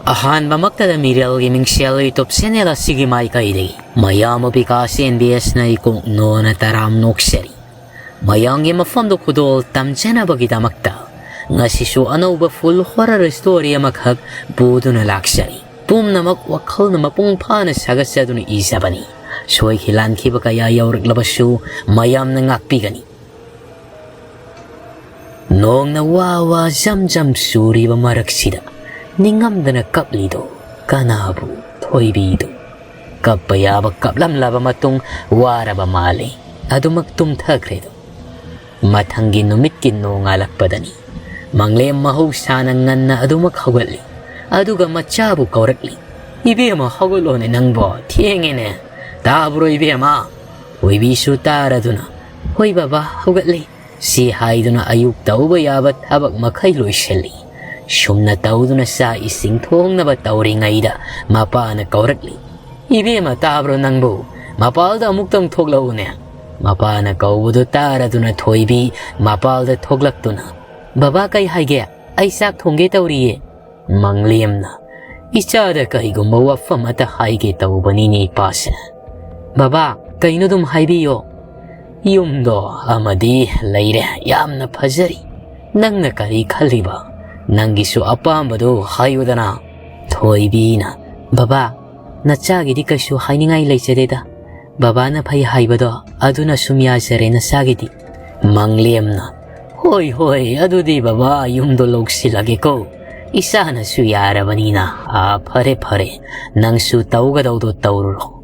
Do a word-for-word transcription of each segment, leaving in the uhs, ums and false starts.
ꯑꯍꯥꯟꯕꯃꯛꯇꯗ ꯃꯤꯔꯦꯜꯒꯤ ꯃꯤꯡꯁꯦꯜ YouTube channel ꯑꯁꯤꯒꯤ ꯃꯥꯏꯀꯩꯗꯒꯤ ꯃꯌꯥꯝ ꯑꯣꯐ ꯕꯤꯀꯥꯁ ꯑꯦꯟ ꯕꯤ ꯑꯦꯁꯅ ꯏꯀꯣꯛ ꯅꯣꯅ ꯇꯔꯥꯝ ꯅꯣꯛꯆꯔꯤ꯫ ꯃꯌꯥꯝꯒꯤ ꯃꯐꯝꯗ ꯈꯨꯗꯣꯜ ꯇꯝꯖꯅꯕꯒꯤꯗꯃꯛꯇ ꯉꯁꯤꯁꯨ ꯑꯅꯧꯕ full horror story ꯑꯃꯈꯛ ꯄꯨꯗꯨꯅ ꯂꯥꯛꯆꯔꯤ꯫ ꯄꯨꯝꯅꯃꯛ ꯋꯥꯈꯜꯅ ꯃꯄꯨꯡ ꯐꯥꯅ ꯁꯥꯒꯠꯆꯗꯨꯅ ꯏꯖꯕꯅꯤ꯫ ꯁꯣꯏꯈꯤ ꯂꯥꯟꯈꯤꯕ ꯀꯌꯥ ꯌꯥꯎꯔꯛꯂꯕꯁꯨ ꯃꯌꯥꯝꯅ ꯉꯥꯛꯄꯤꯒꯅꯤ꯫ ꯅꯣꯡꯅ ꯋꯥ ꯋꯥ ꯖꯝ ꯖꯝ ꯆꯨꯔꯤꯕ ꯃꯔꯛꯁꯤꯗ ꯅꯤꯡꯉꯝꯗꯅ ꯀꯞꯂꯤꯗꯣ ꯀꯅꯥꯕꯨ? ꯊꯣꯏꯕꯤꯗꯣ꯫ ꯀꯞꯄ ꯌꯥꯕ ꯀꯞꯂꯝꯂꯕ ꯃꯇꯨꯡ ꯋꯥꯔꯕ ꯃꯥꯜꯂꯦ꯫ ꯑꯗꯨꯃꯛ ꯇꯨꯝꯊꯈ꯭ꯔꯦꯗꯣ꯫ ꯃꯊꯪꯒꯤ ꯅꯨꯃꯤꯠꯀꯤ ꯅꯣꯡꯉꯥꯜꯂꯛꯄꯗꯅꯤ ꯃꯪꯂꯦꯝ ꯃꯍꯧꯁꯥꯅ ꯉꯟꯅ ꯑꯗꯨꯃꯛ ꯍꯧꯒꯠꯂꯤ꯫ ꯑꯗꯨꯒ ꯃꯆꯥꯕꯨ ꯀꯧꯔꯛꯂꯤ꯫ "ꯏꯕꯦꯝꯃ, ꯍꯧꯒꯠꯂꯣꯅꯦ ꯅꯪꯕꯣ, ꯊꯦꯡꯉꯦꯅꯦ꯫ ꯇꯥꯕ꯭ꯔꯣ ꯏꯕꯦꯝꯃ?" ꯊꯣꯏꯕꯤꯁꯨ ꯇꯥꯔꯗꯨꯅ, "ꯍꯣꯏ ꯕꯕꯥ, ꯍꯧꯒꯠꯂꯦ" ꯁꯤ ꯍꯥꯏꯗꯨꯅ ꯑꯌꯨꯛ ꯇꯧꯕ ꯌꯥꯕ ꯊꯕꯛ ꯃꯈꯩ ꯂꯣꯏꯁꯤꯜꯂꯤ꯫ ꯁꯨꯝꯅ ꯇꯧꯗꯨꯅ ꯆꯥꯛ ꯏꯁꯤꯡ ꯊꯣꯡꯅꯕ ꯇꯧꯔꯤꯉꯩꯗ ꯃꯄꯥꯅ ꯀꯧꯔꯛꯂꯤ꯫ "ꯏꯕꯦꯝꯃ, ꯇꯥꯕ꯭ꯔꯣ ꯅꯪꯕꯨ? ꯃꯄꯥꯜꯗ ꯑꯃꯨꯛꯇꯪ ꯊꯣꯛꯂꯛꯎꯅꯦ"꯫ ꯃꯄꯥꯅ ꯀꯧꯕꯗꯨ ꯇꯥꯔꯗꯨꯅ ꯊꯣꯏꯕꯤ ꯃꯄꯥꯜꯗ ꯊꯣꯛꯂꯛꯇꯨꯅ, "ꯕꯕꯥ, ꯀꯩ ꯍꯥꯏꯒꯦ? ꯑꯩ ꯆꯥꯛ ꯊꯣꯡꯒꯦ ꯇꯧꯔꯤꯌꯦ"꯫ ꯃꯪꯂꯦꯝꯅ, "ꯏꯆꯥꯗ ꯀꯩꯒꯨꯝꯕ ꯋꯥꯐꯝ ꯑꯃꯇ ꯍꯥꯏꯒꯦ ꯇꯧꯕꯅꯤꯅꯦ ꯏꯄꯥꯁꯦ"꯫ "ꯕꯕꯥ, ꯀꯩꯅꯣ ꯑꯗꯨꯝ ꯍꯥꯏꯕꯤꯌꯣ"꯫ "ꯌꯨꯝꯗꯣ ꯑꯃꯗꯤ ꯂꯩꯔꯦ, ꯌꯥꯝꯅ ꯐꯖꯔꯤ꯫ ꯅꯪꯅ ꯀꯔꯤ ꯈꯜꯂꯤꯕ? ꯅꯪꯒꯤꯁꯨ ꯑꯄꯥꯝꯕꯗꯨ ꯍꯥꯏꯌꯨꯗꯅ"꯫ ꯊꯣꯏꯕꯤꯅ, "ꯕꯕꯥ, ꯅꯆꯥꯒꯤꯗꯤ ꯀꯩꯁꯨ ꯍꯥꯏꯅꯤꯡꯉꯥꯏ ꯂꯩꯖꯗꯦꯗ꯫ ꯕꯕꯥꯅ ꯐꯩ ꯍꯥꯏꯕꯗꯣ ꯑꯗꯨꯅ ꯁꯨꯝ ꯌꯥꯖꯔꯦ ꯅꯆꯥꯒꯤꯗꯤ"꯫ ꯃꯪꯂꯦꯝꯅ, "ꯍꯣꯏ, ꯍꯣꯏ, ꯑꯗꯨꯗꯤ ꯕꯕꯥ, ꯌꯨꯝꯗꯣ ꯂꯧꯁꯤꯜꯂꯒꯦꯀꯣ꯫ ꯏꯆꯥꯅꯁꯨ ꯌꯥꯔꯕꯅꯤꯅ꯫ ꯑꯥ, ꯐꯔꯦ, ꯐꯔꯦ, ꯅꯪꯁꯨ ꯇꯧꯒꯗꯧꯗꯣ ꯇꯧꯔꯨꯔꯣ"꯫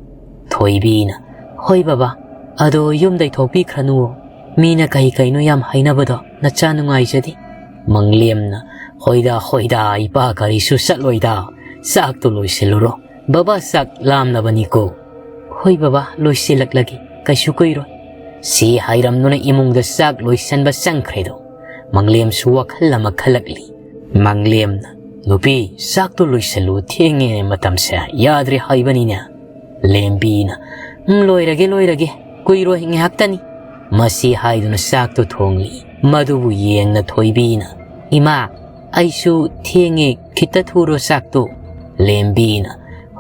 ꯊꯣꯏꯕꯤꯅ, "ꯍꯣꯏ ꯕꯕꯥ, ꯑꯗꯣ ꯌꯨꯝꯗꯩ ꯊꯣꯛꯄꯤꯈ꯭ꯔꯅꯨꯋꯣ꯫ ꯃꯤꯅ ꯀꯩ ꯀꯩꯅꯣ ꯌꯥꯝ ꯍꯥꯏꯅꯕꯗꯣ ꯅꯆꯥ ꯅꯨꯡꯉꯥꯏꯖꯗꯦ"꯫ ꯃꯪꯂꯦꯝꯅ, "ꯍꯣꯏꯗ, ꯍꯣꯏꯗ, ꯏꯄꯥ ꯀꯔꯤꯁꯨ ꯆꯠꯂꯣꯏꯗ꯫ ꯆꯥꯛꯇꯣ ꯂꯣꯏꯁꯤꯜꯂꯨꯔꯣ꯫ ꯕꯕꯥ ꯆꯥꯛ ꯂꯥꯝꯂꯕꯅꯤꯀꯣ"꯫ "ꯍꯣꯏ ꯕꯕꯥ, ꯂꯣꯏꯁꯤꯜꯂꯛꯂꯒꯦ, ꯀꯩꯁꯨ ꯀꯨꯏꯔꯣꯏ"꯫ ꯁꯤ ꯍꯥꯏꯔꯝꯗꯨꯅ ꯏꯃꯨꯡꯗ ꯆꯥꯛ ꯂꯣꯏꯁꯟꯕ ꯆꯪꯈ꯭ꯔꯦꯗꯣ꯫ ꯃꯪꯂꯦꯝꯁꯨ ꯋꯥꯈꯜ ꯑꯃ ꯈꯜꯂꯛꯂꯤ꯫ ꯃꯪꯂꯦꯝꯅ, "ꯅꯨꯄꯤ, ꯆꯥꯛꯇꯣ ꯂꯣꯏꯁꯜꯂꯨ, ꯊꯦꯡꯉꯦ, ꯃꯇꯝꯁꯦ ꯌꯥꯗ꯭ꯔꯦ ꯍꯥꯏꯕꯅꯤꯅꯦ"꯫ ꯂꯦꯝꯕꯤꯅ, "ꯎꯝ, ꯂꯣꯏꯔꯒꯦ, ꯂꯣꯏꯔꯒꯦ, ꯀꯨꯏꯔꯣꯏ, ꯉꯥꯏꯍꯥꯛꯇꯅꯤ"꯫ ꯃꯁꯤ ꯍꯥꯏꯗꯨꯅ ꯆꯥꯛꯇꯣ ꯊꯣꯡꯂꯤ꯫ ꯃꯗꯨꯕꯨ ꯌꯦꯡꯅ ꯊꯣꯏꯕꯤꯅ, "ꯏꯃꯥ, ꯑꯩꯁꯨ ꯊꯦꯡꯉꯦ, ꯈꯤꯇ ꯊꯨꯔꯣ ꯆꯥꯛꯇꯣ꯫ ꯂꯦꯝꯕꯤꯅ,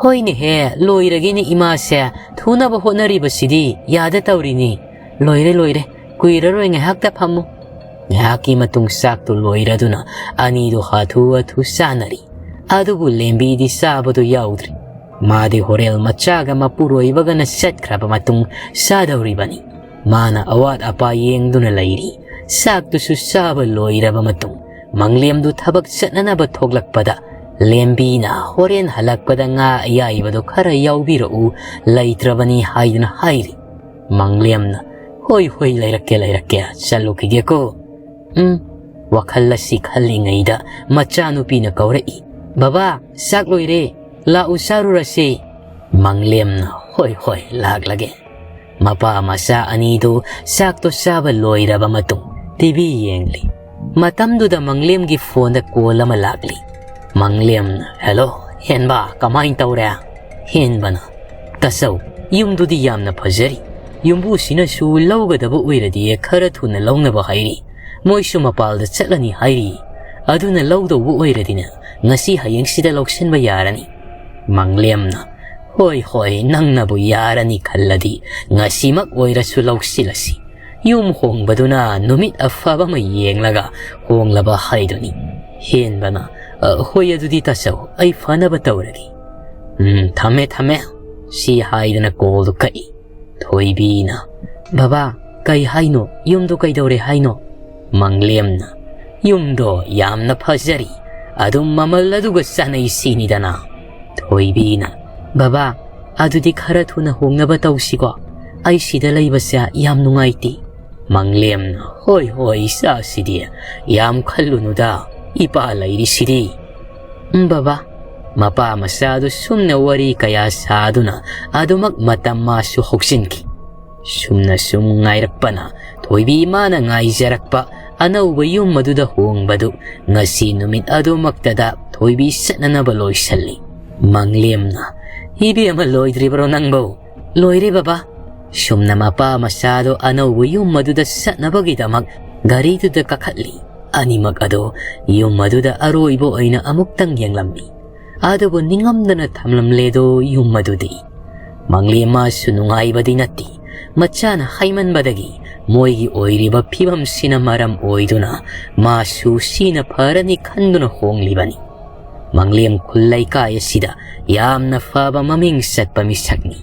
"ꯍꯣꯏꯅꯦꯍꯦ, ꯂꯣꯏꯔꯒꯦꯅꯦ ꯏꯃꯥꯁꯦ, ꯊꯨꯅꯕ ꯍꯣꯠꯅꯔꯤꯕꯁꯤꯗꯤ ꯌꯥꯗ ꯇꯧꯔꯤꯅꯤ꯫ ꯂꯣꯏꯔꯦ, ꯂꯣꯏꯔꯦ, ꯀꯨꯏꯔꯔꯣꯏ, ꯉꯥꯏꯍꯥꯛꯇ ꯐꯝꯃꯨ"꯫ ꯉꯥꯏꯍꯥꯛꯀꯤ ꯃꯇꯨꯡ ꯆꯥꯛꯇꯨ ꯂꯣꯏꯔꯗꯨꯅ ꯑꯅꯤꯗꯨ ꯍꯥꯊꯨ ꯍꯥꯊꯨ ꯆꯥꯅꯔꯤ꯫ ꯑꯗꯨꯕꯨ ꯂꯦꯝꯕꯤꯗꯤ ꯆꯥꯕꯗꯨ ꯌꯥꯎꯗ꯭ꯔꯤ꯫ ꯃꯥꯗꯤ ꯍꯣꯔꯦꯜ ꯃꯆꯥꯒ ꯃꯄꯨꯔꯣꯏꯕꯒꯅ ꯆꯠꯈ꯭ꯔꯕ ꯃꯇꯨꯡ ꯆꯥꯗꯧꯔꯤꯕꯅꯤ꯫ ꯃꯥꯅ ꯑꯋꯥꯠ ꯑꯄꯥ ꯌꯦꯡꯗꯨꯅ ꯂꯩꯔꯤ꯫ ꯆꯥꯛꯇꯨꯁꯨ ꯆꯥꯕ ꯂꯣꯏꯔꯕ ꯃꯇꯨꯡ, ꯃꯪꯂꯦꯝꯗꯨ ꯊꯕꯛ ꯆꯠꯅꯅꯕ ꯊꯣꯛꯂꯛꯄꯗ, ꯂꯦꯝꯕꯤꯅ ꯍꯣꯔꯦꯟ ꯍꯜꯂꯛꯄꯗ ꯉꯥ ꯑꯌꯥꯏꯕꯗꯣ ꯈꯔ ꯌꯥꯎꯕꯤꯔꯛꯎ, ꯂꯩꯇ꯭ꯔꯕꯅꯤ ꯍꯥꯏꯗꯨꯅ ꯍꯥꯏꯔꯤ꯫ ꯃꯪꯂꯦꯝꯅ, "ꯍꯣꯏ, ꯍꯣꯏ, ꯂꯩꯔꯛꯀꯦ, ꯂꯩꯔꯛꯀꯦ, ꯆꯠꯂꯨꯈꯤꯒꯦꯀꯣ"꯫ ꯎꯝ, ꯋꯥꯈꯜ ꯑꯁꯤ ꯈꯜꯂꯤꯉꯩꯗ ꯃꯆꯥꯅꯨꯄꯤꯅ ꯀꯧꯔꯛꯏ, "ꯕꯕꯥ, ꯆꯥꯛ ꯂꯣꯏꯔꯦ, ꯂꯥꯛꯎ ꯆꯥꯔꯨꯔꯁꯦ"꯫ ꯃꯪꯂꯦꯝꯅ, "ꯍꯣꯏ, ꯍꯣꯏ, ꯂꯥꯛꯂꯒꯦ"꯫ ꯃꯄꯥ ꯃꯆꯥ ꯑꯅꯤꯗꯨ ꯆꯥꯛꯇꯣ ꯆꯥꯕ ꯂꯣꯏꯔꯕ ꯃꯇꯨꯡ ꯇꯤꯚꯤ ꯌꯦꯡꯂꯤ꯫ ꯃꯇꯝꯗꯨꯗ ꯃꯪꯂꯦꯝꯒꯤ ꯐꯣꯟꯗ ꯀꯣꯜ ꯑꯃ ꯂꯥꯛꯂꯤ꯫ ꯃꯪꯂꯦꯝꯅ, "ꯍꯦꯜꯂꯣ, ꯍꯦꯟꯕ, ꯀꯃꯥꯏꯅ ꯇꯧꯔꯦ?" ꯍꯦꯟꯕꯅ, "ꯇꯥꯆꯧ, ꯌꯨꯝꯗꯨꯗꯤ ꯌꯥꯝꯅ ꯐꯖꯔꯤ꯫ ꯌꯨꯝꯕꯨꯁꯤꯅꯁꯨ ꯂꯧꯒꯗꯕ ꯑꯣꯏꯔꯗꯤ ꯈꯔ ꯊꯨꯅ ꯂꯧꯅꯕ ꯍꯥꯏꯔꯤ꯫ ꯃꯣꯏꯁꯨ ꯃꯄꯥꯜꯗ ꯆꯠꯂꯅꯤ ꯍꯥꯏꯔꯤ꯫ ꯑꯗꯨꯅ ꯂꯧꯗꯧꯕ ꯑꯣꯏꯔꯗꯤꯅꯦ, ꯉꯁꯤ ꯍꯌꯦꯡꯁꯤꯗ ꯂꯧꯁꯤꯟꯕ ꯌꯥꯔꯅꯤ"꯫ ꯃꯪꯂꯦꯝꯅ, "ꯍꯣꯏ, ꯍꯣꯏ, ꯅꯪꯅꯕꯨ ꯌꯥꯔꯅꯤ ꯈꯜꯂꯗꯤ ꯉꯁꯤꯃꯛ ꯑꯣꯏꯔꯁꯨ ꯂꯧꯁꯤꯜꯂꯁꯤ꯫ ꯌꯨꯝ ꯍꯣꯡꯕꯗꯨꯅ ꯅꯨꯃꯤꯠ ꯑꯐꯕ ꯑꯃ ꯌꯦꯡꯂꯒ ꯍꯣꯡꯂꯕ ꯍꯥꯏꯗꯨꯅꯤ"꯫ ꯍꯦꯟꯕꯅ, "ꯑ, ꯍꯣꯏ, ꯑꯗꯨꯗꯤ ꯇꯥꯆꯧ, ꯑꯩ ꯐꯅꯕ ꯇꯧꯔꯒꯦ"꯫ "ꯎꯝ, ꯊꯝꯃꯦ, ꯊꯝꯃꯦ"꯫ ꯁꯤ ꯍꯥꯏꯗꯨꯅ ꯀꯣꯜꯗꯨ ꯀꯛꯏ꯫ ꯊꯣꯏꯕꯤꯅ, "ꯕꯕꯥ, ꯀꯩ ꯍꯥꯏꯅꯣ? ꯌꯨꯝꯗꯣ ꯀꯩꯗꯧꯔꯦ ꯍꯥꯏꯅꯣ?" ꯃꯪꯂꯦꯝꯅ, "ꯌꯨꯝꯗꯣ ꯌꯥꯝꯅ ꯐꯖꯔꯤ, ꯑꯗꯨꯝ ꯃꯃꯜ ꯑꯗꯨꯒ ꯆꯥꯅꯩ ꯁꯤꯅꯤꯗꯅ"꯫ ꯊꯣꯏꯕꯤꯅ, "ꯕꯕꯥ, ꯑꯗꯨꯗꯤ ꯈꯔ ꯊꯨꯅ ꯍꯣꯡꯅꯕ ꯇꯧꯁꯤꯀꯣ꯫ ꯑꯩ ꯁꯤꯗ ꯂꯩꯕꯁꯦ ꯌꯥꯝ ꯅꯨꯡꯉꯥꯏꯇꯦ"꯫ ꯃꯪꯂꯦꯝꯅ, "ꯍꯣꯏ, ꯍꯣꯏ, ꯏꯆꯥꯁꯤꯗꯤ ꯌꯥꯝ ꯈꯜꯂꯨꯅꯨꯗ, ꯏꯄꯥ ꯂꯩꯔꯤꯁꯤꯗꯤ"꯫ "ꯎꯝ, ꯕꯕꯥ"꯫ ꯃꯄꯥ ꯃꯆꯥꯗꯨ ꯁꯨꯝꯅ ꯋꯥꯔꯤ ꯀꯌꯥ ꯁꯥꯗꯨꯅ ꯑꯗꯨꯃꯛ ꯃꯇꯝ ꯃꯥꯁꯨ ꯍꯧꯆꯤꯟꯈꯤ꯫ ꯁꯨꯝꯅ ꯁꯨꯝ ꯉꯥꯏꯔꯛꯄꯅ ꯊꯣꯏꯕꯤ ꯏꯃꯥꯅ ꯉꯥꯏꯖꯔꯛꯄ ꯑꯅꯧꯕ ꯌꯨꯝ ꯑꯗꯨꯗ ꯍꯣꯡꯕꯗꯨ ꯉꯁꯤ ꯅꯨꯃꯤꯠ ꯑꯗꯨꯃꯛꯇꯗ ꯊꯣꯏꯕꯤ ꯆꯠꯅꯅꯕ ꯂꯣꯏꯁꯜꯂꯤ꯫ ꯃꯪꯂꯦꯝꯅ, "ꯏꯕꯦꯝꯃ, ꯂꯣꯏꯗ꯭ꯔꯤꯕ꯭ꯔꯣ ꯅꯪꯕꯨ?" "ꯂꯣꯏꯔꯦ ꯕꯕꯥ"꯫ ꯁꯨꯝꯅ ꯃꯄꯥ ꯃꯆꯥꯗꯣ ꯑꯅꯧꯕ ꯌꯨꯝ ꯑꯗꯨꯗ ꯆꯠꯅꯕꯒꯤꯗꯃꯛ ꯒꯥꯔꯤꯗꯨꯗ ꯀꯥꯈꯠꯂꯤ꯫ ꯑꯅꯤꯃꯛ ꯑꯗꯣ ꯌꯨꯝ ꯑꯗꯨꯗ ꯑꯔꯣꯏꯕ ꯑꯣꯏꯅ ꯑꯃꯨꯛꯇꯪ ꯌꯦꯡꯂꯝꯃꯤ꯫ ꯑꯗꯨꯕꯨ ꯅꯤꯡꯉꯝꯗꯅ ꯊꯝꯂꯝꯂꯦꯗꯣ ꯌꯨꯝ ꯑꯗꯨꯗꯤ꯫ ꯃꯪꯂꯦꯝ ꯃꯥꯁꯨ ꯅꯨꯡꯉꯥꯏꯕꯗꯤ ꯅꯠꯇꯦ꯫ ꯃꯆꯥꯅ ꯍꯥꯏꯃꯟꯕꯗꯒꯤ ꯃꯣꯏꯒꯤ ꯑꯣꯏꯔꯤꯕ ꯐꯤꯕꯝꯁꯤꯅ ꯃꯔꯝ ꯑꯣꯏꯗꯨꯅ ꯃꯥꯁꯨ ꯁꯤꯅ ꯐꯔꯅꯤ ꯈꯟꯗꯨꯅ ꯍꯣꯡꯂꯤꯕꯅꯤ꯫ ꯃꯪꯂꯦꯝ ꯈꯨꯜ ꯂꯩꯀꯥꯏ ꯑꯁꯤꯗ ꯌꯥꯝꯅ ꯐꯕ ꯃꯃꯤꯡ ꯆꯠꯄ ꯃꯤꯁꯛꯅꯤ꯫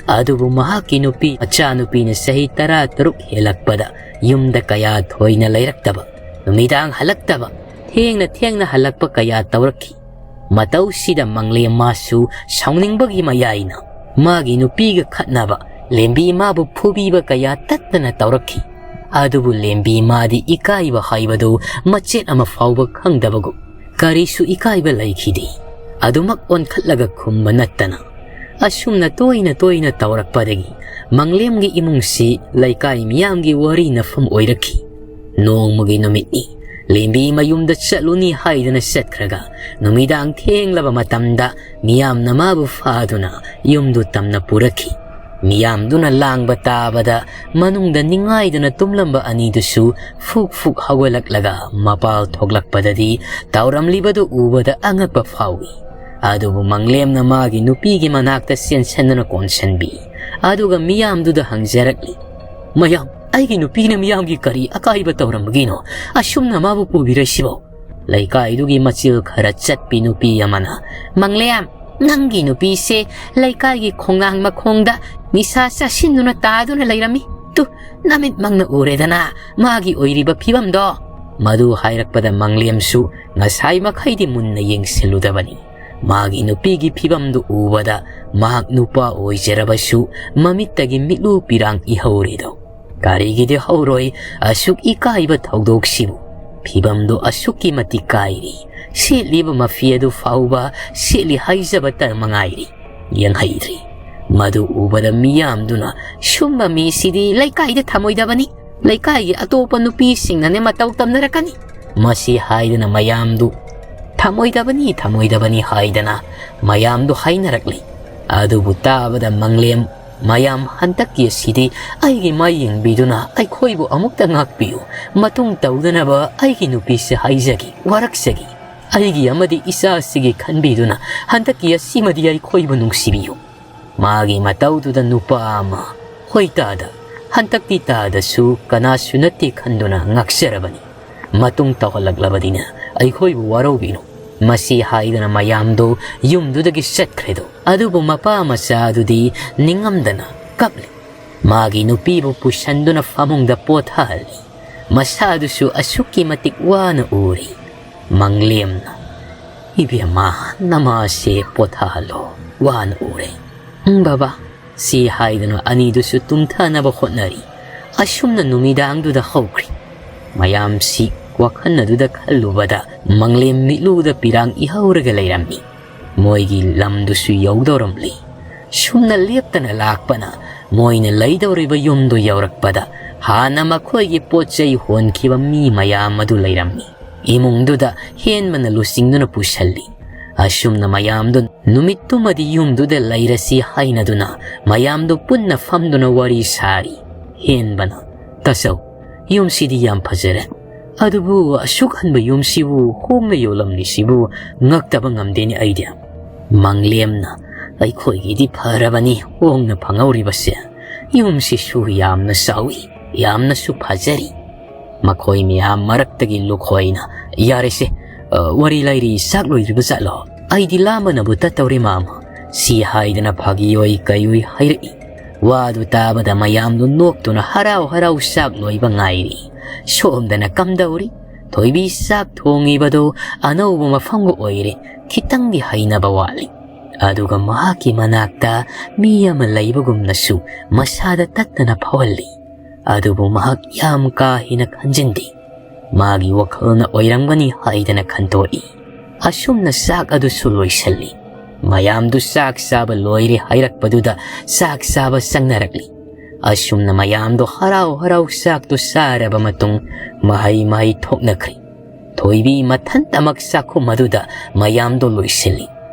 ꯑꯗꯨꯕꯨ ꯃꯍꯥꯛꯀꯤ ꯅꯨꯄꯤ ꯃꯆꯥꯅꯨꯄꯤꯅ ꯆꯍꯤ ꯇꯔꯥ ꯇꯔꯨꯛ ꯍꯦꯜꯂꯛꯄꯗ ꯌꯨꯝꯗ ꯀꯌꯥ ꯊꯣꯏꯅ ꯂꯩꯔꯛꯇꯕ, ꯅꯨꯃꯤꯗꯥꯡ ꯍꯜꯂꯛꯇꯕ, ꯊꯦꯡꯅ ꯊꯦꯡꯅ ꯍꯜꯂꯛꯄ ꯀꯌꯥ ꯇꯧꯔꯛꯈꯤ꯫ ꯃꯇꯧꯁꯤꯗ ꯃꯪꯂꯦꯝ ꯃꯥꯁꯨ ꯁꯥꯎꯅꯤꯡꯕꯒꯤ ꯃꯌꯥꯏꯅ ꯃꯥꯒꯤ ꯅꯨꯄꯤꯒ ꯈꯠꯅꯕ, ꯂꯦꯝꯕꯤ ꯃꯥꯕꯨ ꯐꯨꯕꯤꯕ ꯀꯌꯥ ꯇꯠꯇꯅ ꯇꯧꯔꯛꯈꯤ꯫ ꯑꯗꯨꯕꯨ ꯂꯦꯝꯕꯤ ꯃꯥꯗꯤ ꯏꯀꯥꯏꯕ ꯍꯥꯏꯕꯗꯨ ꯃꯆꯦꯠ ꯑꯃ ꯐꯥꯎꯕ ꯈꯪꯗꯕꯒꯨꯝ ꯀꯔꯤꯁꯨ ꯏꯀꯥꯏꯕ ꯂꯩꯈꯤꯗꯦ꯫ ꯑꯗꯨꯃꯛ ꯑꯣꯟꯈꯠꯂꯒ ꯈꯨꯝꯕ ꯅꯠꯇꯅ꯫ ꯑꯁꯨꯝꯅ ꯇꯣꯏꯅ ꯇꯣꯏꯅ ꯇꯧꯔꯛꯄꯗꯒꯤ ꯃꯪꯂꯦꯝꯒꯤ ꯏꯃꯨꯡꯁꯤ ꯂꯩꯀꯥꯏ ꯃꯤꯌꯥꯝꯒꯤ ꯋꯥꯔꯤ ꯅꯐꯝ ꯑꯣꯏꯔꯛꯈꯤ꯫ ꯅꯣꯡꯃꯒꯤ ꯅꯨꯃꯤꯠꯅꯤ꯫ ꯂꯦꯝꯕꯤ ꯃꯌꯨꯝꯗ ꯆꯠꯂꯨꯅꯤ ꯍꯥꯏꯗꯅ ꯆꯠꯈ꯭ꯔꯒ ꯅꯨꯃꯤꯗꯥꯡ ꯊꯦꯡꯂꯕ ꯃꯇꯝꯗ ꯃꯤꯌꯥꯝꯅ ꯃꯥꯕꯨ ꯐꯥꯗꯨꯅ ꯌꯨꯝꯗꯨ ꯇꯝꯅ ꯄꯨꯔꯛꯈꯤ꯫ ꯃꯤꯌꯥꯝꯗꯨꯅ ꯂꯥꯡꯕ ꯇꯥꯕꯗ ꯃꯅꯨꯡꯗ ꯅꯤꯡꯉꯥꯏꯗꯅ ꯇꯨꯝꯂꯝꯕ ꯑꯅꯤꯗꯨꯁꯨ ꯐꯨꯛ ꯐꯨꯛ ꯍꯧꯒꯠꯂꯛꯂꯒ ꯃꯄꯥꯜ ꯊꯣꯛꯂꯛꯄꯗꯗꯤ ꯇꯧꯔꯝꯂꯤꯕꯗꯨ ꯎꯕꯗ ꯑꯉꯛꯄ ꯐꯥꯎꯏ꯫ ꯑꯗꯨꯕꯨ ꯃꯪꯂꯦꯝꯅ ꯃꯥꯒꯤ ꯅꯨꯄꯤꯒꯤ ꯃꯅꯥꯛꯇ ꯆꯦꯟꯁꯟꯗꯨꯅ ꯀꯣꯟꯁꯟꯕꯤ꯫ ꯑꯗꯨꯒ ꯃꯤꯌꯥꯝꯗꯨꯗ ꯍꯪꯖꯔꯛꯂꯤ, "ꯃꯌꯥꯝ, ꯑꯩꯒꯤ ꯅꯨꯄꯤꯅ ꯃꯤꯌꯥꯝꯒꯤ ꯀꯔꯤ ꯑꯀꯥꯏꯕ ꯇꯧꯔꯝꯕꯒꯤꯅꯣ ꯑꯁꯨꯝꯅ ꯃꯥꯕꯨ ꯄꯨꯕꯤꯔꯛꯏꯁꯤꯕꯣ?" ꯂꯩꯀꯥꯏꯗꯨꯒꯤ ꯃꯆꯤꯜ ꯈꯔ ꯆꯠꯄꯤ ꯅꯨꯄꯤ ꯑꯃꯅ, "ꯃꯪꯂꯦꯝ, ꯅꯪꯒꯤ ꯅꯨꯄꯤꯁꯦ ꯂꯩꯀꯥꯏꯒꯤ ꯈꯣꯡꯅꯥꯡ ꯃꯈꯣꯡꯗ ꯅꯤꯁꯥ ꯆꯥꯁꯤꯟꯗꯨꯅ ꯇꯥꯗꯨꯅ ꯂꯩꯔꯝꯃꯤ꯫ ꯇꯨ, ꯅꯃꯤꯠꯃꯛꯅ ꯎꯔꯦꯗꯅ ꯃꯥꯒꯤ ꯑꯣꯏꯔꯤꯕ ꯐꯤꯕꯝꯗꯣ꯫" ꯃꯗꯨ ꯍꯥꯏꯔꯛꯄꯗ ꯃꯪꯂꯦꯝꯁꯨ ꯉꯁꯥꯏ ꯃꯈꯩꯗꯤ ꯃꯨꯟꯅ ꯌꯦꯡꯁꯤꯜꯂꯨꯗꯕꯅꯤ꯫ ꯃꯥꯒꯤ ꯅꯨꯄꯤꯒꯤ ꯐꯤꯕꯝꯗꯨ ꯎꯕꯗ ꯃꯍꯥꯛ ꯅꯨꯄꯥ ꯑꯣꯏꯖꯔꯕꯁꯨ ꯃꯃꯤꯠꯇꯒꯤ ꯃꯤꯠꯂꯨ ꯄꯤꯔꯥꯡ ꯏꯍꯧꯔꯦꯗꯣ꯫ ꯀꯔꯤꯒꯤꯗꯤ ꯍꯧꯔꯣꯏ ꯑꯁꯨꯛ ꯏꯀꯥꯏꯕ ꯊꯧꯗꯣꯛꯁꯤꯕꯨ? ꯐꯤꯕꯝꯗꯨ ꯑꯁꯨꯛꯀꯤ ꯃꯇꯤꯛ ꯀꯥꯏꯔꯤ꯫ ꯁꯦꯠꯂꯤꯕ ꯃꯐꯤ ꯑꯗꯨ ꯐꯥꯎꯕ ꯁꯦꯠꯂꯤ ꯍꯥꯏꯖꯕꯇ ꯃꯉꯥꯏꯔꯤ꯫ ꯌꯦꯡꯍꯩꯗ꯭ꯔꯤ꯫ ꯃꯗꯨ ꯎꯕꯗ ꯃꯤꯌꯥꯝꯗꯨꯅ, "ꯁꯨꯝꯕ ꯃꯤꯁꯤꯗꯤ ꯂꯩꯀꯥꯏꯗ ꯊꯝꯃꯣꯏꯗꯕꯅꯤ꯫ ꯂꯩꯀꯥꯏꯒꯤ ꯑꯇꯣꯞꯄ ꯅꯨꯄꯤꯁꯤꯡꯅꯅꯦ ꯃꯇꯧ ꯇꯝꯅꯔꯛꯀꯅꯤ꯫" ꯃꯁꯤ ꯍꯥꯏꯗꯅ ꯃꯌꯥꯝꯗꯨ, "ꯊꯝꯃꯣꯏꯗꯕꯅꯤ, ꯊꯝꯃꯣꯏꯗꯕꯅꯤ" ꯍꯥꯏꯗꯅ ꯃꯌꯥꯝꯗꯨ ꯍꯥꯏꯅꯔꯛꯂꯤ꯫ ꯑꯗꯨꯕꯨ ꯇꯥꯕꯗ ꯃꯪꯂꯦꯝ "ꯃꯌꯥꯝ, ꯍꯟꯗꯛꯀꯤ ꯑꯁꯤꯗꯤ ꯑꯩꯒꯤ ꯃꯥꯏ ꯌꯦꯡꯕꯤꯗꯨꯅ ꯑꯩꯈꯣꯏꯕꯨ ꯑꯃꯨꯛꯇ ꯉꯥꯛꯄꯤꯌꯨ꯫ ꯃꯇꯨꯡ ꯇꯧꯗꯅꯕ ꯑꯩꯒꯤ ꯅꯨꯄꯤꯁꯦ ꯍꯥꯏꯖꯒꯦ, ꯋꯥꯔꯛꯆꯒꯦ꯫ ꯑꯩꯒꯤ ꯑꯃꯗꯤ ꯏꯆꯥꯁꯤꯒꯤ ꯈꯟꯕꯤꯗꯨꯅ ꯍꯟꯗꯛꯀꯤ ꯑꯁꯤꯃꯗꯤ ꯑꯩꯈꯣꯏꯕꯨ ꯅꯨꯡꯁꯤꯕꯤꯌꯨ"꯫ ꯃꯥꯒꯤ ꯃꯇꯧꯗꯨꯗ ꯅꯨꯄꯥ ꯑꯃ, "ꯍꯣꯏ ꯇꯥꯗ, ꯍꯟꯗꯛꯇꯤ ꯇꯥꯗꯁꯨ ꯀꯅꯥꯁꯨ ꯅꯠꯇꯦ" ꯈꯟꯗꯨꯅ ꯉꯥꯛꯆꯔꯕꯅꯤ꯫ "ꯃꯇꯨꯡ ꯇꯧꯍꯜꯂꯛꯂꯕꯗꯤꯅ ꯑꯩꯈꯣꯏꯕꯨ ꯋꯥꯔꯧꯕꯤꯅꯨ"꯫ ꯃꯁꯤ ꯍꯥꯏꯗꯨꯅ ꯃꯌꯥꯝꯗꯨ ꯌꯨꯝꯗꯨꯗꯒꯤ ꯆꯠꯈ꯭ꯔꯦꯗꯣ꯫ ꯑꯗꯨꯕꯨ ꯃꯄꯥ ꯃꯆꯥ ꯑꯗꯨꯗꯤ ꯅꯤꯡꯉꯝꯗꯅ ꯀꯞꯂꯤ꯫ ꯃꯥꯒꯤ ꯅꯨꯄꯤꯕꯨ ꯄꯨꯁꯟꯗꯨꯅ ꯐꯃꯨꯡꯗ ꯄꯣꯊꯥꯍꯜꯂꯤ꯫ ꯃꯁꯥꯗꯨꯁꯨ ꯑꯁꯨꯛꯀꯤ ꯃꯇꯤꯛ ꯋꯥꯅ ꯎꯔꯤ꯫ ꯃꯪꯂꯦꯝꯅ, "ꯏꯕꯦꯝꯃ, ꯅꯃꯥꯁꯦ ꯄꯣꯊꯥꯍꯜꯂꯣ, ꯋꯥꯅ ꯎꯔꯦ"꯫ "ꯎꯝ, ꯕꯕꯥ"꯫ ꯁꯤ ꯍꯥꯏꯗꯨꯅ ꯑꯅꯤꯗꯨꯁꯨ ꯇꯨꯝꯊꯅꯕ ꯍꯣꯠꯅꯔꯤ꯫ ꯑꯁꯨꯝꯅ ꯅꯨꯃꯤꯗꯥꯡꯗꯨꯗ ꯍꯧꯈ꯭ꯔꯤ꯫ ꯃꯌꯥꯝꯁꯤ ꯋꯥꯈꯜ ꯑꯗꯨꯗ ꯈꯜꯂꯨꯕꯗ ꯃꯪꯂꯦꯝ ꯃꯤꯠꯂꯨꯗ ꯄꯤꯔꯥꯡ ꯏꯍꯧꯔꯒ ꯂꯩꯔꯝꯃꯤ꯫ ꯃꯣꯏꯒꯤ ꯂꯝꯗꯨꯁꯨ ꯌꯧꯗꯧꯔꯝꯂꯤ꯫ ꯁꯨꯝꯅ ꯂꯦꯞꯇꯅ ꯂꯥꯛꯄꯅ ꯃꯣꯏꯅ ꯂꯩꯗꯧꯔꯤꯕ ꯌꯨꯝꯗꯨ ꯌꯧꯔꯛꯄꯗ ꯍꯥꯟꯅ ꯃꯈꯣꯏꯒꯤ ꯄꯣꯠ ꯆꯩ ꯍꯣꯟꯈꯤꯕ ꯃꯤ ꯃꯌꯥꯝ ꯑꯗꯨ ꯂꯩꯔꯝꯃꯤ꯫ ꯏꯃꯨꯡꯗꯨꯗ ꯍꯦꯟꯕꯅ ꯂꯨꯆꯤꯡꯗꯨꯅ ꯄꯨꯁꯜꯂꯤ꯫ ꯑꯁꯨꯝꯅ ꯃꯌꯥꯝꯗꯨ ꯅꯨꯃꯤꯠꯇꯨꯃꯗꯤ ꯌꯨꯝꯗꯨꯗ ꯂꯩꯔꯁꯤ ꯍꯥꯏꯅꯗꯨꯅ ꯃꯌꯥꯝꯗꯨ ꯄꯨꯟꯅ ꯐꯝꯗꯨꯅ ꯋꯥꯔꯤ ꯁꯥꯔꯤ꯫ ꯍꯦꯟꯕꯅ, "ꯇꯥꯆꯧ, ꯌꯨꯝꯁꯤꯗꯤ ꯌꯥꯝ ꯐꯖꯔꯦ꯫ ꯑꯗꯨꯕꯨ ꯑꯁꯨꯛ ꯍꯟꯕ ꯌꯨꯝꯁꯤꯕꯨ ꯍꯣꯡꯅ ꯌꯣꯜꯂꯝꯂꯤꯁꯤꯕꯨ ꯉꯛꯇꯕ ꯉꯝꯗꯦꯅꯦ ꯑꯩꯗꯤ"꯫ ꯃꯪꯂꯦꯝꯅ, "ꯑꯩꯈꯣꯏꯒꯤꯗꯤ ꯐꯔꯕꯅꯤ, ꯍꯣꯡꯅ ꯐꯪꯍꯧꯔꯤꯕꯁꯦ꯫ ꯌꯨꯝꯁꯤꯁꯨ ꯌꯥꯝꯅ ꯆꯥꯎꯏ, ꯌꯥꯝꯅꯁꯨ ꯐꯖꯔꯤ"꯫ ꯃꯈꯣꯏ ꯃꯌꯥꯝ ꯃꯔꯛꯇꯒꯤ ꯂꯨꯈꯣꯏꯅ, "ꯌꯥꯔꯦꯁꯦ, ꯑ, ꯋꯥꯔꯤ ꯂꯥꯏꯔꯤ ꯆꯥꯛ ꯂꯣꯏꯗ꯭ꯔꯤꯕ ꯖꯥꯠꯂꯣ? ꯑꯩꯗꯤ ꯂꯥꯝꯕꯅꯕꯨ ꯇꯠꯇꯧꯔꯦ, ꯃꯥꯃ"꯫ ꯁꯤ ꯍꯥꯏꯗꯅ ꯐꯥꯒꯤ ꯑꯣꯏ ꯀꯩ ꯑꯣꯏ ꯍꯥꯏꯔꯛꯏ꯫ ꯋꯥꯗꯨ ꯇꯥꯕꯗ ꯃꯌꯥꯝꯗꯨ ꯅꯣꯛꯇꯨꯅ ꯍꯔꯥꯎ ꯍꯔꯥꯎ ꯆꯥꯛ ꯂꯣꯏꯕ ꯉꯥꯏꯔꯤ꯫ ꯁꯣꯝꯗꯅ ꯀꯝꯗꯧꯔꯤ? ꯊꯣꯏꯕꯤ ꯆꯥꯛ ꯊꯣꯡꯉꯤꯕꯗꯨ ꯑꯅꯧꯕ ꯃꯐꯝꯒ ꯑꯣꯏꯔꯦ, ꯈꯤꯇꯪꯗꯤ ꯍꯩꯅꯕ ꯋꯥꯠꯂꯤ꯫ ꯑꯗꯨꯒ ꯃꯍꯥꯛꯀꯤ ꯃꯅꯥꯛꯇ ꯃꯤ ꯑꯃ ꯂꯩꯕꯒꯨꯝꯅꯁꯨ ꯃꯁꯥꯗ ꯇꯠꯇꯅ ꯐꯥꯎꯍꯜꯂꯤ꯫ ꯑꯗꯨꯕꯨ ꯃꯍꯥꯛ ꯌꯥꯝ ꯀꯥ ꯍꯦꯟꯅ ꯈꯟꯖꯤꯟꯗꯦ꯫ ꯃꯥꯒꯤ ꯋꯥꯈꯜꯅ ꯑꯣꯏꯔꯝꯒꯅꯤ ꯍꯥꯏꯗꯅ ꯈꯟꯇꯣꯛꯏ꯫ ꯑꯁꯨꯝꯅ ꯆꯥꯛ ꯑꯗꯨꯁꯨ ꯂꯣꯏꯁꯤꯜꯂꯤ꯫ ꯃꯌꯥꯝꯗꯨ ꯆꯥꯛ ꯆꯥꯕ ꯂꯣꯏꯔꯦ ꯍꯥꯏꯔꯛꯄꯗꯨꯗ ꯆꯥꯛ ꯆꯥꯕ ꯆꯪꯅꯔꯛꯂꯤ꯫ ꯑꯁꯨꯝꯅ ꯃꯌꯥꯝꯗꯣ ꯍꯔꯥꯎ ꯍꯔꯥꯎ ꯆꯥꯛꯇꯨ ꯆꯥꯔꯕ ꯃꯇꯨꯡ ꯃꯍꯩ ꯃꯍꯩ ꯊꯣꯛꯅꯈ꯭ꯔꯦ꯫ ꯊꯣꯏꯕꯤ ꯃꯊꯟꯇꯃꯛ ꯆꯥꯛꯈꯨꯝ ꯑꯗꯨꯗ ꯃꯌꯥꯝꯗꯣ ꯂꯣꯏꯁꯤꯜꯂꯤ꯫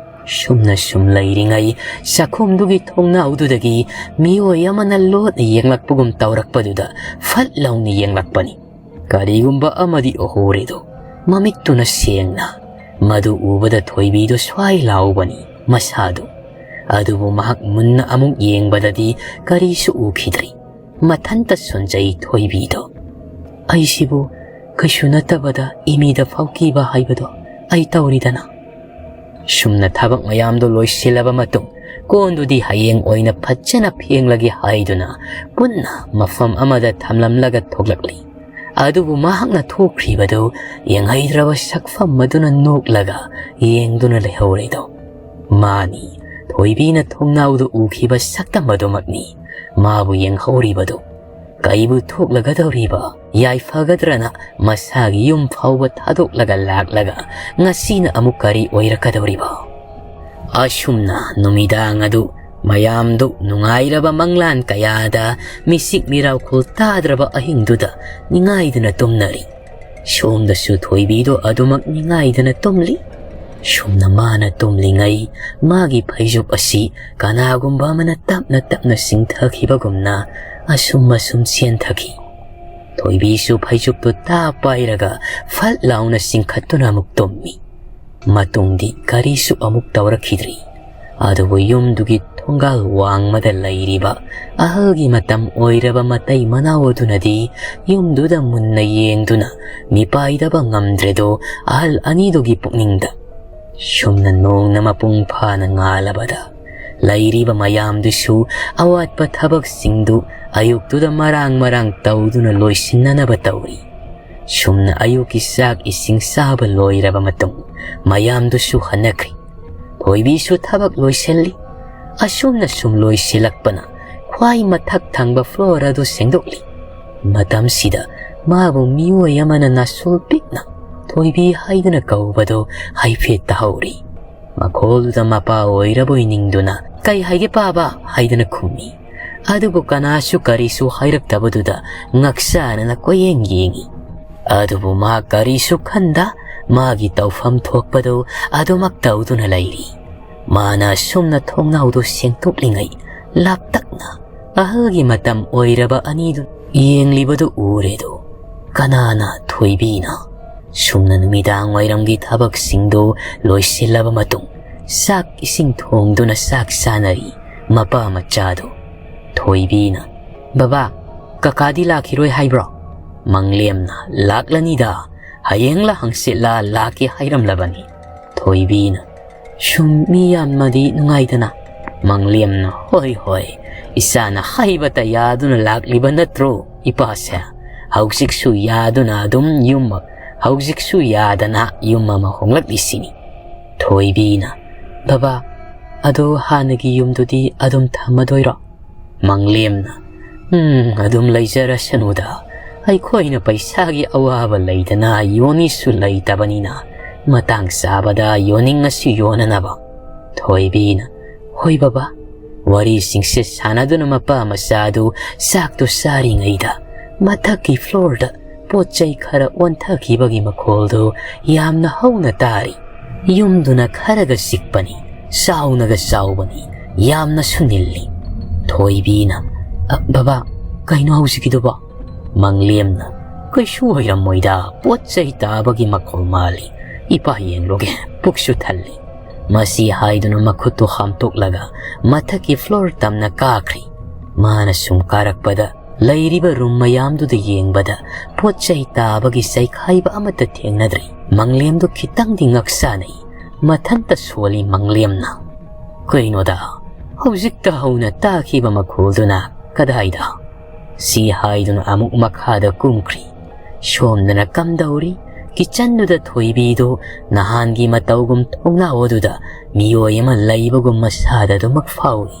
ꯁꯨꯝꯅ ꯁꯨꯝ ꯂꯩꯔꯤꯉꯩ, ꯆꯥꯛꯈꯨꯝꯗꯨꯒꯤ ꯊꯣꯡꯅꯥꯎꯗꯨꯗꯒꯤ ꯃꯤꯑꯣꯏ ꯑꯃꯅ ꯂꯣꯠꯅ ꯌꯦꯡꯂꯛꯄꯒꯨꯝ ꯇꯧꯔꯛꯄꯗꯨꯗ ꯐꯠ ꯂꯥꯎꯅ ꯌꯦꯡꯂꯛꯄꯅꯤ꯫ ꯀꯔꯤꯒꯨꯝꯕ ꯑꯃꯗꯤ ꯎꯍꯧꯔꯦꯗꯣ꯫ ꯃꯃꯤꯠꯇꯨꯅ ꯁꯦꯡꯅ꯫ ꯃꯗꯨ ꯎꯕꯗ ꯊꯣꯏꯕꯤꯗꯣ ꯁ꯭ꯋꯥꯏ ꯂꯥꯎꯕꯅꯤ ꯃꯁꯥꯗꯨ꯫ ꯑꯗꯨꯕꯨ ꯃꯍꯥꯛ ꯃꯨꯟꯅ ꯑꯃꯨꯛ ꯌꯦꯡꯕꯗꯗꯤ ꯀꯔꯤꯁꯨ ꯎꯈꯤꯗ꯭ꯔꯤ꯫ ꯃꯊꯟꯇ ꯁꯣꯟꯖꯩ ꯊꯣꯏꯕꯤꯗꯣ꯫ "ꯑꯩꯁꯤꯕꯨ ꯀꯩꯁꯨ ꯅꯠꯇꯕꯗ ꯏꯃꯤꯗ ꯐꯥꯎꯈꯤꯕ ꯍꯥꯏꯕꯗꯣ ꯑꯩ ꯇꯧꯔꯤꯗꯅ?" ꯁꯨꯝꯅ ꯊꯕꯛ ꯃꯌꯥꯝꯗꯨ ꯂꯣꯏꯁꯤꯜꯂꯕ ꯃꯇꯨꯡ, ꯀꯣꯟꯗꯨꯗꯤ ꯍꯌꯦꯡ ꯑꯣꯏꯅ ꯐꯖꯅ ꯐꯦꯡꯂꯒꯦ ꯍꯥꯏꯗꯨꯅ ꯄꯨꯟꯅ ꯃꯐꯝ ꯑꯃꯗ ꯊꯝꯂꯝꯂꯒ ꯊꯣꯛꯂꯛꯂꯤ꯫ ꯑꯗꯨꯕꯨ ꯃꯍꯥꯛꯅ ꯊꯣꯛꯈ꯭ꯔꯤꯕꯗꯨ ꯌꯦꯡꯍꯩꯗ꯭ꯔꯕ ꯁꯛꯐꯝ ꯑꯗꯨꯅ ꯅꯣꯛꯂꯒ ꯌꯦꯡꯗꯨꯅ ꯂꯩꯍꯧꯔꯤꯗꯣ꯫ ꯃꯥꯅꯤ, ꯊꯣꯏꯕꯤꯅ ꯊꯣꯡꯅꯥꯎꯗ ꯎꯈꯤꯕ ꯁꯛꯇꯝ ꯑꯗꯨꯃꯛꯅꯤ꯫ ꯃꯥꯕꯨ ꯌꯦꯡꯍꯧꯔꯤꯕꯗꯨ꯫ ꯀꯩꯕꯨ ꯊꯣꯛꯂꯒꯗꯧꯔꯤꯕ? ꯌꯥꯏꯐꯒꯗ꯭ꯔꯅ ꯃꯁꯥꯒꯤ ꯌꯨꯝ ꯐꯥꯎꯕ ꯊꯥꯗꯣꯛꯂꯒ ꯂꯥꯛꯂꯒ ꯉꯁꯤꯅ ꯑꯃꯨꯛ ꯀꯔꯤ ꯑꯣꯏꯔꯛꯀꯗꯧꯔꯤꯕ? ꯑꯁꯨꯝꯅ ꯅꯨꯃꯤꯗꯥꯡ ꯑꯗꯨ ꯃꯌꯥꯝꯗꯨ ꯅꯨꯡꯉꯥꯏꯔꯕ ꯃꯪꯂꯥꯟ ꯀꯌꯥꯗ ꯃꯤꯁꯤꯛ ꯃꯤꯔꯥꯎꯈꯣꯜ ꯇꯥꯗ꯭ꯔꯕ ꯑꯍꯤꯡꯗꯨꯗ ꯅꯤꯡꯉꯥꯏꯗꯨꯅ ꯇꯨꯝꯅꯔꯤ꯫ ꯁꯣꯝꯗꯁꯨ ꯊꯣꯏꯕꯤꯗꯣ ꯑꯗꯨꯃꯛ ꯅꯤꯡꯉꯥꯏꯗꯨꯅ ꯇꯨꯝꯂꯤ꯫ ꯁꯨꯝꯅ ꯃꯥꯅ ꯇꯨꯝꯂꯤꯉꯩ ꯃꯥꯒꯤ ꯐꯩꯖꯨꯞ ꯑꯁꯤ ꯀꯅꯥꯒꯨꯝꯕ ꯑꯃꯅ ꯇꯞꯅ ꯇꯞꯅ ꯆꯤꯡꯊꯈꯤꯕꯒꯨꯝꯅ ꯑꯁꯨꯝ ꯑꯁꯨꯝ ꯆꯦꯟꯊꯈꯤ꯫ ꯊꯣꯏꯕꯤꯁꯨ ꯐꯩꯖꯨꯞꯇꯨ ꯇꯥ ꯄꯥꯏꯔꯒ ꯐꯠ ꯂꯥꯎꯅ ꯆꯤꯡꯈꯠꯇꯨꯅ ꯑꯃꯨꯛ ꯇꯨꯝꯃꯤ꯫ ꯃꯇꯨꯡꯗꯤ ꯀꯔꯤꯁꯨ ꯑꯃꯨꯛ ꯇꯧꯔꯛꯈꯤꯗ꯭ꯔꯤ꯫ ꯑꯗꯨꯕꯨ ꯌꯨꯝꯗꯨꯒꯤ ꯊꯣꯡꯒꯥꯜ ꯋꯥꯡꯃꯗ ꯂꯩꯔꯤꯕ ꯑꯍꯜꯒꯤ ꯃꯇꯝ ꯑꯣꯏꯔꯕ ꯃꯇꯩ ꯃꯅꯥꯎ ꯑꯗꯨꯅꯗꯤ ꯌꯨꯝꯗꯨꯗ ꯃꯨꯟꯅ ꯌꯦꯡꯗꯨꯅ ꯃꯤꯄꯥꯏꯗꯕ ꯉꯝꯗ꯭ꯔꯦꯗꯣ ꯑꯍꯜ ꯑꯅꯤꯗꯨꯒꯤ ꯄꯨꯛꯅꯤꯡꯗ꯫ ꯁꯨꯝꯅ ꯅꯣꯡꯅ ꯃꯄꯨꯡ ꯐꯥꯅ ꯉꯥꯜꯂꯕꯗ ꯂꯩꯔꯤꯕ ꯃꯌꯥꯝꯗꯨꯁꯨ ꯑꯋꯥꯠꯄ ꯊꯕꯛꯁꯤꯡꯗꯨ ꯑꯌꯨꯛꯇꯨꯗ ꯃꯔꯥꯡ ꯃꯔꯥꯡ ꯇꯧꯗꯨꯅ ꯂꯣꯏꯁꯤꯟꯅꯅꯕ ꯇꯧꯔꯤ꯫ ꯁꯨꯝꯅ ꯑꯌꯨꯛꯀꯤ ꯆꯥꯛ ꯏꯁꯤꯡ ꯆꯥꯕ ꯂꯣꯏꯔꯕ ꯃꯇꯨꯡ ꯃꯌꯥꯝꯗꯨꯁꯨ ꯍꯟꯅꯈ꯭ꯔꯤ꯫ ꯊꯣꯏꯕꯤꯁꯨ ꯊꯕꯛ ꯂꯣꯏꯁꯤꯜꯂꯤ꯫ ꯑꯁꯨꯝꯅ ꯁꯨꯝ ꯂꯣꯏꯁꯤꯜꯂꯛꯄꯅ ꯈ꯭ꯋꯥꯏ ꯃꯊꯛ ꯊꯪꯕ floor ꯑꯗꯨ ꯁꯦꯡꯗꯣꯛꯂꯤ꯫ ꯃꯇꯝꯁꯤꯗ ꯃꯥꯕꯨ ꯃꯤꯑꯣꯏ ꯑꯃꯅ ꯅꯥꯁꯣꯜ ꯄꯤꯛꯅ "ꯊꯣꯏꯕꯤ" ꯍꯥꯏꯗꯨꯅ ꯀꯧꯕꯗꯨ ꯍꯥꯏꯐꯦꯠ ꯇꯥꯍꯧꯔꯤ꯫ ꯃꯈꯣꯜꯗꯨꯗ ꯃꯄꯥ ꯑꯣꯏꯔꯕꯣꯏ ꯅꯤꯡꯗꯨꯅ "ꯀꯩ ꯍꯥꯏꯒꯦ ꯄꯥꯕ?" ꯍꯥꯏꯗꯨꯅ ꯈꯨꯝꯃꯤ꯫ ꯑꯗꯨꯕꯨ ꯀꯅꯥꯁꯨ ꯀꯔꯤꯁꯨ ꯍꯥꯏꯔꯛꯇꯕꯗꯨꯗ ꯉꯛꯆꯥꯅꯅ ꯀꯣꯏꯌꯦꯡ ꯌꯦꯡꯉꯤ꯫ ꯑꯗꯨꯕꯨ ꯃꯥ ꯀꯔꯤꯁꯨ ꯈꯟꯗ ꯃꯥꯒꯤ ꯇꯧꯐꯝ ꯊꯣꯛꯄꯗꯨ ꯑꯗꯨꯃꯛ ꯇꯧꯗꯨꯅ ꯂꯩꯔꯤ꯫ ꯃꯥꯅ ꯑꯁꯨꯝꯅ ꯊꯣꯡꯅꯥꯎꯗꯨ ꯁꯦꯡꯗꯣꯛꯂꯤꯉꯩ, ꯂꯥꯞꯇꯛꯅ ꯑꯍꯜꯒꯤ ꯃꯇꯝ ꯑꯣꯏꯔꯕ ꯑꯅꯤꯗꯨ ꯌꯦꯡꯂꯤꯕꯗꯨ ꯎꯔꯦꯗꯣ꯫ ꯀꯅꯥꯅ? ꯊꯣꯏꯕꯤꯅ꯫ ꯁꯨꯝꯅ ꯅꯨꯃꯤꯗꯥꯡ ꯋꯥꯏꯔꯝꯒꯤ ꯊꯕꯛꯁꯤꯡꯗꯨ ꯂꯣꯏꯁꯤꯜꯂꯕ ꯃꯇꯨꯡ, ꯆꯥꯛ ꯏꯁꯤꯡ ꯊꯣꯡꯗꯨꯅ ꯆꯥꯛ ꯆꯥꯅꯔꯤ ꯃꯄꯥ ꯃꯆꯥꯗꯨ꯫ ꯊꯣꯏꯕꯤꯅ, "ꯕꯕꯥ, ꯀꯀꯥꯗꯤ ꯂꯥꯛꯈꯤꯔꯣꯏ ꯍꯥꯏꯕ꯭ꯔꯣ?" ꯃꯪꯂꯦꯝꯅ, "ꯂꯥꯛꯂꯅꯤꯗ, ꯍꯌꯦꯡꯂ ꯍꯪꯆꯤꯠꯂ ꯂꯥꯛꯀꯦ ꯍꯥꯏꯔꯝꯂꯕꯅꯤ꯫" ꯊꯣꯏꯕꯤꯅ, "ꯁꯨꯝ ꯃꯤ ꯌꯥꯝꯃꯗꯤ ꯅꯨꯡꯉꯥꯏꯗꯅ꯫" ꯃꯪꯂꯦꯝꯅ, "ꯍꯣꯏ, ꯍꯣꯏ, ꯏꯆꯥꯅ ꯍꯥꯏꯕꯇ ꯌꯥꯗꯨꯅ ꯂꯥꯛꯂꯤꯕ ꯅꯠꯇ꯭ꯔꯣ ꯏꯄꯥꯁꯦ? ꯍꯧꯖꯤꯛꯁꯨ ꯌꯥꯗꯨꯅ ꯑꯗꯨꯝ ꯌꯨꯝ, ꯍꯧꯖꯤꯛꯁꯨ ꯌꯥꯗꯅ ꯌꯨꯝ ꯑꯃ ꯍꯣꯡꯂꯛꯂꯤꯁꯤꯅꯤ꯫" ꯊꯣꯏꯕꯤꯅ, "ꯕꯕꯥ, ꯑꯗꯣ ꯍꯥꯟꯅꯒꯤ ꯌꯨꯝꯗꯨꯗꯤ ꯑꯗꯨꯝ ꯊꯝꯃꯗꯣꯏꯔꯣ?" ꯃꯪꯂꯦꯝꯅ, "ꯎꯝ, ꯑꯗꯨꯝ ꯂꯩꯖꯔꯁꯅꯨꯗ꯫ ꯑꯩꯈꯣꯏꯅ ꯄꯩꯁꯥꯒꯤ ꯑꯋꯥꯕ ꯂꯩꯗꯅ ꯌꯣꯟꯅꯤꯁꯨ ꯂꯩꯇꯕꯅꯤꯅ, ꯃꯇꯥꯡ ꯆꯥꯕꯗ ꯌꯣꯟꯅꯤꯡꯉꯁꯨ ꯌꯣꯟꯅꯅꯕ꯫" ꯊꯣꯏꯕꯤꯅ, "ꯍꯣꯏ ꯕꯕꯥ꯫" ꯋꯥꯔꯤꯁꯤꯡꯁꯦ ꯁꯥꯟꯅꯗꯨꯅ ꯃꯄꯥ ꯃꯆꯥꯗꯨ ꯆꯥꯛꯇꯨ ꯆꯥꯔꯤꯉꯩꯗ, ꯃꯊꯛꯀꯤ floorꯗ ꯄꯣꯠ ꯆꯩ ꯈꯔ ꯑꯣꯟꯊꯈꯤꯕꯒꯤ ꯃꯈꯣꯜꯗꯨ ꯌꯥꯝꯅ ꯍꯧꯅ ꯇꯥꯔꯤ꯫ ꯌꯨꯝꯗꯨꯅ ꯈꯔꯒ ꯆꯤꯛꯄꯅꯤ, ꯆꯥꯎꯅꯒ ꯆꯥꯎꯕꯅꯤ, ꯌꯥꯝꯅꯁꯨ ꯅꯤꯜꯂꯤ꯫ ꯊꯣꯏꯕꯤꯅ, "ꯑ, ꯕꯕꯥ, ꯀꯩꯅꯣ ꯍꯧꯖꯤꯛꯀꯤꯗꯨꯕꯣ?" ꯃꯪꯂꯦꯝꯅ, "ꯀꯩꯁꯨ ꯑꯣꯏꯔꯝꯃꯣꯏꯗ, ꯄꯣꯠ ꯆꯩ ꯇꯥꯕꯒꯤ ꯃꯈꯣꯜ ꯃꯥꯜꯂꯤ꯫ ꯏꯄꯥ ꯌꯦꯡꯂꯨꯒꯦ, ꯄꯨꯛꯁꯨ ꯊꯜꯂꯤ꯫" ꯃꯁꯤ ꯍꯥꯏꯗꯨꯅ ꯃꯈꯨꯠꯇꯨ ꯍꯥꯝꯇꯣꯛꯂꯒ ꯃꯊꯛꯀꯤ floor ꯇꯝꯅ ꯀꯥꯈ꯭ꯔꯤ꯫ ꯃꯥꯅ ꯁꯨꯝ ꯀꯥꯔꯛꯄꯗ, ꯂꯩꯔꯤꯕ room ꯃꯌꯥꯝꯗꯨꯗ ꯌꯦꯡꯕꯗ ꯄꯣꯠ ꯆꯩ ꯇꯥꯕꯒꯤ ꯆꯩꯈꯥꯏꯕ ꯑꯃꯠꯇ ꯊꯦꯡꯅꯗ꯭ꯔꯤ꯫ ꯃꯪꯂꯦꯝꯗꯨ ꯈꯤꯇꯪꯗꯤ ꯉꯛꯁꯥꯅꯩ꯫ ꯃꯊꯟꯇ ꯁꯣꯜꯂꯤ ꯃꯪꯂꯦꯝꯅ꯫ "ꯀꯩꯅꯣꯗ, ꯍꯧꯖꯤꯛꯇ ꯍꯧꯅ ꯇꯥꯈꯤꯕ ꯃꯈꯣꯜꯗꯨꯅ ꯀꯗꯥꯏꯗ?" ꯁꯤ ꯍꯥꯏꯗꯨꯅ ꯑꯃꯨꯛ ꯃꯈꯥꯗ ꯀꯨꯝꯈ꯭ꯔꯤ꯫ ꯁꯣꯝꯗꯅ ꯀꯝꯗꯧꯔꯤ? Kitchenꯗꯨꯗ ꯊꯣꯏꯕꯤꯗꯨ ꯅꯍꯥꯟꯒꯤ ꯃꯇꯧꯒꯨꯝ ꯊꯣꯡꯅꯥꯎ ꯑꯗꯨꯗ ꯃꯤꯑꯣꯏ ꯑꯃ ꯂꯩꯕꯒꯨꯝ ꯃꯁꯥꯗ ꯑꯗꯨꯃꯛ ꯐꯥꯎꯏ꯫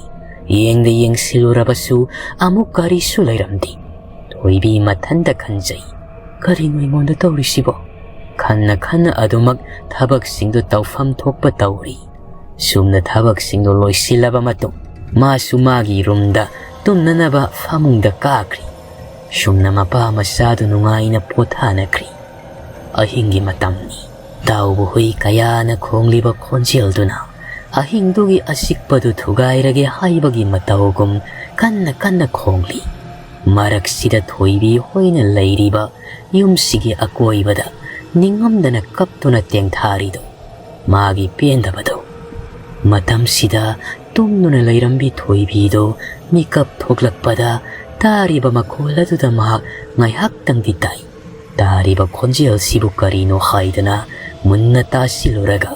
ꯌꯦꯡꯗ ꯌꯦꯡꯁꯤꯜꯂꯨꯔꯕꯁꯨ ꯑꯃꯨꯛ ꯀꯔꯤꯁꯨ ꯂꯩꯔꯝꯗꯦ꯫ ꯊꯣꯏꯕꯤ ꯃꯊꯟꯇ ꯈꯟꯖꯩ, "ꯀꯔꯤꯅꯣ ꯑꯩꯉꯣꯟꯗ ꯇꯧꯔꯤꯁꯤꯕꯣ?" ꯈꯟꯅ ꯈꯟꯅ ꯑꯗꯨꯃꯛ ꯊꯕꯛꯁꯤꯡꯗꯨ ꯇꯧꯐꯝ ꯊꯣꯛꯄ ꯇꯧꯔꯤ꯫ ꯁꯨꯝꯅ ꯊꯕꯛꯁꯤꯡꯗꯨ ꯂꯣꯏꯁꯤꯜꯂꯕ ꯃꯇꯨꯡ, ꯃꯥꯁꯨ ꯃꯥꯒꯤ roomꯗ ꯇꯨꯝꯅꯅꯕ ꯐꯃꯨꯡꯗ ꯀꯥꯈ꯭ꯔꯤ꯫ ꯁꯨꯝꯅ ꯃꯄꯥ ꯃꯆꯥꯗꯨ ꯅꯨꯡꯉꯥꯏꯅ ꯄꯣꯊꯥꯅꯈ꯭ꯔꯤ꯫ ꯑꯍꯤꯡꯒꯤ ꯃꯇꯝꯅꯤ꯫ ꯇꯥꯎꯕ ꯍꯨꯏ ꯀꯌꯥꯅ ꯈꯣꯡꯂꯤꯕ ꯈꯣꯟꯖꯦꯜꯗꯨꯅ ꯑꯍꯤꯡꯗꯨꯒꯤ ꯑꯆꯤꯛꯄꯗꯨ ꯊꯨꯒꯥꯏꯔꯒꯦ ꯍꯥꯏꯕꯒꯤ ꯃꯇꯧꯒꯨꯝ ꯀꯟꯅ ꯀꯟꯅ ꯈꯣꯡꯂꯤ꯫ ꯃꯔꯛꯁꯤꯗ ꯊꯣꯏꯕꯤ ꯍꯣꯏꯅ ꯂꯩꯔꯤꯕ ꯌꯨꯝꯁꯤꯒꯤ ꯑꯀꯣꯏꯕꯗ ꯅꯤꯡꯉꯝꯗꯅ ꯀꯞꯇꯨꯅ ꯇꯦꯡꯊꯥꯔꯤꯗꯨ ꯃꯥꯒꯤ ꯄꯦꯟꯗꯕꯗꯨ꯫ ꯃꯇꯝꯁꯤꯗ ꯇꯨꯝꯗꯨꯅ ꯂꯩꯔꯝꯕꯤ ꯊꯣꯏꯕꯤꯗꯨ ꯃꯤꯀꯞ ꯊꯣꯛꯂꯛꯄꯗ ꯇꯥꯔꯤꯕ ꯃꯈꯣꯜ ꯑꯗꯨꯗ ꯃꯍꯥꯛ ꯉꯥꯏꯍꯥꯛꯇꯪꯗꯤ ꯇꯥꯏ꯫ ꯇꯥꯔꯤꯕ ꯈꯣꯟꯖꯦꯜꯁꯤꯕꯨ ꯀꯔꯤꯅꯣ ꯍꯥꯏꯗꯅ ꯃꯨꯟꯅ ꯇꯥꯁꯤꯜꯂꯨꯔꯒ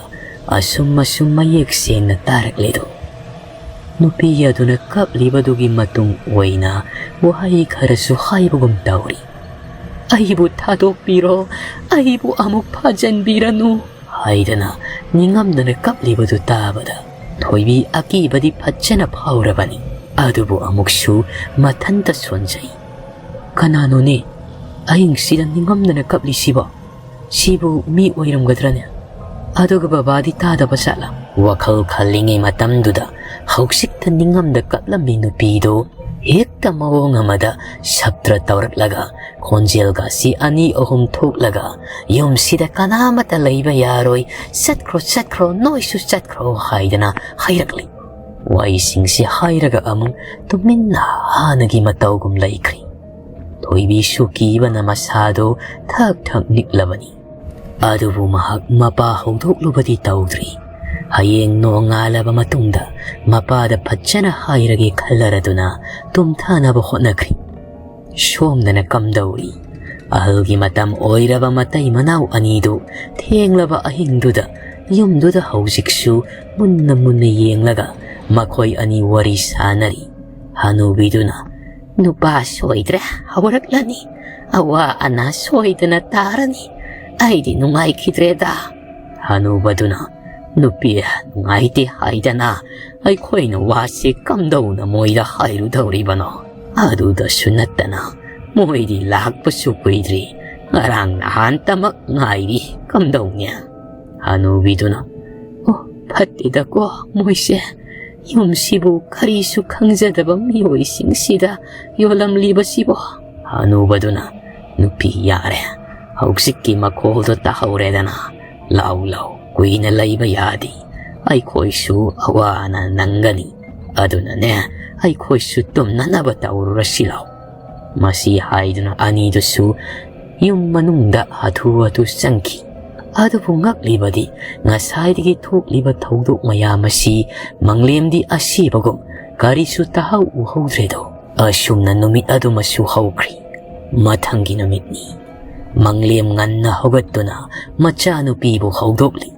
ꯑꯁꯨꯝ ꯑꯁꯨꯝ ꯃꯌꯦꯛ ꯁꯦꯡꯅ ꯇꯥꯔꯛꯂꯦꯗꯣ꯫ ꯅꯨꯄꯤ ꯑꯗꯨꯅ ꯀꯞꯂꯤꯕꯗꯨꯒꯤ ꯃꯇꯨꯡ ꯑꯣꯏꯅ ꯋꯥꯍꯩ ꯈꯔꯁꯨ ꯍꯥꯏꯕꯒꯨꯝ ꯇꯧꯔꯤ꯫ "ꯑꯩꯕꯨ ꯊꯥꯗꯣꯛꯄꯤꯔꯣ, ꯑꯩꯕꯨ ꯑꯃꯨꯛ ꯐꯥꯖꯟꯕꯤꯔꯅꯨ" ꯍꯥꯏꯗꯅ ꯅꯤꯡꯉꯝꯗꯅ ꯀꯞꯂꯤꯕꯗꯨ ꯇꯥꯕꯗ ꯊꯣꯏꯕꯤ ꯑꯀꯤꯕꯗꯤ ꯐꯖꯅ ꯐꯥꯎꯔꯕꯅꯤ꯫ ꯑꯗꯨꯕꯨ ꯑꯃꯨꯛꯁꯨ ꯃꯊꯟꯇ ꯁꯣꯟꯖꯩ꯫ "ꯀꯅꯥꯅꯣꯅꯦ ꯑꯍꯤꯡꯁꯤꯗ ꯅꯤꯡꯉꯝꯗꯅ ꯀꯞꯂꯤꯁꯤꯕꯣ? ꯁꯤꯕꯨ ꯃꯤ ꯑꯣꯏꯔꯝꯒꯗ꯭ꯔꯅꯦ? ꯑꯗꯨꯒ ꯕꯕꯥꯗꯤ ꯇꯥꯗꯕ ꯖꯥꯠꯂꯥ?" ꯋꯥꯈꯜ ꯈꯜꯂꯤꯉꯩ ꯃꯇꯝꯗꯨꯗ ꯍꯧꯖꯤꯛꯇ ꯅꯤꯡꯉꯝꯗ ꯀꯞꯂꯝꯃꯤ ꯅꯨꯄꯤꯗꯨ ꯍꯦꯛꯇ ꯃꯑꯣꯡ ꯑꯃꯗ ꯁꯞꯇ꯭ꯔ ꯇꯧꯔꯛꯂꯒ ꯈꯣꯟꯖꯦꯜꯒꯁꯤ ꯑꯅꯤ ꯑꯍꯨꯝ ꯊꯣꯛꯂꯒ, "ꯌꯨꯝꯁꯤꯗ ꯀꯅꯥꯃꯠꯇ ꯂꯩꯕ ꯌꯥꯔꯣꯏ, ꯆꯠꯈ꯭ꯔꯣ, ꯆꯠꯈ꯭ꯔꯣ, ꯅꯣꯏꯁꯨ ꯆꯠꯈ꯭ꯔꯣ" ꯍꯥꯏꯗꯅ ꯍꯥꯏꯔꯛꯂꯤ꯫ ꯋꯥꯍꯩꯁꯤꯡꯁꯤ ꯍꯥꯏꯔꯒ ꯑꯃꯨꯛ ꯇꯨꯃꯤꯟꯅ ꯍꯥꯟꯅꯒꯤ ꯃꯇꯧꯒꯨꯝ ꯂꯩꯈ꯭ꯔꯤ꯫ ꯊꯣꯏꯕꯤꯁꯨ ꯀꯤꯕꯅ ꯃꯁꯥꯗꯣ ꯊꯛ ꯊꯛ ꯅꯤꯛꯂꯕꯅꯤ꯫ ꯑꯗꯨꯕꯨ ꯃꯍꯥꯛ ꯃꯄꯥ ꯍꯧꯗꯣꯛꯂꯨꯕꯗꯤ ꯇꯧꯗ꯭ꯔꯤ꯫ ꯍꯌꯦꯡ ꯅꯣꯡꯉꯥꯜꯂꯕ ꯃꯇꯨꯡꯗ ꯃꯄꯥꯗ ꯐꯖꯅ ꯍꯥꯏꯔꯒꯦ ꯈꯜꯂꯔꯗꯨꯅ ꯇꯨꯝꯊꯅꯕ ꯍꯣꯠꯅꯈ꯭ꯔꯤ꯫ ꯁꯣꯝꯗꯅ ꯀꯝꯗꯧꯔꯤ? ꯑꯍꯜꯒꯤ ꯃꯇꯝ ꯑꯣꯏꯔꯕ ꯃꯇꯩ ꯃꯅꯥꯎ ꯑꯅꯤꯗꯨ ꯊꯦꯡꯂꯕ ꯑꯍꯤꯡꯗꯨꯗ ꯌꯨꯝꯗꯨꯗ ꯍꯧꯖꯤꯛꯁꯨ ꯃꯨꯟꯅ ꯃꯨꯟꯅ ꯌꯦꯡꯂꯒ ꯃꯈꯣꯏ ꯑꯅꯤ ꯋꯥꯔꯤ ꯁꯥꯅꯔꯤ꯫ ꯍꯅꯨꯕꯤꯗꯨꯅ, "ꯅꯨꯄꯥ ꯁꯣꯏꯗ꯭ꯔꯦ, ꯍꯧꯔꯛꯂꯅꯤ꯫ ꯑꯋꯥ ꯑꯅꯥ ꯁꯣꯏꯗꯅ ꯇꯥꯔꯅꯤ꯫ ꯑꯩꯗꯤ ꯅꯨꯡꯉꯥꯏꯈꯤꯗ꯭ꯔꯦꯗ"꯫ ꯍꯅꯨꯕꯗꯨꯅ, "ꯅꯨꯄꯤ ꯅꯨꯡꯉꯥꯏꯇꯦ ꯍꯥꯏꯗꯅ ꯑꯩꯈꯣꯏꯅ ꯋꯥꯁꯤ ꯀꯝꯗꯧꯅ ꯃꯣꯏꯗ ꯍꯥꯏꯔꯨꯗꯧꯔꯤꯕꯅꯣ? ꯑꯗꯨꯗꯁꯨ ꯅꯠꯇꯅ ꯃꯣꯏꯗꯤ ꯂꯥꯛꯄꯁꯨ ꯀꯨꯏꯗ꯭ꯔꯤ, ꯉꯔꯥꯡ ꯅꯍꯥꯟꯇꯃꯛ ꯉꯥꯏꯔꯤ, ꯀꯝꯗꯧꯅꯤ?" ꯍꯅꯨꯕꯤꯗꯨꯅ, "ꯑꯣ, ꯐꯠꯇꯦꯗꯀꯣ ꯃꯣꯏꯁꯦ꯫ ꯌꯨꯝꯁꯤꯕꯨ ꯀꯔꯤꯁꯨ ꯈꯪꯖꯗꯕ ꯃꯤꯑꯣꯏꯁꯤꯡꯁꯤꯗ ꯌꯣꯜꯂꯝꯂꯤꯕꯁꯤꯕꯣ?" ꯍꯅꯨꯕꯗꯨꯅ, "ꯅꯨꯄꯤ, ꯌꯥꯔꯦ, ꯍꯧꯖꯤꯛꯀꯤ ꯃꯈꯣꯜꯗꯣ ꯇꯥꯍꯧꯔꯦꯗꯅ꯫ ꯂꯥꯎ, ꯂꯥꯎ, ꯀꯨꯏꯅ ꯂꯩꯕ ꯌꯥꯗꯦ꯫ ꯑꯩꯈꯣꯏꯁꯨ ꯑꯋꯥꯅ ꯅꯪꯒꯅꯤ꯫ ꯑꯗꯨꯅꯅꯦ, ꯑꯩꯈꯣꯏꯁꯨ ꯇꯨꯝꯅꯅꯕ ꯇꯧꯔꯨꯔꯁꯤ ꯂꯥꯎ꯫" ꯃꯁꯤ ꯍꯥꯏꯗꯨꯅ ꯑꯅꯤꯗꯨꯁꯨ ꯌꯨꯝ ꯃꯅꯨꯡꯗ ꯍꯥꯊꯨ ꯍꯥꯊꯨ ꯆꯪꯈꯤ꯫ ꯑꯗꯨꯕꯨ ꯉꯛꯂꯤꯕꯗꯤ, ꯉꯁꯥꯏꯗꯒꯤ ꯊꯣꯛꯂꯤꯕ ꯊꯧꯗꯣꯛ ꯃꯌꯥꯝ ꯑꯁꯤ ꯃꯪꯂꯦꯝꯗꯤ ꯑꯁꯤꯕꯒꯨꯝ ꯀꯔꯤꯁꯨ ꯇꯥꯍꯧ ꯎꯍꯧꯗ꯭ꯔꯦꯗꯣ꯫ ꯑꯁꯨꯝꯅ ꯅꯨꯃꯤꯠ ꯑꯗꯨꯃꯁꯨ ꯍꯧꯈ꯭ꯔꯤ꯫ ꯃꯊꯪꯒꯤ ꯅꯨꯃꯤꯠꯅꯤ꯫ ꯃꯪꯂꯦꯝ ꯉꯟꯅ ꯍꯧꯒꯠꯇꯨꯅ ꯃꯆꯥꯅꯨꯄꯤꯕꯨ ꯍꯧꯗꯣꯛꯂꯤ꯫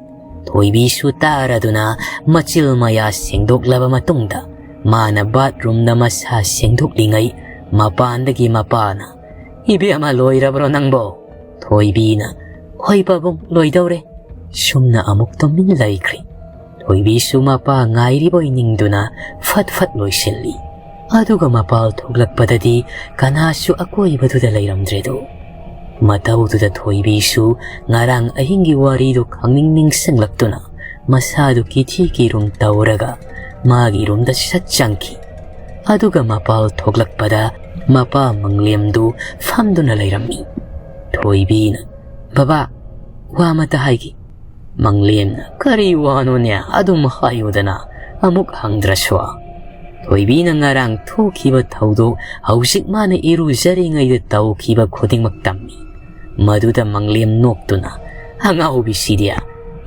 ꯊꯣꯏꯕꯤꯁꯨ ꯇꯥꯔꯗꯨꯅ ꯃꯆꯤꯜ ꯃꯌꯥ ꯁꯦꯡꯗꯣꯛꯂꯕ ꯃꯇꯨꯡꯗ, ꯃꯥꯅ ꯕꯥꯠꯔꯨꯝꯗ ꯃꯁꯥ ꯁꯦꯡꯗꯣꯛꯂꯤꯉꯩ ꯃꯄꯥꯟꯗꯒꯤ ꯃꯄꯥꯅ, "ꯏꯕꯦꯝꯃ, ꯂꯣꯏꯔꯕ꯭ꯔꯣ ꯅꯪꯕꯣ?" ꯊꯣꯏꯕꯤꯅ, "ꯍꯣꯏ ꯄꯥꯕꯨꯡ, ꯂꯣꯏꯗꯧꯔꯦ꯫" ꯁꯨꯝꯅ ꯑꯃꯨꯛ ꯇꯨꯃꯤꯟ ꯂꯩꯈ꯭ꯔꯤ꯫ ꯊꯣꯏꯕꯤꯁꯨ ꯃꯄꯥ ꯉꯥꯏꯔꯤꯕꯣꯏ ꯅꯤꯡꯗꯨꯅ ꯐꯠ ꯐꯠ ꯂꯣꯏꯁꯤꯜꯂꯤ꯫ ꯑꯗꯨꯒ ꯃꯄꯥꯜ ꯊꯣꯛꯂꯛꯄꯗꯗꯤ ꯀꯅꯥꯁꯨ ꯑꯀꯣꯏꯕꯗꯨꯗ ꯂꯩꯔꯝꯗ꯭ꯔꯦꯗꯣ꯫ ꯃꯇꯧꯗꯨꯗ ꯊꯣꯏꯕꯤꯁꯨ ꯉꯔꯥꯡ ꯑꯍꯤꯡꯒꯤ ꯋꯥꯔꯤꯗꯨ ꯈꯪꯅꯤꯡ ꯅꯤꯡꯁꯤꯡꯂꯛꯇꯨꯅ ꯃꯁꯥꯗꯨ ꯀꯤꯊꯤ ꯀꯤꯔꯨꯝ ꯇꯧꯔꯒ ꯃꯥꯒꯤ ꯔꯨꯝꯗ ꯁꯠ ꯆꯪꯈꯤ꯫ ꯑꯗꯨꯒ ꯃꯄꯥꯜ ꯊꯣꯛꯂꯛꯄꯗ ꯃꯄꯥ ꯃꯪꯂꯦꯝꯗꯨ ꯐꯝꯗꯨꯅ ꯂꯩꯔꯝꯃꯤ꯫ ꯊꯣꯏꯕꯤꯅ, "ꯕꯕꯥ, ꯋꯥ ꯑꯃꯇ ꯍꯥꯏꯒꯦ꯫" ꯃꯪꯂꯦꯝꯅ, "ꯀꯔꯤ ꯋꯥꯅꯣꯅꯦ? ꯑꯗꯨꯝ ꯍꯥꯏꯌꯨꯗꯅ, ꯑꯃꯨꯛ ꯍꯪꯗ꯭ꯔꯁꯨ꯫" ꯊꯣꯏꯕꯤꯅ ꯉꯔꯥꯡ ꯊꯣꯛꯈꯤꯕ ꯊꯧꯗꯣꯛ, ꯍꯧꯖꯤꯛ ꯃꯥꯅ ꯏꯔꯨꯖꯔꯤꯉꯩꯗ ꯇꯧꯈꯤꯕ ꯈꯨꯗꯤꯡꯃꯛ ꯇꯝꯃꯤ꯫ ꯃꯗꯨꯗ ꯃꯪꯂꯦꯝ ꯅꯣꯛꯇꯨꯅ, "ꯑꯉꯥꯎꯕꯤꯁꯤꯗꯤ,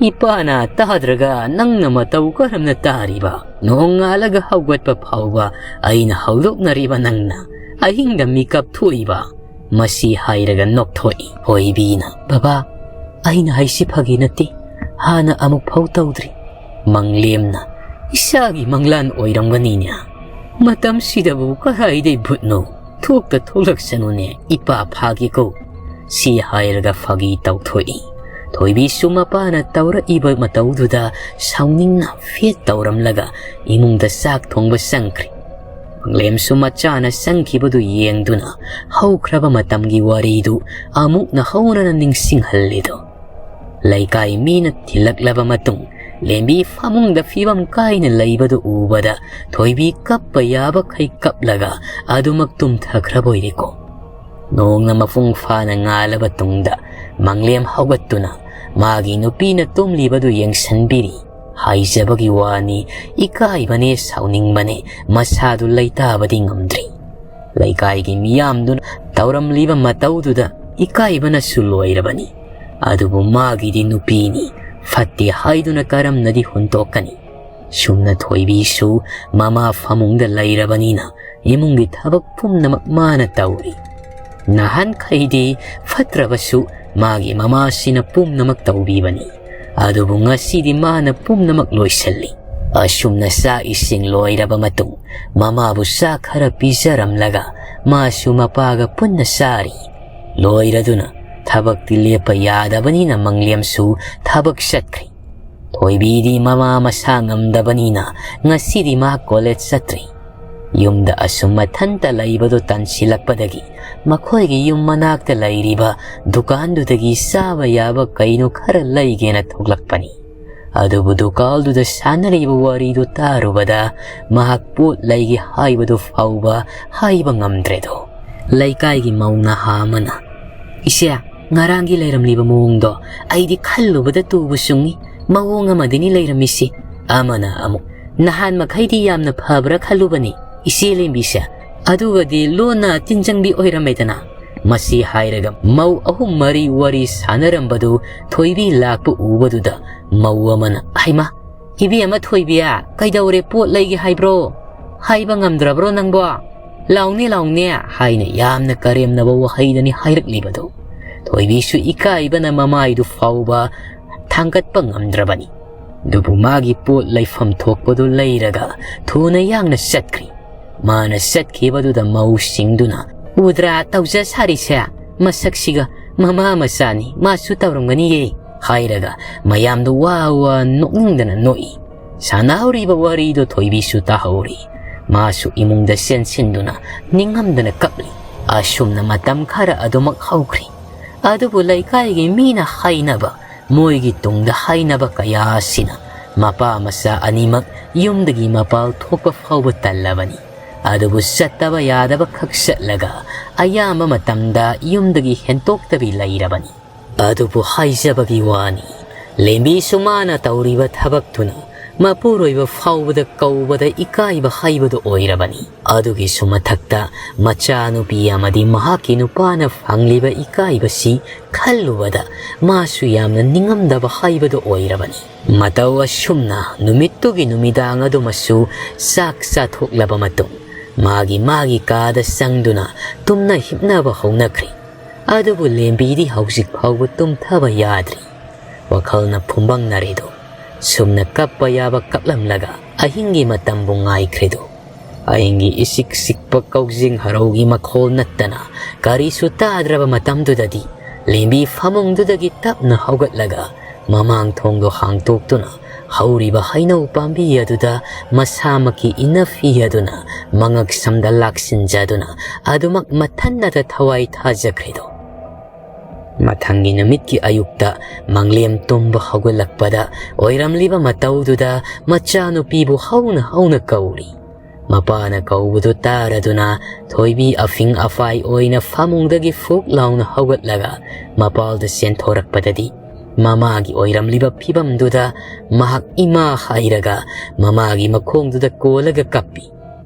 ꯏꯄꯥꯅ ꯇꯥꯗ꯭ꯔꯒ ꯅꯪꯅ ꯃꯇꯧ ꯀꯔꯝꯅ ꯇꯥꯔꯤꯕ? ꯅꯣꯡꯉꯥꯜꯂꯒ ꯍꯧꯒꯠꯄ ꯐꯥꯎꯕ ꯑꯩꯅ ꯍꯧꯗꯣꯛꯅꯔꯤꯕ ꯅꯪꯅ ꯑꯍꯤꯡꯗ ꯃꯤꯀꯞ ꯊꯣꯛꯏꯕ?" ꯃꯁꯤ ꯍꯥꯏꯔꯒ ꯅꯣꯛꯊꯣꯛꯏ꯫ ꯊꯣꯏꯕꯤꯅ, "ꯕꯕꯥ, ꯑꯩꯅ ꯍꯥꯏꯁꯤ ꯐꯥꯒꯤ ꯅꯠꯇꯦ꯫ ꯍꯥꯟꯅ ꯑꯃꯨꯛ ꯐꯥꯎ ꯇꯧꯗ꯭ꯔꯤ꯫" ꯃꯪꯂꯦꯝꯅ, "ꯏꯁꯥꯒꯤ ꯃꯪꯂꯥꯟ ꯑꯣꯏꯔꯝꯒꯅꯤꯅꯦ꯫ ꯃꯇꯝꯁꯤꯗꯕꯨ ꯀꯗꯥꯏꯗꯩ ꯚꯨꯠꯅꯣ? ꯊꯣꯛꯇ ꯊꯣꯛꯂꯛꯁꯅꯨꯅꯦ, ꯏꯄꯥ ꯐꯥꯒꯦꯀꯣ꯫" ꯁꯤ ꯍꯥꯏꯔꯒ ꯐꯥꯒꯤ ꯇꯧꯊꯣꯛꯏ꯫ ꯊꯣꯏꯕꯤꯁꯨ ꯃꯄꯥꯅ ꯇꯧꯔꯛꯏꯕ ꯃꯇꯧꯗꯨꯗ ꯁꯥꯎꯅꯤꯡꯅ ꯐꯦꯠ ꯇꯧꯔꯝꯂꯒ ꯏꯃꯨꯡꯗ ꯆꯥꯛ ꯊꯣꯡꯕ ꯆꯪꯈ꯭ꯔꯦ꯫ ꯃꯪꯂꯦꯝꯁꯨ ꯃꯆꯥꯅ ꯆꯪꯈꯤꯕꯗꯨ ꯌꯦꯡꯗꯨꯅ ꯍꯧꯈ꯭ꯔꯕ ꯃꯇꯝꯒꯤ ꯋꯥꯔꯤꯗꯨ ꯑꯃꯨꯛꯅ ꯍꯧꯅꯅ ꯅꯤꯡꯁꯤꯡꯍꯜꯂꯤꯗꯣ꯫ ꯂꯩꯀꯥꯏ ꯃꯤꯅ ꯊꯤꯜꯂꯛꯂꯕ ꯃꯇꯨꯡ, ꯂꯦꯝꯕꯤ ꯐꯃꯨꯡꯗ ꯐꯤꯕꯝ ꯀꯥꯏꯅ ꯂꯩꯕꯗꯨ ꯎꯕꯗ ꯊꯣꯏꯕꯤ ꯀꯞꯄ ꯌꯥꯕꯈꯩ ꯀꯞꯂꯒ ꯑꯗꯨꯃꯛ ꯇꯨꯝꯊꯈ꯭ꯔꯕꯣꯏꯔꯦꯀꯣ꯫ ꯅꯣꯡꯅ ꯃꯄꯨꯡ ꯐꯥꯅ ꯉꯥꯜꯂꯕ ꯇꯨꯡꯗ ꯃꯪꯂꯦꯝ ꯍꯧꯒꯠꯇꯨꯅ ꯃꯥꯒꯤ ꯅꯨꯄꯤꯅ ꯇꯨꯝꯂꯤꯕꯗꯨ ꯌꯦꯡꯁꯤꯟꯕꯤꯔꯤ꯫ ꯍꯥꯏꯖꯕꯒꯤ ꯋꯥꯅꯤ, ꯏꯀꯥꯏꯕꯅꯦ ꯁꯥꯎꯅꯤꯡꯕꯅꯦ, ꯃꯁꯥꯗꯨ ꯂꯩꯇꯥꯕꯗꯤ ꯉꯝꯗ꯭ꯔꯤ꯫ ꯂꯩꯀꯥꯏꯒꯤ ꯃꯤꯌꯥꯝꯗꯨꯅ ꯇꯧꯔꯝꯂꯤꯕ ꯃꯇꯧꯗꯨꯗ ꯏꯀꯥꯏꯕꯅꯁꯨ ꯂꯣꯏꯔꯕꯅꯤ꯫ ꯑꯗꯨꯕꯨ ꯃꯥꯒꯤꯗꯤ ꯅꯨꯄꯤꯅꯤ, ꯐꯠꯇꯦ ꯍꯥꯏꯗꯨꯅ ꯀꯔꯝꯅꯗꯤ ꯍꯨꯟꯗꯣꯛꯀꯅꯤ? ꯁꯨꯝꯅ ꯊꯣꯏꯕꯤꯁꯨ ꯃꯃꯥ ꯐꯃꯨꯡꯗ ꯂꯩꯔꯕꯅꯤꯅ ꯏꯃꯨꯡꯒꯤ ꯊꯕꯛ ꯄꯨꯝꯅꯃꯛ ꯃꯥꯅ ꯇꯧꯔꯤ꯫ ꯅꯍꯥꯟꯈꯩꯗꯤ ꯐꯠꯇ꯭ꯔꯕꯁꯨ ꯃꯥꯒꯤ ꯃꯃꯥꯁꯤꯅ ꯄꯨꯝꯅꯃꯛ ꯇꯧꯕꯤꯕꯅꯤ꯫ ꯑꯗꯨꯕꯨ ꯉꯁꯤꯗꯤ ꯃꯥꯅ ꯄꯨꯝꯅꯃꯛ ꯂꯣꯏꯁꯤꯜꯂꯤ꯫ ꯑꯁꯨꯝꯅ ꯆꯥꯛ ꯏꯁꯤꯡ ꯂꯣꯏꯔꯕ ꯃꯇꯨꯡ ꯃꯃꯥꯕꯨ ꯆꯥꯛ ꯈꯔ ꯄꯤꯖꯔꯝꯂꯒ ꯃꯥꯁꯨ ꯃꯄꯥꯒ ꯄꯨꯟꯅ ꯆꯥꯔꯤ꯫ ꯂꯣꯏꯔꯗꯨꯅ ꯊꯕꯛꯇꯤ ꯂꯦꯞꯄ ꯌꯥꯗꯕꯅꯤꯅ ꯃꯪꯂꯦꯝꯁꯨ ꯊꯕꯛ ꯆꯠꯈ꯭ꯔꯤ꯫ ꯊꯣꯏꯕꯤꯗꯤ ꯃꯃꯥ ꯃꯁꯥ ꯉꯝꯗꯕꯅꯤꯅ ꯉꯁꯤꯗꯤ ꯃꯥ ꯀꯣꯂꯦꯖ ꯆꯠꯇ꯭ꯔꯤ꯫ ꯌꯨꯝꯗ ꯑꯁꯨꯝ ꯃꯊꯟꯇ ꯂꯩꯕꯗꯨ ꯇꯟꯁꯤꯜꯂꯛꯄꯗꯒꯤ ꯃꯈꯣꯏꯒꯤ ꯌꯨꯝ ꯃꯅꯥꯛꯇ ꯂꯩꯔꯤꯕ ꯗꯨꯀꯥꯟꯗꯨꯗꯒꯤ ꯆꯥꯕ ꯌꯥꯕ ꯀꯩꯅꯣ ꯈꯔ ꯂꯩꯒꯦꯅ ꯊꯣꯛꯂꯛꯄꯅꯤ꯫ ꯑꯗꯨꯕꯨ ꯗꯨꯀꯥꯟꯗꯨꯗ ꯁꯥꯟꯅꯔꯤꯕ ꯋꯥꯔꯤꯗꯨ ꯇꯥꯔꯨꯕꯗ ꯃꯍꯥꯛ ꯄꯣꯠ ꯂꯩꯒꯦ ꯍꯥꯏꯕꯗꯨ ꯐꯥꯎꯕ ꯍꯥꯏꯕ ꯉꯝꯗ꯭ꯔꯦꯗꯣ꯫ ꯂꯩꯀꯥꯏꯒꯤ ꯃꯧ ꯅꯍꯥ ꯑꯃꯅ, "ꯏꯆꯦ, ꯉꯔꯥꯡꯒꯤ ꯂꯩꯔꯝꯂꯤꯕ ꯃꯑꯣꯡꯗꯣ ꯑꯩꯗꯤ ꯈꯜꯂꯨꯕꯗ ꯇꯨꯕ ꯆꯨꯡꯉꯤ꯫ ꯃꯑꯣꯡ ꯑꯃꯗꯅꯤ ꯂꯩꯔꯝꯃꯤꯁꯤ꯫" ꯑꯃꯅ ꯑꯃꯨꯛ, "ꯅꯍꯥꯟ ꯃꯈꯩꯗꯤ ꯌꯥꯝꯅ ꯐꯕ꯭ꯔꯥ ꯈꯜꯂꯨꯕꯅꯤ, ꯏꯆꯦ ꯂꯦꯝꯕꯤꯁꯦ꯫ ꯑꯗꯨꯒꯗꯤ ꯂꯣꯟꯅ ꯇꯤꯟꯖꯪꯕꯤ ꯑꯣꯏꯔꯝꯃꯦꯗꯅ꯫" ꯃꯁꯤ ꯍꯥꯏꯔꯒ ꯃꯧ ꯑꯍꯨꯝ ꯃꯔꯤ ꯋꯥꯔꯤ ꯁꯥꯟꯅꯔꯝꯕꯗꯨ ꯊꯣꯏꯕꯤ ꯂꯥꯛꯄ ꯎꯕꯗꯨꯗ ꯃꯧ ꯑꯃꯅ, "ꯍꯩꯃꯥ, ꯏꯕꯦꯝꯃ ꯊꯣꯏꯕꯤ, ꯀꯩꯗꯧꯔꯦ? ꯄꯣꯠ ꯂꯩꯒꯦ ꯍꯥꯏꯕ꯭ꯔꯣ? ꯍꯥꯏꯕ ꯉꯝꯗ꯭ꯔꯕ꯭ꯔꯣ ꯅꯪꯕꯣ? ꯂꯥꯎꯅꯦ, ꯂꯥꯎꯅꯦ," ꯍꯥꯏꯅ ꯌꯥꯝꯅ ꯀꯔꯦꯝꯅꯕ ꯋꯥꯍꯩꯗꯅꯤ ꯍꯥꯏꯔꯛꯂꯤꯕꯗꯨ꯫ ꯊꯣꯏꯕꯤꯁꯨ ꯏꯀꯥꯏꯕꯅ ꯃꯃꯥꯏꯗꯨ ꯐꯥꯎꯕ ꯊꯥꯡꯒꯠꯄ ꯉꯝꯗ꯭ꯔꯕꯅꯤ꯫ ꯑꯗꯨꯕꯨ ꯃꯥꯒꯤ ꯄꯣꯠ ꯂꯩꯐꯝ ꯊꯣꯛꯄꯗꯨ ꯂꯩꯔꯒ ꯊꯨꯅ ꯌꯥꯡꯅ ꯆꯠꯈ꯭ꯔꯤ꯫ ꯃꯥꯅ ꯆꯠꯈꯤꯕꯗꯨꯗ ꯃꯧꯁꯤꯡꯗꯨꯅ, "ꯎꯗ꯭ꯔꯥ ꯇꯧꯖ ꯁꯥꯔꯤꯁꯦ? ꯃꯁꯛꯁꯤꯒ ꯃꯃꯥ ꯃꯆꯥꯅꯤ, ꯃꯥꯁꯨ ꯇꯧꯔꯝꯒꯅꯤꯌꯦ," ꯍꯥꯏꯔꯒ ꯃꯌꯥꯝꯗꯨ ꯋꯥ ꯋꯥ ꯅꯣꯛꯅꯤꯡꯗꯅ ꯅꯣꯛꯏ꯫ ꯁꯥꯟꯅꯍꯧꯔꯤꯕ ꯋꯥꯔꯤꯗꯨ ꯊꯣꯏꯕꯤꯁꯨ ꯇꯥꯍꯧꯔꯤ꯫ ꯃꯥꯁꯨ ꯏꯃꯨꯡꯗ ꯆꯦꯟꯁꯤꯟꯗꯨꯅ ꯅꯤꯡꯉꯝꯗꯅ ꯀꯞꯂꯤ꯫ ꯑꯁꯨꯝꯅ ꯃꯇꯝ ꯈꯔ ꯑꯗꯨꯃꯛ ꯍꯧꯈ꯭ꯔꯤ꯫ ꯑꯗꯨꯕꯨ ꯂꯩꯀꯥꯏꯒꯤ ꯃꯤꯅ ꯍꯥꯏꯅꯕ, ꯃꯣꯏꯒꯤ ꯇꯨꯡꯗ ꯍꯥꯏꯅꯕ ꯀꯌꯥ ꯑꯁꯤꯅ ꯃꯄꯥ ꯃꯆꯥ ꯑꯅꯤꯃꯛ ꯌꯨꯝꯗꯒꯤ ꯃꯄꯥꯜ ꯊꯣꯛꯄ ꯐꯥꯎꯕ ꯇꯜꯂꯕꯅꯤ꯫ ꯑꯗꯨꯕꯨ ꯆꯠꯇꯕ ꯌꯥꯗꯕ ꯈꯛ ꯆꯠꯂꯒ ꯑꯌꯥꯝꯕ ꯃꯇꯝꯗ ꯌꯨꯝꯗꯒꯤ ꯍꯦꯟꯇꯣꯛꯇꯕꯤ ꯂꯩꯔꯕꯅꯤ꯫ ꯑꯗꯨꯕꯨ ꯍꯥꯏꯖꯕꯒꯤ ꯋꯥꯅꯤ, ꯂꯦꯝꯕꯤꯁꯨ ꯃꯥꯅ ꯇꯧꯔꯤꯕ ꯊꯕꯛꯇꯨꯅ ꯃꯄꯨꯔꯣꯏꯕ ꯐꯥꯎꯕꯗ ꯀꯧꯕꯗ ꯏꯀꯥꯏꯕ ꯍꯥꯏꯕꯗꯨ ꯑꯣꯏꯔꯕꯅꯤ꯫ ꯑꯗꯨꯒꯤꯁꯨ ꯃꯊꯛꯇ ꯃꯆꯥꯅꯨꯄꯤ ꯑꯃꯗꯤ ꯃꯍꯥꯛꯀꯤ ꯅꯨꯄꯥꯅ ꯐꯪꯂꯤꯕ ꯏꯀꯥꯏꯕꯁꯤ ꯈꯜꯂꯨꯕꯗ ꯃꯥꯁꯨ ꯌꯥꯝꯅ ꯅꯤꯡꯉꯝꯗꯕ ꯍꯥꯏꯕꯗꯨ ꯑꯣꯏꯔꯕꯅꯤ꯫ ꯃꯇꯧ ꯑꯁꯨꯝꯅ ꯅꯨꯃꯤꯠꯇꯨꯒꯤ ꯅꯨꯃꯤꯗꯥꯡ ꯑꯗꯨꯃꯁꯨ ꯆꯥꯛ ꯆꯥꯊꯣꯛꯂꯕ ꯃꯇꯨꯡ ꯃꯥꯒꯤ ꯃꯥꯒꯤ ꯀꯥꯗ ꯆꯪꯗꯨꯅ ꯇꯨꯝꯅ ꯍꯤꯞꯅꯕ ꯍꯧꯅꯈ꯭ꯔꯦ꯫ ꯑꯗꯨꯕꯨ ꯂꯦꯝꯕꯤꯗꯤ ꯍꯧꯖꯤꯛ ꯐꯥꯎꯕ ꯇꯨꯝꯊꯕ ꯌꯥꯗ꯭ꯔꯤ꯫ ꯋꯥꯈꯜꯅ ꯐꯨꯝꯕꯪꯅꯔꯦꯗꯣ꯫ ꯁꯨꯝꯅ ꯀꯞꯄ ꯌꯥꯕ ꯀꯞꯂꯝꯂꯒ ꯑꯍꯤꯡꯒꯤ ꯃꯇꯝꯕꯨ ꯉꯥꯏꯈ꯭ꯔꯦꯗꯣ꯫ ꯑꯍꯤꯡꯒꯤ ꯏꯆꯤꯛ ꯆꯤꯛꯄ ꯀꯧꯖꯤꯡ ꯍꯔꯧꯒꯤ ꯃꯈꯣꯜ ꯅꯠꯇꯅ ꯀꯔꯤꯁꯨ ꯇꯥꯗ꯭ꯔꯕ ꯃꯇꯝꯗꯨꯗꯗꯤ ꯂꯦꯝꯕꯤ ꯐꯃꯨꯡꯗꯨꯗꯒꯤ ꯇꯞꯅ ꯍꯧꯒꯠꯂꯒ ꯃꯃꯥꯡ ꯊꯣꯡꯗꯣ ꯍꯥꯡꯇꯣꯛꯇꯨꯅ ꯍꯧꯔꯤꯕ ꯍꯩꯅꯧ ꯄꯥꯝꯕꯤ ꯑꯗꯨꯗ ꯃꯁꯥꯃꯛꯀꯤ ꯏꯅꯐꯤ ꯑꯗꯨꯅ ꯃꯉꯛ ꯁꯝꯗ ꯂꯥꯛꯁꯤꯟꯖꯗꯨꯅ ꯑꯗꯨꯃꯛ ꯃꯊꯟꯅꯇ ꯊꯋꯥꯏ ꯊꯥꯖꯈ꯭ꯔꯦꯗꯣ꯫ ꯃꯊꯪꯒꯤ ꯅꯨꯃꯤꯠꯀꯤ ꯑꯌꯨꯛꯇ ꯃꯪꯂꯦꯝ ꯇꯨꯝꯕ ꯍꯧꯒꯠꯂꯛꯄꯗ ꯑꯣꯏꯔꯝꯂꯤꯕ ꯃꯇꯧꯗꯨꯗ ꯃꯆꯥꯅꯨꯄꯤꯕꯨ ꯍꯧꯅ ꯍꯧꯅ ꯀꯧꯔꯤ꯫ ꯃꯄꯥꯅ ꯀꯧꯕꯗꯨ ꯇꯥꯔꯗꯨꯅ ꯊꯣꯏꯕꯤ ꯑꯐꯤꯡ ꯑꯐꯥꯏ ꯑꯣꯏꯅ ꯐꯃꯨꯡꯗꯒꯤ ꯐꯨꯛ ꯂꯥꯎꯅ ꯍꯧꯒꯠꯂꯒ ꯃꯄꯥꯜꯗ ꯆꯦꯟꯊꯣꯔꯛꯄꯗꯗꯤ ꯃꯃꯥꯒꯤ ꯑꯣꯏꯔꯝꯂꯤꯕ ꯐꯤꯕꯝꯗꯨꯗ ꯃꯍꯥꯛ ꯏꯃꯥ ꯍꯥꯏꯔꯒ ꯃꯃꯥꯒꯤ ꯃꯈꯣꯡꯗꯨꯗ ꯀꯣꯜꯂꯒ ꯀꯞꯄꯤ꯫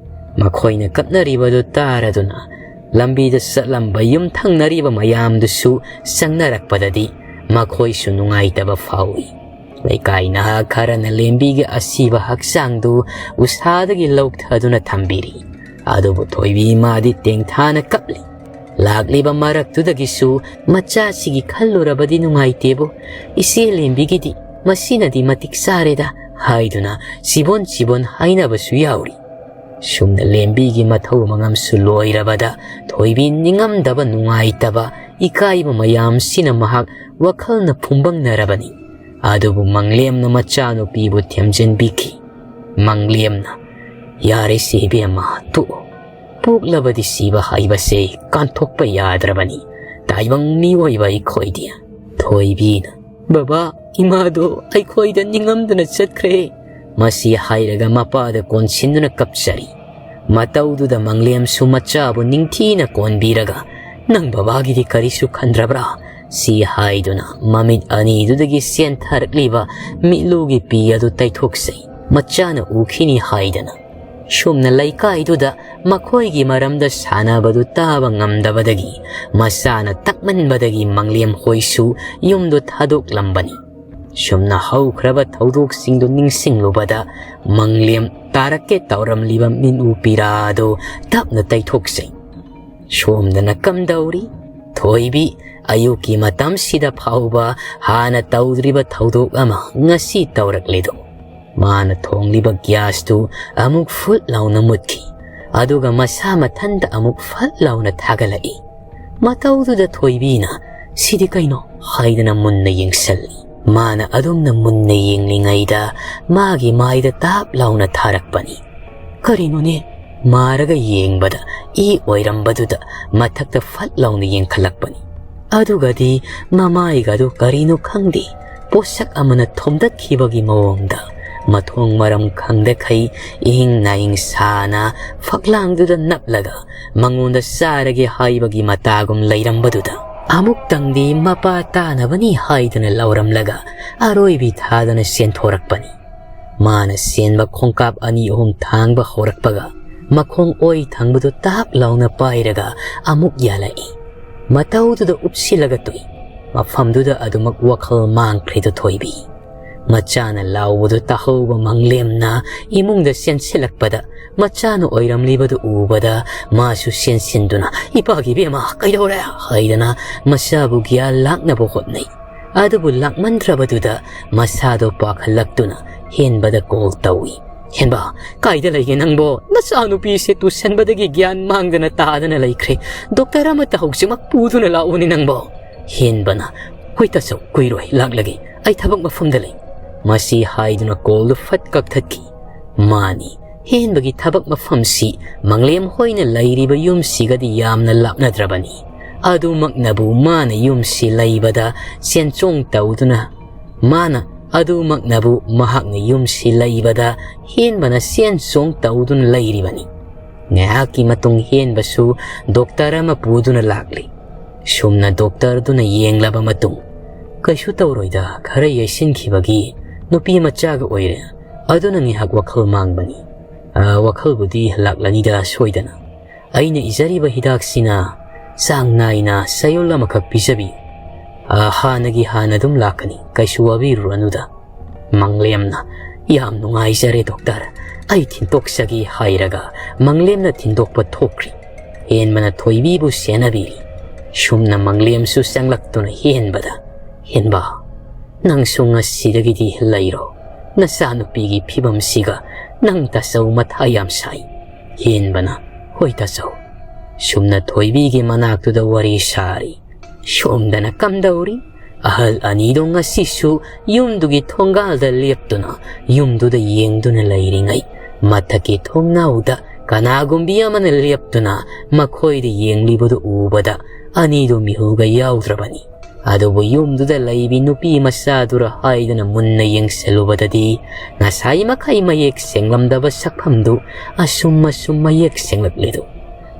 ꯃꯈꯣꯏꯅ ꯀꯞꯅꯔꯤꯕꯗꯨ ꯇꯥꯔꯗꯨꯅ ꯂꯝꯕꯤꯗ ꯆꯠꯂꯝꯕ ꯌꯨꯝꯊꯪꯅꯔꯤꯕ ꯃꯌꯥꯝꯗꯨꯁꯨ ꯆꯪꯅꯔꯛꯄꯗꯗꯤ ꯃꯈꯣꯏꯁꯨ ꯅꯨꯡꯉꯥꯏꯇꯕ ꯐꯥꯎꯏ꯫ ꯂꯩꯀꯥꯏ ꯅꯍꯥ ꯈꯔꯅ ꯂꯦꯝꯕꯤꯒꯤ ꯑꯁꯤꯕ ꯍꯛꯆꯥꯡꯗꯨ ꯎꯁꯥꯗꯒꯤ ꯂꯧꯊꯗꯨꯅ ꯊꯝꯕꯤꯔꯤ꯫ ꯑꯗꯨꯕꯨ ꯊꯣꯏꯕꯤ ꯃꯥꯗꯤ ꯇꯦꯡꯊꯥꯅ ꯀꯞꯂꯤ꯫ ꯂꯥꯛꯂꯤꯕ ꯃꯔꯛꯇꯨꯗꯒꯤꯁꯨ ꯃꯆꯥꯁꯤꯒꯤ ꯈꯜꯂꯨꯔꯕꯗꯤ ꯅꯨꯡꯉꯥꯏꯇꯦꯕꯨ, ꯏꯆꯦ ꯂꯦꯝꯕꯤꯒꯤꯗꯤ ꯃꯁꯤꯅꯗꯤ ꯃꯇꯤꯛ ꯆꯥꯔꯦꯗ ꯍꯥꯏꯗꯨꯅ ꯆꯤꯕꯣꯟ ꯆꯤꯕꯣꯟ ꯍꯥꯏꯅꯕꯁꯨ ꯌꯥꯎꯔꯤ꯫ ꯁꯨꯝꯅ ꯂꯦꯝꯕꯤꯒꯤ ꯃꯊꯧ ꯃꯉꯝꯁꯨ ꯂꯣꯏꯔꯕꯗ ꯊꯣꯏꯕꯤ ꯅꯤꯡꯉꯝꯗꯕ, ꯅꯨꯡꯉꯥꯏꯇꯕ, ꯏꯀꯥꯏꯕ ꯃꯌꯥꯝꯁꯤꯅ ꯃꯍꯥꯛ ꯋꯥꯈꯜꯅ ꯐꯨꯝꯕꯪꯅꯔꯕꯅꯤ꯫ ꯑꯗꯨꯕꯨ ꯃꯪꯂꯦꯝꯅ ꯃꯆꯥꯅꯨꯄꯤꯕꯨ ꯊꯦꯝꯖꯤꯟꯕꯤꯈꯤ꯫ ꯃꯪꯂꯦꯝꯅ, "ꯌꯥꯔꯦꯁꯦ ꯏꯕꯦꯝꯃ, ꯇꯣꯛꯑꯣ꯫ ꯄꯣꯛꯂꯕꯗꯤ ꯁꯤꯕ ꯍꯥꯏꯕꯁꯦ ꯀꯥꯟꯊꯣꯛꯄ ꯌꯥꯗ꯭ꯔꯕꯅꯤ ꯇꯥꯏꯕꯪ ꯃꯤꯑꯣꯏꯕ ꯑꯩꯈꯣꯏꯗꯤ꯫" ꯊꯣꯏꯕꯤꯅ, "ꯕꯕꯥ, ꯏꯃꯥꯗꯣ ꯑꯩꯈꯣꯏꯗ ꯅꯤꯡꯉꯝꯗꯅ ꯆꯠꯈ꯭ꯔꯦ꯫" ꯃꯁꯤ ꯍꯥꯏꯔꯒ ꯃꯄꯥꯗ ꯀꯣꯟꯁꯤꯟꯗꯨꯅ ꯀꯞꯆꯔꯤ꯫ ꯃꯇꯧꯗꯨꯗ ꯃꯪꯂꯦꯝꯁꯨ ꯃꯆꯥꯕꯨ ꯅꯤꯡꯊꯤꯅ ꯀꯣꯟꯕꯤꯔꯒ, "ꯅꯪ ꯕꯕꯥꯒꯤꯗꯤ ꯀꯔꯤꯁꯨ ꯈꯟꯗ꯭ꯔꯕ꯭ꯔꯥ? ꯁꯤ ꯍꯥꯏꯗꯨꯅ ꯃꯃꯤꯠ ꯑꯅꯤꯗꯨꯗꯒꯤ ꯆꯦꯟꯊꯔꯛꯂꯤꯕ ꯃꯤꯠꯂꯨꯒꯤ ꯄꯤ ꯑꯗꯨ ꯇꯩꯊꯣꯛꯆꯩ꯫ ꯃꯆꯥꯅ ꯎꯈꯤꯅꯤ ꯍꯥꯏꯗꯅ꯫ ꯁꯨꯝꯅ ꯂꯩꯀꯥꯏꯗꯨꯗ ꯃꯈꯣꯏꯒꯤ ꯃꯔꯝꯗ ꯁꯥꯟꯅꯕꯗꯨ ꯇꯥꯕ ꯉꯝꯗꯕꯗꯒꯤ ꯃꯆꯥꯅ ꯇꯛꯃꯟꯕꯗꯒꯤ ꯃꯪꯂꯦꯝ ꯍꯣꯏꯁꯨ ꯌꯨꯝꯗꯨ ꯊꯥꯗꯣꯛꯂꯝꯕꯅꯤ꯫ ꯁꯨꯝꯅ ꯍꯧꯈ꯭ꯔꯕ ꯊꯧꯗꯣꯛꯁꯤꯡꯗꯨ ꯅꯤꯡꯁꯤꯡꯂꯨꯕꯗ ꯃꯪꯂꯦꯝ ꯇꯥꯔꯛꯀꯦ ꯇꯧꯔꯝꯂꯤꯕ ꯃꯤꯠꯂꯨ ꯄꯤꯔꯥꯗꯨ ꯇꯞꯅ ꯇꯩꯊꯣꯛꯆꯩ꯫ ꯁꯣꯝꯗꯅ ꯀꯝꯗꯧꯔꯤ? ꯊꯣꯏꯕꯤ, ꯑꯌꯨꯛꯀꯤ ꯃꯇꯝꯁꯤꯗ ꯐꯥꯎꯕ ꯍꯥꯟꯅ ꯇꯧꯗ꯭ꯔꯤꯕ ꯊꯧꯗꯣꯛ ꯑꯃ ꯉꯁꯤ ꯇꯧꯔꯛꯂꯤꯗꯣ꯫ ꯃꯥꯅ ꯊꯣꯡꯂꯤꯕ ꯒ꯭ꯌꯥꯁꯇꯨ ꯑꯃꯨꯛ ꯐꯨꯠ ꯂꯥꯎꯅ ꯃꯨꯠꯈꯤ꯫ ꯑꯗꯨꯒ ꯃꯁꯥ ꯃꯊꯟꯇ ꯑꯃꯨꯛ ꯐꯠ ꯂꯥꯎꯅ ꯊꯥꯒꯠꯂꯛꯏ꯫ ꯃꯇꯧꯗꯨꯗ ꯊꯣꯏꯕꯤꯅ, "ꯁꯤꯗꯤ ꯀꯩꯅꯣ?" ꯍꯥꯏꯗꯅ ꯃꯨꯟꯅ ꯌꯦꯡꯁꯜꯂꯤ꯫ ꯃꯥꯅ ꯑꯗꯨꯝꯅ ꯃꯨꯟꯅ ꯌꯦꯡꯂꯤꯉꯩꯗ ꯃꯥꯒꯤ ꯃꯥꯏꯗ ꯇꯥꯞ ꯂꯥꯎꯅ ꯊꯥꯔꯛꯄꯅꯤ꯫ ꯀꯔꯤꯅꯣꯅꯦ? ꯃꯥꯔꯒ ꯌꯦꯡꯕꯗ ꯏ ꯑꯣꯏꯔꯝꯕꯗꯨꯗ ꯃꯊꯛꯇ ꯐꯠ ꯂꯥꯎꯅ ꯌꯦꯡꯈꯠꯂꯛꯄꯅꯤ꯫ ꯑꯗꯨꯒꯗꯤ ꯃꯃꯥꯏꯒꯗꯨ ꯀꯔꯤꯅꯣ ꯈꯪꯗꯦ, ꯄꯣꯠꯁꯛ ꯑꯃꯅ ꯊꯣꯝꯗꯠꯈꯤꯕꯒꯤ ꯃꯑꯣꯡꯗ ꯃꯊꯣꯡ ꯃꯔꯝ ꯈꯪꯗꯈꯩ ꯏꯍꯤꯡ ꯅꯥꯍꯤꯡ ꯁꯥꯅ ꯐꯛꯂꯥꯡꯗꯨꯗ ꯅꯞꯂꯒ ꯃꯉꯣꯟꯗ ꯆꯥꯔꯒꯦ ꯍꯥꯏꯕꯒꯤ ꯃꯇꯥꯒꯨꯝ ꯂꯩꯔꯝꯕꯗꯨꯗ ꯑꯃꯨꯛꯇꯪꯗꯤ ꯃꯄꯥ ꯇꯥꯅꯕꯅꯤ ꯍꯥꯏꯗꯨꯅ ꯂꯥꯎꯔꯝꯂꯒ ꯑꯔꯣꯏꯕꯤ ꯊꯥꯗꯨꯅ ꯆꯦꯟꯊꯣꯔꯛꯄꯅꯤ꯫ ꯃꯥꯅ ꯆꯦꯟꯕ ꯈꯣꯡꯀꯥꯞ ꯑꯅꯤ ꯑꯍꯨꯝ ꯊꯥꯡꯕ ꯍꯧꯔꯛꯄꯒ ꯃꯈꯣꯡ ꯑꯣꯏ ꯊꯪꯕꯗꯨ ꯇꯥꯞ ꯂꯥꯎꯅ ꯄꯥꯏꯔꯒ ꯑꯃꯨꯛ ꯌꯥꯜꯂꯛꯏ꯫ ꯃꯇꯧꯗꯨꯗ ꯎꯞꯁꯤꯜꯂꯒ ꯇꯣꯛꯏ꯫ ꯃꯐꯝꯗꯨꯗ ꯑꯗꯨꯃꯛ ꯋꯥꯈꯜ ꯃꯥꯡꯈ꯭ꯔꯤꯗꯨ ꯊꯣꯏꯕꯤ꯫ ꯃꯆꯥꯅ ꯂꯥꯎꯕꯗꯨ ꯇꯥꯍꯧꯕ ꯃꯪꯂꯦꯝꯅ ꯏꯃꯨꯡꯗ ꯆꯦꯟꯁꯤꯜꯂꯛꯄꯗ ꯃꯆꯥꯅ ꯑꯣꯏꯔꯝꯂꯤꯕꯗꯨ ꯎꯕꯗ ꯃꯥꯁꯨ ꯆꯦꯟꯁꯤꯟꯗꯨꯅ, "ꯏꯄꯥꯒꯤ ꯏꯕꯦꯝꯃ, ꯀꯩꯗꯧꯔꯦ?" ꯍꯥꯏꯗꯅ ꯃꯆꯥꯕꯨ ꯒ꯭ꯌꯥꯟ ꯂꯥꯛꯅꯕ ꯍꯣꯠꯅꯩ꯫ ꯑꯗꯨꯕꯨ ꯂꯥꯛꯃꯟꯗ꯭ꯔꯕꯗꯨꯗ ꯃꯁꯥꯗꯣ ꯄꯥꯈꯠꯂꯛꯇꯨꯅ ꯍꯦꯟꯕꯗ ꯀꯣꯜ ꯇꯧꯏ꯫ "ꯍꯦꯟꯕ, ꯀꯥꯏꯗ ꯂꯩꯒꯦ ꯅꯪꯕꯣ? ꯅꯆꯥꯅꯨꯄꯤꯁꯦ ꯇꯨꯁꯟꯕꯗꯒꯤ ꯒ꯭ꯌꯥꯟ ꯃꯥꯡꯗꯅ ꯇꯥꯗꯅ ꯂꯩꯈ꯭ꯔꯦ꯫ ꯗꯣꯛꯇꯔ ꯑꯃꯠꯇ ꯍꯧꯖꯤꯛꯃꯛ ꯄꯨꯗꯨꯅ ꯂꯥꯛꯎꯅꯦ ꯅꯪꯕꯣ꯫" ꯍꯦꯟꯕꯅ, "ꯍꯣꯏ ꯇꯥꯆꯧ, ꯀꯨꯏꯔꯣꯏ, ꯂꯥꯛꯂꯒꯦ꯫ ꯑꯩ ꯊꯕꯛ ꯃꯐꯝꯗ ꯂꯩ꯫" ꯃꯁꯤ ꯍꯥꯏꯗꯨꯅ ꯀꯣꯜꯗꯨ ꯐꯠ ꯀꯛꯊꯠꯈꯤ꯫ ꯃꯥꯅꯤ, ꯍꯦꯟꯕꯒꯤ ꯊꯕꯛ ꯃꯐꯝꯁꯤ ꯃꯪꯂꯦꯝ ꯍꯣꯏꯅ ꯂꯩꯔꯤꯕ ꯌꯨꯝꯁꯤꯒꯗꯤ ꯌꯥꯝꯅ ꯂꯥꯞꯅꯗ꯭ꯔꯕꯅꯤ꯫ ꯑꯗꯨꯃꯛꯅꯕꯨ ꯃꯥꯅ ꯌꯨꯝꯁꯤ ꯂꯩꯕꯗ ꯆꯦꯟꯆꯣꯡ ꯇꯧꯗꯨꯅ, ꯃꯥꯅ ꯑꯗꯨꯃꯛꯅꯕꯨ ꯃꯍꯥꯛꯅ ꯌꯨꯝꯁꯤ ꯂꯩꯕꯗ ꯍꯦꯟꯕꯅ ꯆꯦꯟ ꯆꯣꯡ ꯇꯧꯗꯨꯅ ꯂꯩꯔꯤꯕꯅꯤ꯫ ꯉꯥꯏꯍꯥꯛꯀꯤ ꯃꯇꯨꯡ ꯍꯦꯟꯕꯁꯨ ꯗꯣꯛꯇꯔ ꯑꯃ ꯄꯨꯗꯨꯅ ꯂꯥꯛꯂꯤ꯫ ꯁꯨꯝꯅ ꯗꯣꯛꯇꯔꯗꯨꯅ ꯌꯦꯡꯂꯕ ꯃꯇꯨꯡ, "ꯀꯩꯁꯨ ꯇꯧꯔꯣꯏꯗ, ꯈꯔ ꯌꯩꯁꯤꯟꯈꯤꯕꯒꯤ ꯅꯨꯄꯤ ꯃꯆꯥꯒ ꯑꯣꯏꯔꯦ, ꯑꯗꯨꯅ ꯉꯥꯏꯍꯥꯛ ꯋꯥꯈꯜ ꯃꯥꯡꯕꯅꯤ꯫ ꯑ, ꯋꯥꯈꯜꯕꯨꯗꯤ ꯂꯥꯛꯂꯅꯤꯗ ꯁꯣꯏꯗꯅ꯫ ꯑꯩꯅ ꯏꯖꯔꯤꯕ ꯍꯤꯗꯥꯛꯁꯤꯅ ꯆꯥꯡ ꯅꯥꯏꯅ ꯆꯌꯣꯜ ꯑꯃꯈꯛ ꯄꯤꯖꯕꯤꯌꯨ꯫ ꯑ, ꯍꯥꯟꯅꯒꯤ ꯍꯥꯟꯅ ꯑꯗꯨꯝ ꯂꯥꯛꯀꯅꯤ, ꯀꯩꯁꯨ ꯋꯥꯕꯤꯔꯨꯔꯅꯨꯗ"꯫ ꯃꯪꯂꯦꯝꯅ, "ꯌꯥꯝ ꯅꯨꯡꯉꯥꯏꯖꯔꯦ ꯗꯣꯛꯇꯔ, ꯑꯩ ꯊꯤꯟꯗꯣꯛꯆꯒꯦ" ꯍꯥꯏꯔꯒ ꯃꯪꯂꯦꯝꯅ ꯊꯤꯟꯗꯣꯛꯄ ꯊꯣꯛꯈ꯭ꯔꯤ꯫ ꯍꯦꯟꯕꯅ ꯊꯣꯏꯕꯤꯕꯨ ꯁꯦꯟꯅꯕꯤꯔꯤ꯫ ꯁꯨꯝꯅ ꯃꯪꯂꯦꯝꯁꯨ ꯆꯪꯂꯛꯇꯨꯅ ꯍꯦꯟꯕꯗ, "ꯍꯦꯟꯕ, ꯅꯪꯁꯨ ꯉꯁꯤꯗꯒꯤꯗꯤ ꯂꯩꯔꯣ꯫ ꯅꯆꯥꯅꯨꯄꯤꯒꯤ ꯐꯤꯕꯝꯁꯤꯒ ꯅꯪ ꯇꯥꯆꯧ ꯃꯊꯥ ꯌꯥꯝ ꯁꯥꯏ"꯫ ꯍꯦꯟꯕꯅ, "ꯍꯣꯏ ꯇꯥꯆꯧ"꯫ ꯁꯨꯝꯅ ꯊꯣꯏꯕꯤꯒꯤ ꯃꯅꯥꯛꯇꯨꯗ ꯋꯥꯔꯤ ꯁꯥꯔꯤ꯫ ꯁꯣꯝꯗꯅ ꯀꯝꯗꯧꯔꯤ? ꯑꯍꯜ ꯑꯅꯤꯗꯣ ꯉꯁꯤꯁꯨ ꯌꯨꯝꯗꯨꯒꯤ ꯊꯣꯡꯒꯥꯜꯗ ꯂꯦꯞꯇꯨꯅ, ꯌꯨꯝꯗꯨꯗ ꯌꯦꯡꯗꯨꯅ ꯂꯩꯔꯤꯉꯩ, ꯃꯊꯛꯀꯤ ꯊꯣꯡꯅꯥꯎꯗ ꯀꯅꯥꯒꯨꯝꯕꯤ ꯑꯃꯅ ꯂꯦꯞꯇꯨꯅ ꯃꯈꯣꯏꯗ ꯌꯦꯡꯂꯤꯕꯗꯨ ꯎꯕꯗ, ꯑꯅꯤꯗꯨ ꯃꯤꯍꯨꯜꯒ ꯌꯥꯎꯗ꯭ꯔꯕꯅꯤ꯫ ꯑꯗꯨꯕꯨ ꯌꯨꯝꯗꯨꯗ ꯂꯩꯕꯤ ꯅꯨꯄꯤ ꯃꯆꯥꯗꯨꯔ ꯍꯥꯏꯗꯨꯅ ꯃꯨꯟꯅ ꯌꯦꯡꯁꯤꯜꯂꯨꯕꯗꯗꯤ, ꯉꯁꯥꯏ ꯃꯈꯩ ꯃꯌꯦꯛ ꯁꯦꯡꯂꯝꯗꯕ ꯁꯛꯐꯝꯗꯨ ꯑꯁꯨꯝ ꯑꯁꯨꯝ ꯃꯌꯦꯛ ꯁꯦꯡꯂꯛꯂꯤꯗꯨ꯫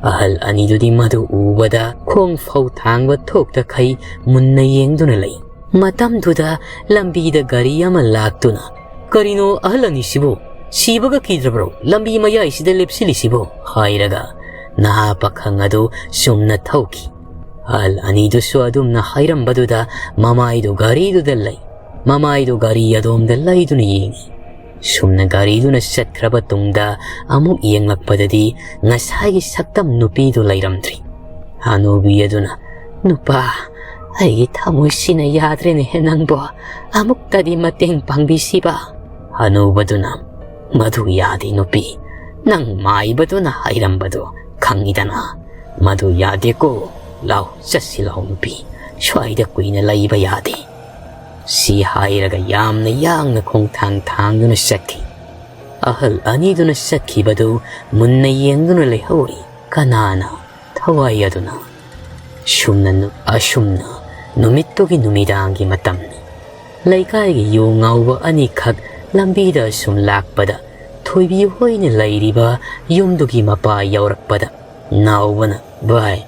ꯑꯍꯜ ꯑꯅꯤꯗꯨꯗꯤ ꯃꯗꯨ ꯎꯕꯗ ꯈꯣꯡ ꯐꯧ ꯊꯥꯡꯕ ꯊꯣꯛꯇꯈꯩ ꯃꯨꯟꯅ ꯌꯦꯡꯗꯨꯅ ꯂꯩ꯫ ꯃꯇꯝꯗꯨꯗ ꯂꯝꯕꯤꯗ ꯒꯥꯔꯤ ꯑꯃ ꯂꯥꯛꯇꯨꯅ, "ꯀꯔꯤꯅꯣ ꯑꯍꯜ ꯑꯅꯤꯁꯤꯕꯨ? ꯁꯤꯕꯒ ꯀꯤꯗ꯭ꯔꯕ꯭ꯔꯣ ꯂꯝꯕꯤ ꯃꯌꯥꯏꯁꯤꯗ ꯂꯦꯞꯁꯤꯜꯂꯤꯁꯤꯕꯨ?" ꯍꯥꯏꯔꯒ ꯅꯍꯥ ꯄꯥꯈꯪ ꯑꯗꯨ ꯆꯨꯝꯅ ꯊꯧꯈꯤ꯫ ꯑꯍꯜ ꯑꯅꯤꯗꯨꯁꯨ ꯑꯗꯨꯝꯅ ꯍꯥꯏꯔꯝꯕꯗꯨꯗ ꯃꯃꯥꯏꯗꯨ ꯒꯥꯔꯤꯗꯨꯗ ꯂꯩ, ꯃꯃꯥꯏꯗꯨ ꯒꯥꯔꯤ ꯑꯗꯣꯝꯗ ꯂꯩꯗꯨꯅ ꯌꯦꯡꯉꯤ꯫ ꯁꯨꯝꯅ ꯒꯥꯔꯤꯗꯨꯅ ꯆꯠꯈ꯭ꯔꯕ ꯇꯨꯡꯗ ꯑꯃꯨꯛ ꯌꯦꯡꯂꯛꯄꯗꯗꯤ ꯉꯁꯥꯏꯒꯤ ꯁꯛꯇꯝ ꯅꯨꯄꯤꯗꯨ ꯂꯩꯔꯝꯗ꯭ꯔꯤ꯫ ꯍꯅꯨꯕꯤ ꯑꯗꯨꯅ, "ꯅꯨꯄꯥ, ꯑꯩꯒꯤ ꯊꯃꯣꯏꯁꯤꯅ ꯌꯥꯗ꯭ꯔꯦꯅꯦꯍꯦ ꯅꯪꯕꯣ, ꯑꯃꯨꯛꯇꯗꯤ ꯃꯇꯦꯡ ꯄꯥꯡꯕꯤꯁꯤꯕ?" ꯍꯅꯨꯕꯗꯨꯅ, "ꯃꯗꯨ ꯌꯥꯗꯦ ꯅꯨꯄꯤ, ꯅꯪ ꯃꯥꯏꯕꯗꯨꯅ ꯍꯥꯏꯔꯝꯕꯗꯣ ꯈꯪꯉꯤꯗꯅ, ꯃꯗꯨ ꯌꯥꯗꯦꯀꯣ, ꯂꯥꯎ ꯆꯠꯁꯤ ꯂꯥꯎ ꯅꯨꯄꯤ, ꯁ꯭ꯋꯥꯏꯗ ꯀꯨꯏꯅ ꯂꯩꯕ ꯌꯥꯗꯦ"꯫ ꯁꯤ ꯍꯥꯏꯔꯒ ꯌꯥꯝꯅ ꯌꯥꯡꯅ ꯈꯣꯡꯊꯥꯡ ꯊꯥꯡꯗꯨꯅ ꯆꯠꯈꯤ꯫ ꯑꯍꯜ ꯑꯅꯤꯗꯨꯅ ꯆꯠꯈꯤꯕꯗꯨ ꯃꯨꯟꯅ ꯌꯦꯡꯗꯨꯅ ꯂꯩꯍꯧꯔꯤ꯫ ꯀꯅꯥꯅ ꯊꯋꯥꯏ ꯑꯗꯨꯅ? ꯁꯨꯝꯅ ꯅꯨ-, ꯑꯁꯨꯝꯅ ꯅꯨꯃꯤꯠꯇꯨꯒꯤ ꯅꯨꯃꯤꯗꯥꯡꯒꯤ ꯃꯇꯝꯅꯤ꯫ ꯂꯩꯀꯥꯏꯒꯤ ꯌꯨ ꯉꯥꯎꯕ ꯑꯅꯤꯈꯛ ꯂꯝꯕꯤꯗ ꯁꯨꯝ ꯂꯥꯛꯄꯗ, ꯊꯣꯏꯕꯤ ꯍꯣꯏꯅ ꯂꯩꯔꯤꯕ ꯌꯨꯝꯗꯨꯒꯤ ꯃꯄꯥ ꯌꯧꯔꯛꯄꯗ, ꯅꯥꯎꯕꯅ, "ꯚꯥꯏ,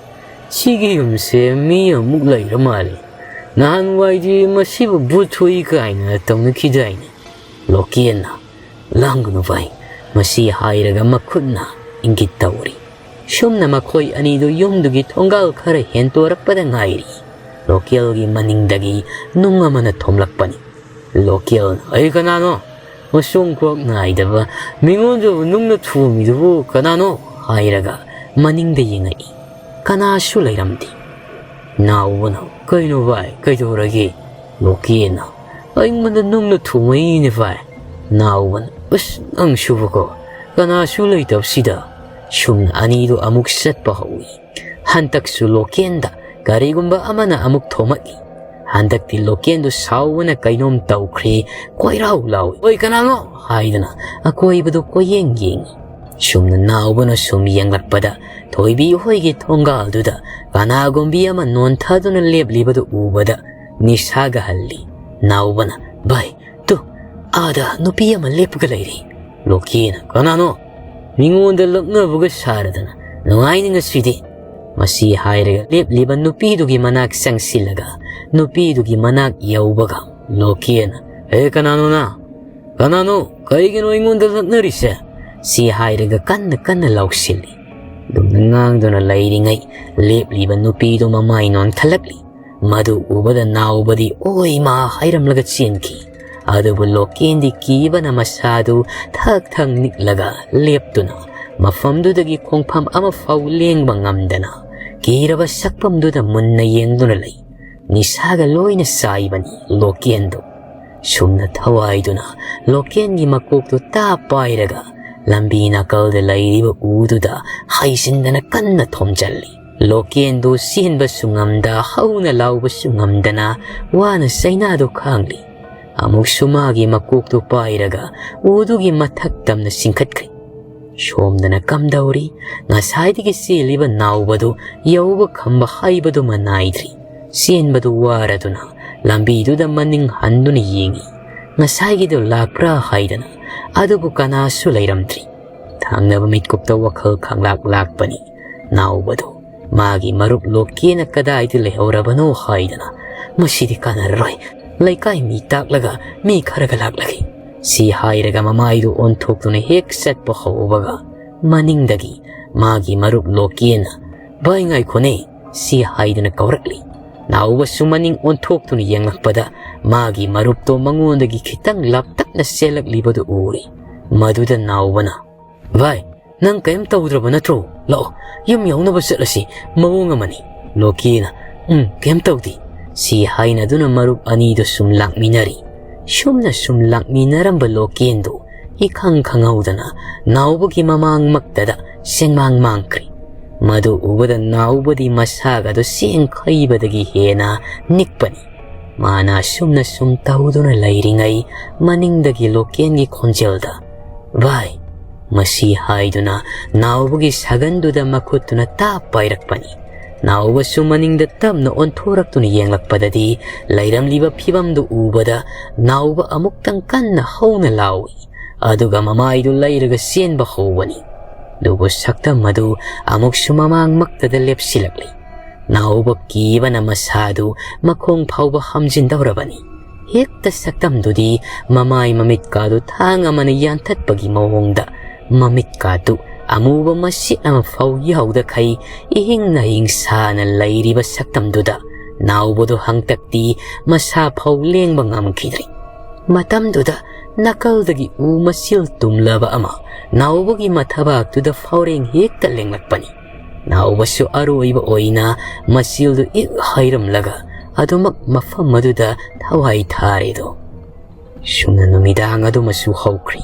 "ꯁꯤꯒꯤ ꯌꯨꯝꯁꯦ ꯃꯤ ꯑꯃꯨꯛ ꯂꯩꯔ ꯃꯥꯜꯂꯤ꯫ ꯅꯍꯥꯟꯋꯥꯏꯗꯤ ꯃꯁꯤꯕꯨ ꯚꯨꯠ ꯊꯣꯛꯏ ꯀꯥꯏꯅ ꯇꯧꯅꯈꯤꯗꯥꯏꯅꯦ?" ꯂꯣꯀꯦꯟꯅ, "ꯂꯥꯡꯒꯅꯨ ꯚꯥꯏ, ꯃꯁꯤ" ꯍꯥꯏꯔꯒ ꯃꯈꯨꯠꯅ ꯏꯪꯒꯤꯠ ꯇꯧꯔꯤ꯫ ꯁꯨꯝꯅ ꯃꯈꯣꯏ ꯑꯅꯤꯗꯨ ꯌꯨꯝꯗꯨꯒꯤ ꯊꯣꯡꯒꯥꯜ ꯈꯔ ꯍꯦꯟꯇꯣꯔꯛꯄꯗ ꯉꯥꯏꯔꯤ, ꯂꯣꯀꯦꯜꯒꯤ ꯃꯅꯤꯡꯗꯒꯤ ꯅꯨꯡ ꯑꯃꯅ ꯊꯣꯝꯂꯛꯄꯅꯤ꯫ ꯂꯣꯀꯦꯜꯅ, "ꯑꯩ ꯀꯅꯥꯅꯣ? ꯃꯁꯣꯡ ꯈꯣꯛ ꯅꯥꯏꯗꯕ ꯃꯤꯉꯣꯟꯗꯕꯨ ꯅꯨꯡꯅ ꯊꯣꯝꯃꯤꯗꯨꯕꯨ ꯀꯅꯥꯅꯣ?" ꯍꯥꯏꯔꯒ ꯃꯅꯤꯡꯗ ꯌꯦꯡꯉꯛꯏ꯫ ꯀꯅꯥꯁꯨ ꯂꯩꯔꯝꯗꯦ꯫ ꯅꯥꯎꯕꯅ, "ꯀꯩꯅꯣ ꯚꯥꯏ, ꯀꯩꯗꯧꯔꯒꯦ?" ꯂꯣꯀꯦꯟꯅ, "ꯑꯩꯉꯣꯟꯗ ꯅꯨꯡꯅ ꯊꯣꯝꯃꯛꯏꯅꯦ ꯚꯥꯏ꯫" ꯅꯥꯎꯕꯅ, "ꯑꯁ, ꯅꯪꯁꯨꯕꯀꯣ, ꯀꯅꯥꯁꯨ ꯂꯩꯇꯕꯁꯤꯗ꯫" ꯁꯨꯝꯅ ꯑꯅꯤꯗꯨ ꯑꯃꯨꯛ ꯆꯠꯄ ꯍꯧꯏ꯫ ꯍꯟꯗꯛꯁꯨ ꯂꯣꯀꯦꯟꯗ ꯀꯔꯤꯒꯨꯝꯕ ꯑꯃꯅ ꯑꯃꯨꯛ ꯊꯣꯝꯃꯛꯏ꯫ ꯍꯟꯗꯛꯇꯤ ꯂꯣꯀꯦꯟꯗꯨ ꯁꯥꯎꯕꯅ ꯀꯩꯅꯣꯝ ꯇꯧꯈ꯭ꯔꯦ, ꯀꯣꯏꯔꯥꯎ ꯂꯥꯎꯏ꯫ "ꯑꯣꯏ, ꯀꯅꯥꯅꯣ?" ꯍꯥꯏꯗꯨꯅ ꯑꯀꯣꯏꯕꯗꯨ ꯀꯣꯏꯌꯦꯡ ꯌꯦꯡꯏ꯫ ꯁꯨꯝꯅ ꯅꯥꯎꯕꯅ ꯁꯨꯝ ꯌꯦꯡꯂꯛꯄꯗ ꯊꯣꯏꯕꯤ ꯍꯣꯏꯒꯤ ꯊꯣꯡꯒꯥꯜꯗꯨꯗ ꯀꯅꯥꯒꯨꯝꯕꯤ ꯑꯃ ꯅꯣꯟꯊꯗꯨꯅ ꯂꯦꯞꯂꯤꯕꯗꯨ ꯎꯕꯗ ꯅꯤꯁꯥꯒ ꯍꯜꯂꯤ꯫ ꯅꯥꯎꯕꯅ, "ꯚꯥꯏ, ꯇꯨ, ꯑꯥꯗ ꯅꯨꯄꯤ ꯑꯃ ꯂꯦꯞꯄꯒ ꯂꯩꯔꯤ꯫" ꯂꯣꯀꯦꯟꯅ, "ꯀꯅꯥꯅꯣ? ꯃꯤꯉꯣꯟꯗ ꯂꯛꯅꯕꯒ ꯁꯥꯔꯗꯅ ꯅꯨꯡꯉꯥꯏꯅꯤ ꯉꯁꯤꯗꯤ꯫" ꯃꯁꯤ ꯍꯥꯏꯔꯒ ꯂꯦꯞꯂꯤꯕ ꯅꯨꯄꯤꯗꯨꯒꯤ ꯃꯅꯥꯛ ꯆꯪꯁꯤꯜꯂꯒ ꯅꯨꯄꯤꯗꯨꯒꯤ ꯃꯅꯥꯛ ꯌꯧꯕꯒ ꯂꯣꯀꯦꯟꯅ, "ꯍꯦ, ꯀꯅꯥꯅꯣ ꯅꯪ? ꯀꯅꯥꯅꯣ? ꯀꯩꯒꯤꯅꯣ ꯑꯩꯉꯣꯟꯗ ꯂꯛꯅꯔꯤꯁꯦ?" ꯁꯤ ꯍꯥꯏꯔꯒ ꯀꯟꯅ ꯀꯟꯅ ꯂꯥꯎꯁꯤꯜꯂꯤ꯫ ꯑꯗꯨꯝꯅ ꯉꯥꯡꯗꯨꯅ ꯂꯩꯔꯤꯉꯩ ꯂꯦꯞꯂꯤꯕ ꯅꯨꯄꯤꯗꯨ ꯃꯃꯥꯏ ꯅꯣꯟꯈꯠꯂꯛꯂꯤ꯫ ꯃꯗꯨ ꯎꯕꯗ ꯅꯥꯎꯕꯗꯤ "ꯑꯣꯏ ꯃꯥ" ꯍꯥꯏꯔꯝꯂꯒ ꯆꯦꯟꯈꯤ꯫ ꯑꯗꯨꯕꯨ ꯂꯣꯀꯦꯟꯗꯤ ꯀꯤꯕꯅ ꯃꯁꯥꯗꯨ ꯊꯛ ꯊꯛ ꯅꯤꯛꯂꯒ ꯂꯦꯞꯇꯨꯅ ꯃꯐꯝꯗꯨꯗꯒꯤ ꯈꯣꯡꯐꯝ ꯑꯃꯐꯥꯎ ꯂꯦꯡꯕ ꯉꯝꯗꯅ ꯀꯤꯔꯕ ꯁꯛꯐꯝꯗꯨꯗ ꯃꯨꯟꯅ ꯌꯦꯡꯗꯨꯅ ꯂꯩ꯫ ꯅꯤꯁꯥꯒ ꯂꯣꯏꯅ ꯆꯥꯏꯕꯅꯤ ꯂꯣꯀꯦꯟꯗꯨ꯫ ꯁꯨꯝꯅ ꯊꯋꯥꯏꯗꯨꯅ ꯂꯣꯀꯦꯟꯒꯤ ꯃꯀꯣꯛꯇꯨ ꯇꯥꯞ ꯄꯥꯏꯔꯒ ꯂꯝꯕꯤ ꯅꯥꯀꯜꯗ ꯂꯩꯔꯤꯕ ꯎꯗꯨꯗ ꯍꯩꯖꯤꯟꯗꯅ ꯀꯟꯅ ꯊꯣꯝꯖꯤꯜꯂꯤ꯫ ꯂꯣꯀꯦꯟꯗꯨ ꯆꯦꯟꯕꯁꯨ ꯉꯝꯗ, ꯍꯧꯅ ꯂꯥꯎꯕꯁꯨ ꯉꯝꯗꯅ ꯋꯥꯅ ꯆꯩꯅꯥꯗꯨ ꯈꯥꯡꯂꯤ꯫ ꯑꯃꯨꯛꯁꯨ ꯃꯥꯒꯤ ꯃꯀꯣꯛꯇꯨ ꯄꯥꯏꯔꯒ ꯎꯗꯨꯒꯤ ꯃꯊꯛ ꯇꯝꯅ ꯆꯤꯡꯈꯠꯈ꯭ꯔꯦ꯫ ꯁꯣꯝꯗꯅ ꯀꯝꯗꯧꯔꯤ? ꯉꯁꯥꯏꯗꯒꯤ ꯆꯦꯜꯂꯤꯕ ꯅꯥꯎꯕꯗꯨ ꯌꯧꯕ ꯈꯝꯕ ꯍꯥꯏꯕꯗꯨꯃ ꯅꯥꯏꯗ꯭ꯔꯤ꯫ ꯆꯦꯟꯕꯗꯨ ꯋꯥꯔꯗꯨꯅ ꯂꯝꯕꯤꯗꯨꯗ ꯃꯅꯤꯡ ꯍꯟꯗꯨꯅ ꯌꯦꯡꯏ꯫ ꯉꯁꯥꯏꯒꯤꯗꯨ ꯂꯥꯛꯄ꯭ꯔꯥ ꯍꯥꯏꯗꯅ, ꯑꯗꯨꯕꯨ ꯀꯅꯥꯁꯨ ꯂꯩꯔꯝꯗ꯭ꯔꯤ꯫ ꯊꯪꯅꯕ ꯃꯤꯠꯀꯨꯞꯇ ꯋꯥꯈꯜ ꯈꯪꯂꯥꯛ ꯂꯥꯛꯄꯅꯤ ꯅꯥꯎꯕꯗꯨ꯫ ꯃꯥꯒꯤ ꯃꯔꯨꯞ ꯂꯣꯀꯦꯅ ꯀꯗꯥꯏꯗ ꯂꯩꯍꯧꯔꯕꯅꯣ ꯍꯥꯏꯗꯅ, "ꯃꯁꯤꯗꯤ ꯀꯥꯟꯅꯔꯔꯣꯏ, ꯂꯩꯀꯥꯏ ꯃꯤ ꯇꯥꯛꯂꯒ ꯃꯤ ꯈꯔꯒ ꯂꯥꯛꯂꯒꯦ" ꯁꯤ ꯍꯥꯏꯔꯒ ꯃꯃꯥꯏꯗꯨ ꯑꯣꯟꯊꯣꯛꯇꯨꯅ ꯍꯦꯛ ꯆꯠꯄ ꯍꯧꯕꯒ, ꯃꯅꯤꯡꯗꯒꯤ ꯃꯥꯒꯤ ꯃꯔꯨꯞ ꯂꯣꯀꯦꯅ, "ꯚꯥꯏ ꯉꯥꯏꯈꯣꯅꯦ" ꯁꯤ ꯍꯥꯏꯗꯨꯅ ꯀꯧꯔꯛꯂꯤ꯫ ꯅꯥꯎꯕꯁꯨ ꯃꯅꯤꯡ ꯑꯣꯟꯊꯣꯛꯇꯨꯅ ꯌꯦꯡꯂꯛꯄꯗ, ꯃꯥꯒꯤ ꯃꯔꯨꯞꯇꯣ ꯃꯉꯣꯟꯗꯒꯤ ꯈꯤꯇꯪ ꯂꯥꯞꯇꯛꯅ ꯆꯦꯜꯂꯛꯂꯤꯕꯗꯨ ꯎꯔꯦ꯫ ꯃꯗꯨꯗ ꯅꯥꯎꯕꯅ, "ꯚꯥꯏ, ꯅꯪ ꯀꯔꯤꯝ ꯇꯧꯗ꯭ꯔꯕ ꯅꯠꯇ꯭ꯔꯣ? ꯂꯥꯛꯑꯣ, ꯌꯨꯝ ꯌꯧꯅꯕ ꯆꯠꯂꯁꯤ, ꯃꯑꯣꯡ ꯑꯃꯅꯤ" ꯂꯣꯀꯦꯅ, "ꯎꯝ, ꯀꯔꯤꯝ ꯇꯧꯗꯦ" ꯁꯤ ꯍꯥꯏꯅꯗꯨꯅ ꯃꯔꯨꯞ ꯑꯅꯤꯗꯨ ꯁꯨꯝ ꯂꯥꯛꯃꯤꯟꯅꯔꯤ꯫ ꯁꯨꯝꯅ ꯁꯨꯝ ꯂꯥꯛꯃꯤꯟꯅꯔꯝꯕ ꯂꯣꯀꯦꯟꯗꯨ ꯏꯈꯪ ꯈꯪꯍꯧꯗꯅ ꯅꯥꯎꯕꯒꯤ ꯃꯃꯥꯡꯃꯛꯇꯗ ꯁꯦꯡꯃꯥꯡ ꯃꯥꯡꯈ꯭ꯔꯦ꯫ ꯃꯗꯨ ꯎꯕꯗ ꯅꯥꯎꯕꯗꯤ ꯃꯁꯥꯒꯗꯨ ꯆꯦꯡꯈꯩꯕꯗꯒꯤ ꯍꯦꯟꯅ ꯅꯤꯛꯄꯅꯤ꯫ ꯃꯥꯅ ꯑꯁꯨꯝꯅ ꯁꯨꯝ ꯇꯧꯗꯨꯅ ꯂꯩꯔꯤꯉꯩ, ꯃꯅꯤꯡꯗꯒꯤ ꯂꯣꯀꯦꯟꯒꯤ ꯈꯣꯟꯖꯦꯜꯗ, "ꯚꯥꯏ!" ꯃꯁꯤ ꯍꯥꯏꯗꯨꯅ ꯅꯥꯎꯕꯒꯤ ꯁꯥꯒꯟꯗꯨꯗ ꯃꯈꯨꯠꯇꯨꯅ ꯇꯥꯞ ꯄꯥꯏꯔꯛꯄꯅꯤ꯫ ꯅꯥꯎꯕꯁꯨ ꯃꯅꯤꯡꯗ ꯇꯞꯅ ꯑꯣꯟꯊꯣꯔꯛꯇꯨꯅ ꯌꯦꯡꯂꯛꯄꯗꯗꯤ, ꯂꯩꯔꯝꯂꯤꯕ ꯐꯤꯕꯝꯗꯨ ꯎꯕꯗ ꯅꯥꯎꯕ ꯑꯃꯨꯛꯇꯪ ꯀꯟꯅ ꯍꯧꯅ ꯂꯥꯎꯏ꯫ ꯑꯗꯨꯒ ꯃꯃꯥꯏꯗꯨ ꯂꯩꯔꯒ ꯆꯦꯟꯕ ꯍꯧꯕꯅꯤ꯫ ꯑꯗꯨꯕꯨ ꯁꯛꯇꯝ ꯑꯗꯨ ꯑꯃꯨꯛꯁꯨ ꯃꯃꯥꯡꯃꯛꯇꯗ ꯂꯦꯞꯁꯤꯜꯂꯛꯂꯤ꯫ ꯅꯥꯎꯕ ꯀꯤꯕꯅ ꯃꯁꯥꯗꯨ ꯃꯈꯣꯡ ꯐꯥꯎꯕ ꯍꯝꯖꯤꯟꯗꯧꯔꯕꯅꯤ꯫ ꯍꯦꯛꯇ ꯁꯛꯇꯝꯗꯨꯗꯤ ꯃꯃꯥꯏ ꯃꯃꯤꯠꯀꯥꯗꯨ ꯊꯥꯡ ꯑꯃꯅ ꯌꯥꯟꯊꯠꯄꯒꯤ ꯃꯑꯣꯡꯗ, ꯃꯃꯤꯠꯀꯥꯗꯨ ꯑꯃꯨꯕ ꯃꯆꯦꯠ ꯑꯃ ꯐꯥꯎ ꯌꯥꯎꯗꯈꯩ ꯏꯍꯤꯡ ꯅꯥꯍꯤꯡ ꯁꯥꯅ ꯂꯩꯔꯤꯕ ꯁꯛꯇꯝꯗꯨꯗ ꯅꯥꯎꯕꯗꯨ ꯍꯪꯇꯛꯇꯤ ꯃꯁꯥ ꯐꯥꯎ ꯂꯦꯡꯕ ꯉꯝꯈꯤꯗ꯭ꯔꯦ꯫ ꯃꯇꯝꯗꯨꯗ ꯅꯥꯀꯜꯗꯒꯤ ꯎ ꯃꯆꯤꯜ ꯇꯨꯝꯂꯕ ꯑꯃ ꯅꯥꯎꯕꯒꯤ ꯃꯊꯕꯥꯛꯇꯨꯗ ꯐꯥꯎꯔꯦꯡ ꯍꯦꯛꯇ ꯂꯦꯡꯂꯛꯄꯅꯤ꯫ ꯅꯥꯎꯕꯁꯨ ꯑꯔꯣꯏꯕ ꯑꯣꯏꯅ ꯃꯆꯤꯜꯗꯨ ꯏꯛ ꯍꯥꯏꯔꯝꯂꯒ ꯑꯗꯨꯃꯛ ꯃꯐꯝ ꯑꯗꯨꯗ ꯊꯋꯥꯏ ꯊꯥꯔꯦꯗꯣ꯫ ꯁꯨꯝꯅ ꯅꯨꯃꯤꯗꯥꯡ ꯑꯗꯨꯃꯁꯨ ꯍꯧꯈ꯭ꯔꯤ꯫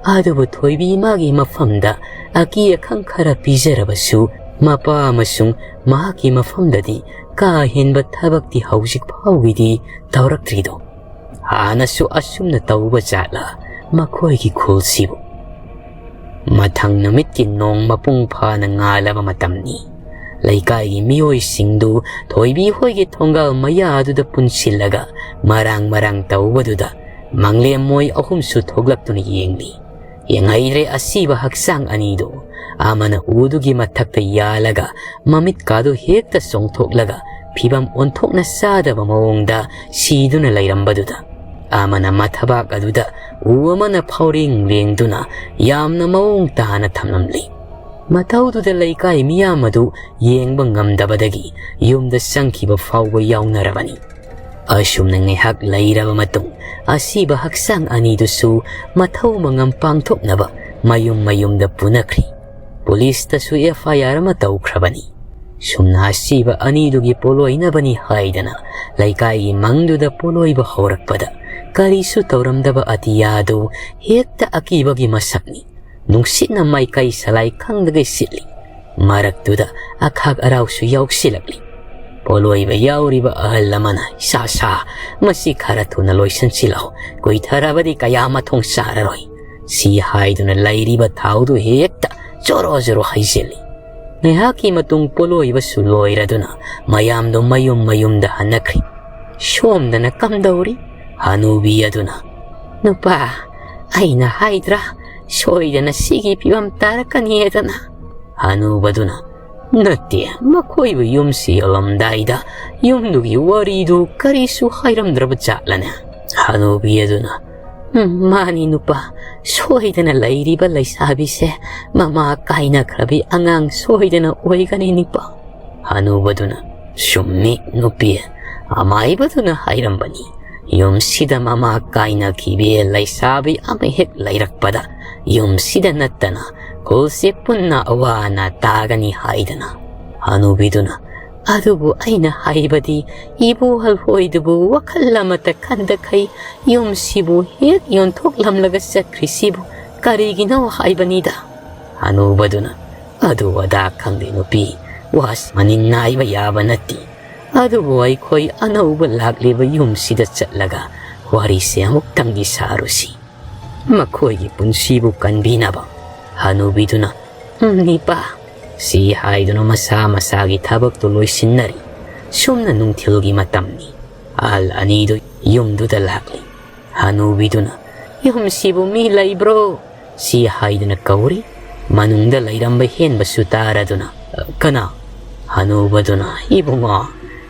ꯑꯗꯨꯕꯨ ꯊꯣꯏꯕꯤ ꯃꯥꯒꯤ ꯃꯐꯝꯗ ꯑꯀꯤ ꯑꯈꯪ ꯈꯔ ꯄꯤꯖꯔꯕꯁꯨ, ꯃꯄꯥ ꯑꯃꯁꯨꯡ ꯃꯍꯥꯛꯀꯤ ꯃꯐꯝꯗꯗꯤ ꯀꯥ ꯍꯦꯟꯕ ꯊꯕꯛꯇꯤ ꯍꯧꯖꯤꯛ ꯐꯥꯎꯒꯤꯗꯤ ꯇꯧꯔꯛꯇ꯭ꯔꯤꯗꯣ꯫ ꯍꯥꯟꯅꯁꯨ ꯑꯁꯨꯝꯅ ꯇꯧꯕ ꯖꯥꯠꯂ ꯃꯈꯣꯏꯒꯤ ꯈꯨꯜꯁꯤꯕꯨ? ꯃꯊꯪ ꯅꯨꯃꯤꯠꯀꯤ ꯅꯣꯡ ꯃꯄꯨꯡ ꯐꯥꯅ ꯉꯥꯜꯂꯕ ꯃꯇꯝꯅꯤ꯫ ꯂꯩꯀꯥꯏꯒꯤ ꯃꯤꯑꯣꯏꯁꯤꯡꯗꯨ ꯊꯣꯏꯕꯤ ꯍꯣꯏꯒꯤ ꯊꯣꯡꯒꯥꯜ ꯃꯌꯥꯗꯨꯗ ꯄꯨꯟꯁꯤꯜꯂꯒ ꯃꯔꯥꯡ ꯃꯔꯥꯡ ꯇꯧꯕꯗꯨꯗ ꯃꯪꯂꯦꯝ ꯃꯣꯏ ꯑꯍꯨꯝꯁꯨ ꯊꯣꯛꯂꯛꯇꯨꯅ ꯌꯦꯡꯂꯤ꯫ ꯌꯦꯡꯍꯩꯗ꯭ꯔꯦ ꯑꯁꯤꯕ ꯍꯛꯆꯥꯡ ꯑꯅꯤꯗꯨ꯫ ꯑꯃꯅ ꯎꯗꯨꯒꯤ ꯃꯊꯛꯇ ꯌꯥꯜꯂꯒ ꯃꯃꯤꯠꯀꯥꯗꯨ ꯍꯦꯛꯇ ꯆꯣꯡꯊꯣꯛꯂꯒ ꯐꯤꯕꯝ ꯑꯣꯟꯊꯣꯛꯅ ꯆꯥꯗꯕ ꯃꯑꯣꯡꯗ ꯁꯤꯗꯨꯅ ꯂꯩꯔꯝꯕꯗꯨꯗ, ꯑꯃꯅ ꯃꯊꯕꯥꯛ ꯑꯗꯨꯗ ꯎ ꯑꯃꯅ ꯐꯥꯎꯔꯦꯡ ꯂꯦꯡꯗꯨꯅ ꯌꯥꯝꯅ ꯃꯑꯣꯡ ꯇꯥꯅ ꯊꯝꯂꯝꯂꯤ꯫ ꯃꯊꯧꯗꯨꯗ ꯂꯩꯀꯥꯏ ꯃꯤꯌꯥꯝ ꯑꯗꯨ ꯌꯦꯡꯕ ꯉꯝꯗꯕꯗꯒꯤ ꯌꯨꯝꯗ ꯆꯪꯈꯤꯕ ꯐꯥꯎꯕ ꯌꯥꯎꯅꯔꯕꯅꯤ꯫ ꯑꯁꯨꯝꯅ ꯉꯥꯏꯍꯥꯛ ꯂꯩꯔꯕ ꯃꯇꯨꯡ, ꯑꯁꯤꯕ ꯍꯛꯆꯥꯡ ꯑꯅꯤꯗꯨꯁꯨ ꯃꯊꯧ ꯃꯉꯝ ꯄꯥꯡꯊꯣꯛꯅꯕ ꯃꯌꯨꯝ ꯃꯌꯨꯝꯗ ꯄꯨꯅꯈ꯭ꯔꯤ꯫ ꯄꯨꯂꯤꯁꯇꯁꯨ FIR ꯑꯃ ꯇꯧꯈ꯭ꯔꯕꯅꯤ꯫ ꯁꯨꯝꯅ ꯑꯁꯤꯕ ꯑꯅꯤꯗꯨꯒꯤ ꯄꯣꯠꯂꯣꯏꯅꯕꯅꯤ ꯍꯥꯏꯗꯅ ꯂꯩꯀꯥꯏꯒꯤ ꯃꯪꯗꯨꯗ ꯄꯣꯠꯂꯣꯏꯕ ꯍꯧꯔꯛꯄꯗ, ꯀꯔꯤꯁꯨ ꯇꯧꯔꯝꯗꯕ ꯑꯇꯤꯌꯥꯗꯨ ꯍꯦꯛꯇ ꯑꯀꯤꯕꯒꯤ ꯃꯁꯛꯅꯤ꯫ ꯅꯨꯡꯁꯤꯠꯅ ꯃꯥꯏꯀꯩ ꯁꯂꯥꯏ ꯈꯪꯗꯒꯩ ꯁꯤꯠꯂꯤ꯫ ꯃꯔꯛꯇꯨꯗ ꯑꯈꯥꯛ ꯑꯔꯥꯎꯁꯨ ꯌꯥꯎꯁꯤꯜꯂꯛꯂꯤ꯫ ꯄꯣꯠꯂꯣꯏꯕ ꯌꯥꯎꯔꯤꯕ ꯑꯍꯜ ꯑꯃꯅ, "ꯁꯥ ꯁꯥ, ꯃꯁꯤ ꯈꯔ ꯊꯨꯅ ꯂꯣꯏꯁꯤꯟꯁꯤꯜꯂꯣ, ꯀꯨꯏꯊꯔꯕꯗꯤ ꯀꯌꯥ ꯃꯊꯣꯡ ꯆꯥꯔꯔꯣꯏ"꯫ ꯁꯤ ꯍꯥꯏꯗꯨꯅ ꯂꯩꯔꯤꯕ ꯊꯥꯎꯗꯨ ꯍꯦꯛꯇ ꯖꯣꯔꯣ ꯖꯣꯔꯣ ꯍꯩꯖꯤꯜꯂꯤ꯫ ꯉꯥꯏꯍꯥꯛꯀꯤ ꯃꯇꯨꯡ ꯄꯣꯠꯂꯣꯏꯕꯁꯨ ꯂꯣꯏꯔꯗꯨꯅ ꯃꯌꯥꯝꯗꯣ ꯃꯌꯨꯝ ꯃꯌꯨꯝꯗ ꯍꯟꯅꯈ꯭ꯔꯤ꯫ ꯁꯣꯝꯗꯅ ꯀꯝꯗꯧꯔꯤ? ꯍꯅꯨꯕꯤ ꯑꯗꯨꯅ, "ꯅꯨꯄꯥ, ꯑꯩꯅ ꯍꯥꯏꯗ꯭ꯔꯥ, ꯁꯣꯏꯗꯅ ꯁꯤꯒꯤ ꯐꯤꯕꯝ ꯇꯥꯔꯛꯀꯅꯤ ꯍꯥꯏꯗꯅ?" ꯍꯅꯨꯕꯗꯨꯅ, "ꯅꯠꯇꯦ, ꯃꯈꯣꯏꯕꯨ ꯌꯨꯝꯁꯤ ꯌꯣꯜꯂꯝꯗꯥꯏꯗ ꯌꯨꯝꯗꯨꯒꯤ ꯋꯥꯔꯤꯗꯨ ꯀꯔꯤꯁꯨ ꯍꯥꯏꯔꯝꯗ꯭ꯔꯕ ꯖꯥꯠꯂꯅꯦ?" ꯍꯅꯨꯕꯤ ꯑꯗꯨꯅ, "ꯎꯝ, ꯃꯥꯅꯤ ꯅꯨꯄꯥ, ꯁꯣꯏꯗꯅ ꯂꯩꯔꯤꯕ ꯂꯩꯁꯥꯕꯤꯁꯦ ꯃꯃꯥ ꯀꯥꯏꯅꯈ꯭ꯔꯕꯤ ꯑꯉꯥꯡ ꯁꯣꯏꯗꯅ ꯑꯣꯏꯒꯅꯤ ꯅꯨꯄꯥ"꯫ ꯍꯅꯨꯕꯗꯨꯅ, "ꯆꯨꯝꯃꯤ ꯅꯨꯄꯤ, ꯑꯃꯥꯏꯕꯗꯨꯅ ꯍꯥꯏꯔꯝꯕꯅꯤ, ꯌꯨꯝꯁꯤꯗ ꯃꯃꯥ ꯀꯥꯏꯅꯈꯤꯕꯤ ꯂꯩꯁꯥꯕꯤ ꯑꯃ ꯍꯦꯛ ꯂꯩꯔꯛꯄꯗ ꯌꯨꯝꯁꯤꯗ ꯅꯠꯇꯅ ꯈꯨꯜꯁꯤ ꯄꯨꯟꯅ ꯑꯋꯥ ꯑꯅꯥ ꯇꯥꯒꯅꯤ ꯍꯥꯏꯗꯅ"꯫ ꯍꯅꯨꯕꯤꯗꯨꯅ, "ꯑꯗꯨꯕꯨ ꯑꯩꯅ ꯍꯥꯏꯕꯗꯤ, ꯏꯕꯣꯍꯜ ꯍꯣꯏꯗꯨꯕꯨ ꯋꯥꯈꯜ ꯑꯃꯠꯇ ꯈꯟꯗꯈꯩ ꯌꯨꯝꯁꯤꯕꯨ ꯍꯦꯛ ꯌꯣꯟꯊꯣꯛꯂꯝꯂꯒ ꯆꯠꯈ꯭ꯔꯤꯁꯤꯕꯨ ꯀꯔꯤꯒꯤꯅꯣ ꯍꯥꯏꯕꯅꯤꯗ"꯫ ꯍꯅꯨꯕꯗꯨꯅ, "ꯑꯗꯨ ꯑꯗꯥ ꯈꯪꯗꯦ ꯅꯨꯄꯤ, ꯋꯥꯁꯤ ꯃꯅꯤꯡ ꯅꯥꯏꯕ ꯌꯥꯕ ꯅꯠꯇꯦ꯫ ꯑꯗꯨꯕꯨ ꯑꯩꯈꯣꯏ ꯑꯅꯧꯕ ꯂꯥꯛꯂꯤꯕ ꯌꯨꯝꯁꯤꯗ ꯆꯠꯂꯒ ꯋꯥꯔꯤꯁꯦ ꯑꯃꯨꯛꯇꯪꯗꯤ ꯁꯥꯔꯨꯁꯤ, ꯃꯈꯣꯏꯒꯤ ꯄꯨꯟꯁꯤꯕꯨ ꯀꯟꯕꯤꯅꯕ"꯫ ꯍꯅꯨꯕꯤꯗꯨꯅ, "ꯎꯝ, ꯅꯤꯄꯥ"꯫ ꯁꯤ ꯍꯥꯏꯗꯨꯅ ꯃꯁꯥ ꯃꯁꯥꯒꯤ ꯊꯕꯛꯇꯨ ꯂꯣꯏꯁꯤꯟꯅꯔꯤ꯫ ꯁꯨꯝꯅ ꯅꯨꯡꯊꯤꯜꯒꯤ ꯃꯇꯝꯅꯤ꯫ ꯑꯍꯜ ꯑꯅꯤꯗꯨ ꯌꯨꯝꯗꯨꯗ ꯂꯥꯛꯂꯤ꯫ ꯍꯅꯨꯕꯤꯗꯨꯅ, "ꯌꯨꯝꯁꯤꯕꯨ ꯃꯤ ꯂꯩꯕ꯭ꯔꯣ?" ꯁꯤ ꯍꯥꯏꯗꯨꯅ ꯀꯧꯔꯤ꯫ ꯃꯅꯨꯡꯗ ꯂꯩꯔꯝꯕ ꯍꯦꯟꯕꯁꯨ ꯇꯥꯔꯗꯨꯅ, "ꯀꯅꯥ?" ꯍꯅꯨꯕꯗꯨꯅ, "ꯏꯕꯨꯡꯉꯣ,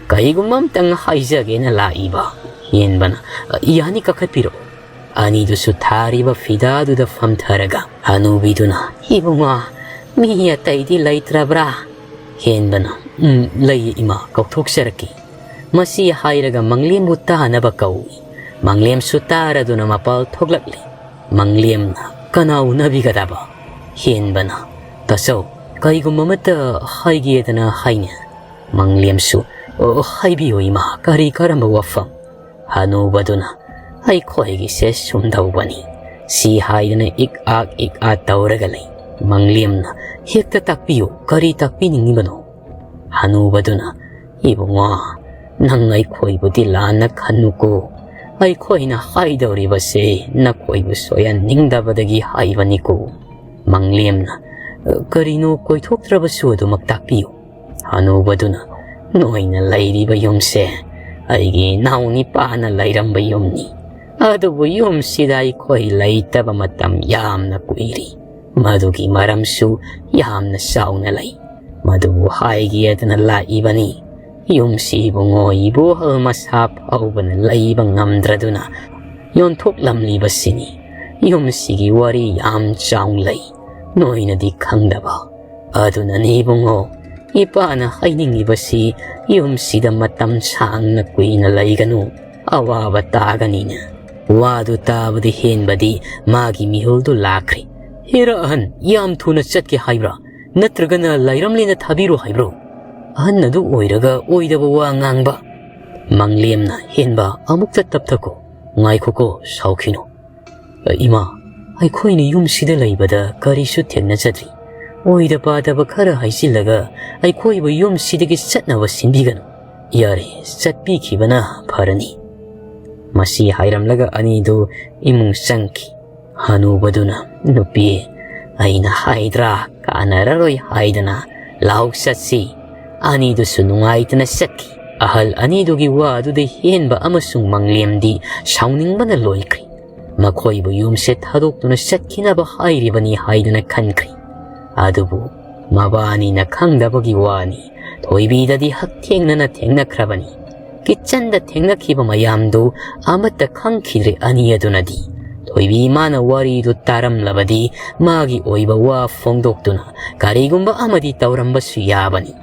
ꯀꯩꯒꯨꯝꯕ ꯑꯝꯇꯪ ꯍꯥꯏꯖꯒꯦꯅ ꯂꯥꯛꯏꯕ꯫" ꯍꯦꯟꯕꯅ, "ꯌꯥꯅꯤ, ꯀꯥꯈꯠꯄꯤꯔꯣ꯫" ꯑꯅꯤꯗꯨꯁꯨ ꯊꯥꯔꯤꯕ ꯐꯤꯗꯥꯗꯨꯗ ꯐꯝꯊꯔꯒ ꯍꯅꯨꯕꯤꯗꯨꯅ, "ꯏꯕꯨꯡꯉꯣ, ꯃꯤ ꯑꯇꯩꯗꯤ ꯂꯩꯇ꯭ꯔꯕ꯭ꯔꯥ?" ꯍꯦꯟꯕꯅ, "ꯎꯝ, ꯂꯩꯌꯦ ꯏꯃꯥ, ꯀꯧꯊꯣꯛꯆꯔꯛꯀꯦ꯫" ꯃꯁꯤ ꯍꯥꯏꯔꯒ ꯃꯪꯂꯦꯝꯕꯨ ꯇꯥꯅꯕ ꯀꯧꯏ꯫ ꯃꯪꯂꯦꯝꯁꯨ ꯇꯥꯔꯗꯨꯅ ꯃꯄꯥꯜ ꯊꯣꯛꯂꯛꯂꯤ꯫ ꯃꯪꯂꯦꯝꯅ, "ꯀꯅꯥ ꯎꯅꯕꯤꯒꯗꯕ?" ꯍꯦꯟꯕꯅ, "ꯇꯥꯆꯧ, ꯀꯔꯤꯒꯨꯝꯕ ꯑꯃꯠꯇ ꯍꯥꯏꯒꯦꯗꯅ ꯍꯥꯏꯅꯦ꯫" ꯃꯪꯂꯦꯝꯁꯨ, "ꯑꯣ, ꯍꯥꯏꯕꯤꯌꯨ ꯏꯃꯥ, ꯀꯔꯤ ꯀꯔꯝꯕ ꯋꯥꯐꯝ?" ꯍꯅꯨꯕꯗꯨꯅ, "ꯑꯩꯈꯣꯏꯒꯤꯁꯦ ꯁꯨꯝꯗꯧꯕꯅꯤ" ꯁꯤ ꯍꯥꯏꯗꯅ ꯏꯛ ꯑꯥꯛ ꯏꯛ ꯑꯥ ꯇꯧꯔꯒ ꯂꯩ꯫ ꯃꯪꯂꯦꯝꯅ, "ꯍꯦꯛꯇ ꯇꯥꯛꯄꯤꯌꯨ, ꯀꯔꯤ ꯇꯥꯛꯄꯤꯅꯤꯡꯉꯤꯕꯅꯣ?" ꯍꯅꯨꯕꯗꯨꯅ, "ꯏꯕꯨꯡꯉꯣ, ꯅꯪ ꯑꯩꯈꯣꯏꯕꯨꯗꯤ ꯂꯥꯟꯅ ꯈꯟꯅꯨꯀꯣ꯫ ꯑꯩꯈꯣꯏꯅ ꯍꯥꯏꯗꯧꯔꯤꯕꯁꯦ ꯅꯈꯣꯏꯕꯨ ꯁꯣꯏꯍꯟꯅꯤꯡꯗꯕꯗꯒꯤ ꯍꯥꯏꯕꯅꯤꯀꯣ꯫" ꯃꯪꯂꯦꯝꯅ, "ꯀꯔꯤꯅꯣ ꯀꯣꯏꯊꯣꯛꯇ꯭ꯔꯕꯁꯨ ꯑꯗꯨꯃꯛ ꯇꯥꯛꯄꯤꯌꯨ꯫" ꯍꯅꯨꯕꯗꯨꯅ, "ꯅꯣꯏꯅ ꯂꯩꯔꯤꯕ ꯌꯨꯝꯁꯦ ꯑꯩꯒꯤ ꯏꯅꯥꯎ ꯅꯤꯄꯥꯅ ꯂꯩꯔꯝꯕ ꯌꯨꯝꯅꯤ꯫ ꯑꯗꯨꯕꯨ ꯌꯨꯝꯁꯤꯗ ꯑꯩꯈꯣꯏ ꯂꯩꯇꯕ ꯃꯇꯝ ꯌꯥꯝꯅ ꯀꯨꯏꯔꯤ꯫ ꯃꯗꯨꯒꯤ ꯃꯔꯝꯁꯨ ꯌꯥꯝꯅ ꯆꯥꯎꯅ ꯂꯩ꯫ ꯃꯗꯨꯕꯨ ꯍꯥꯏꯒꯦꯗꯅ ꯂꯥꯛꯏꯕꯅꯤ꯫ ꯌꯨꯝꯁꯤ ꯏꯕꯨꯡꯉꯣ ꯏꯕꯣꯍꯜ ꯃꯁꯥ ꯐꯥꯎꯕꯅ ꯂꯩꯕ ꯉꯝꯗ꯭ꯔꯗꯨꯅ ꯌꯣꯟꯊꯣꯛꯂꯝꯂꯤꯕꯁꯤꯅꯤ꯫ ꯌꯨꯝꯁꯤꯒꯤ ꯋꯥꯔꯤ ꯌꯥꯝ ꯆꯥꯎꯅ ꯂꯩ, ꯅꯣꯏꯅꯗꯤ ꯈꯪꯗꯕ꯫ ꯑꯗꯨꯅꯅꯤ ꯏꯕꯨꯡꯉꯣ, ꯏꯄꯥꯅ ꯍꯥꯏꯅꯤꯡꯉꯤꯕꯁꯤ, ꯌꯨꯝꯁꯤꯗ ꯃꯇꯝ ꯁꯥꯡꯅ ꯀꯨꯏꯅ ꯂꯩꯒꯅꯨ, ꯑꯋꯥꯕ ꯇꯥꯒꯅꯤꯅ꯫" ꯋꯥꯗꯨ ꯇꯥꯕꯗ ꯍꯦꯟꯕꯗꯤ ꯃꯥꯒꯤ ꯃꯤꯍꯨꯜꯗꯨ ꯂꯥꯛꯈ꯭ꯔꯦ꯫ "ꯍꯦꯔꯥ ꯑꯍꯟ, ꯌꯥꯝ ꯊꯨꯅ ꯆꯠꯀꯦ ꯍꯥꯏꯕ꯭ꯔꯥ? ꯅꯠꯇ꯭ꯔꯒꯅ ꯂꯥꯏꯔꯝꯂꯦꯟꯗ ꯊꯥꯕꯤꯔꯣ ꯍꯥꯏꯕ꯭ꯔꯣ? ꯑꯍꯟ ꯑꯗꯨ ꯑꯣꯏꯔꯒ ꯑꯣꯏꯗꯕ ꯋꯥ ꯉꯥꯡꯕ꯫" ꯃꯪꯂꯦꯝꯅ, "ꯍꯦꯟꯕ, ꯑꯃꯨꯛꯇ ꯇꯞꯊꯈꯣ꯫ ꯉꯥꯏꯈꯣꯀꯣ, ꯁꯥꯎꯈꯤꯅꯨ꯫ ꯏꯃꯥ, ꯑꯩꯈꯣꯏꯅ ꯌꯨꯝꯁꯤꯗ ꯂꯩꯕꯗ ꯀꯔꯤꯁꯨ ꯊꯦꯡꯅꯖꯗ꯭ꯔꯤ꯫ ꯑꯣꯏꯗ ꯄꯥꯗꯕ ꯈꯔ ꯍꯥꯏꯖꯤꯜꯂꯒ ꯑꯩꯈꯣꯏꯕꯨ ꯌꯨꯝꯁꯤꯗꯒꯤ ꯆꯠꯅꯕ ꯁꯤꯟꯕꯤꯒꯅꯨ꯫ ꯌꯥꯔꯦ, ꯆꯠꯄꯤꯈꯤꯕꯅ ꯐꯔꯅꯤ꯫" ꯃꯁꯤ ꯍꯥꯏꯔꯝꯂꯒ ꯑꯅꯤꯗꯨ ꯏꯃꯨꯡ ꯆꯪꯈꯤ꯫ ꯍꯅꯨꯕꯗꯨꯅ, "ꯅꯨꯄꯤ, ꯑꯩꯅ ꯍꯥꯏꯗ꯭ꯔꯥ, ꯀꯥꯟꯅꯔꯔꯣꯏ ꯍꯥꯏꯗꯅ꯫ ꯂꯥꯎ ꯆꯠꯁꯤ꯫" ꯑꯅꯤꯗꯨꯁꯨ ꯅꯨꯡꯉꯥꯏꯇꯅ ꯆꯠꯈꯤ꯫ ꯑꯍꯜ ꯑꯅꯤꯗꯨꯒꯤ ꯋꯥ ꯑꯗꯨꯗ ꯍꯦꯟꯕ ꯑꯃꯁꯨꯡ ꯃꯪꯂꯦꯝꯗꯤ ꯁꯥꯎꯅꯤꯡꯕꯅ ꯂꯣꯏꯈ꯭ꯔꯦ꯫ ꯃꯈꯣꯏꯕꯨ ꯌꯨꯝꯁꯦ ꯊꯥꯗꯣꯛꯇꯨꯅ ꯆꯠꯈꯤꯅꯕ ꯍꯥꯏꯔꯤꯕꯅꯤ ꯍꯥꯏꯗꯨꯅ ꯈꯟꯈ꯭ꯔꯤ꯫ ꯑꯗꯨꯕꯨ ꯃꯕꯥꯅꯤꯅ ꯈꯪꯗꯕꯒꯤ ꯋꯥꯅꯤ, ꯊꯣꯏꯕꯤꯗꯗꯤ ꯍꯛꯊꯦꯡꯅꯅ ꯊꯦꯡꯅꯈ꯭ꯔꯕꯅꯤ꯫ ꯀꯤꯠꯆꯟꯗ ꯊꯦꯡꯅꯈꯤꯕ ꯃꯌꯥꯝꯗꯨ ꯑꯃꯠꯇ ꯈꯪꯈꯤꯗ꯭ꯔꯦ ꯑꯅꯤ ꯑꯗꯨꯅꯗꯤ꯫ ꯊꯣꯏꯕꯤ ꯃꯥꯅ ꯋꯥꯔꯤꯗꯨ ꯇꯥꯔꯝꯂꯕꯗꯤ ꯃꯥꯒꯤ ꯑꯣꯏꯕ ꯋꯥ ꯐꯣꯡꯗꯣꯛꯇꯨꯅ ꯀꯔꯤꯒꯨꯝꯕ ꯑꯃꯗꯤ ꯇꯧꯔꯝꯕꯁꯨ ꯌꯥꯕꯅꯤ꯫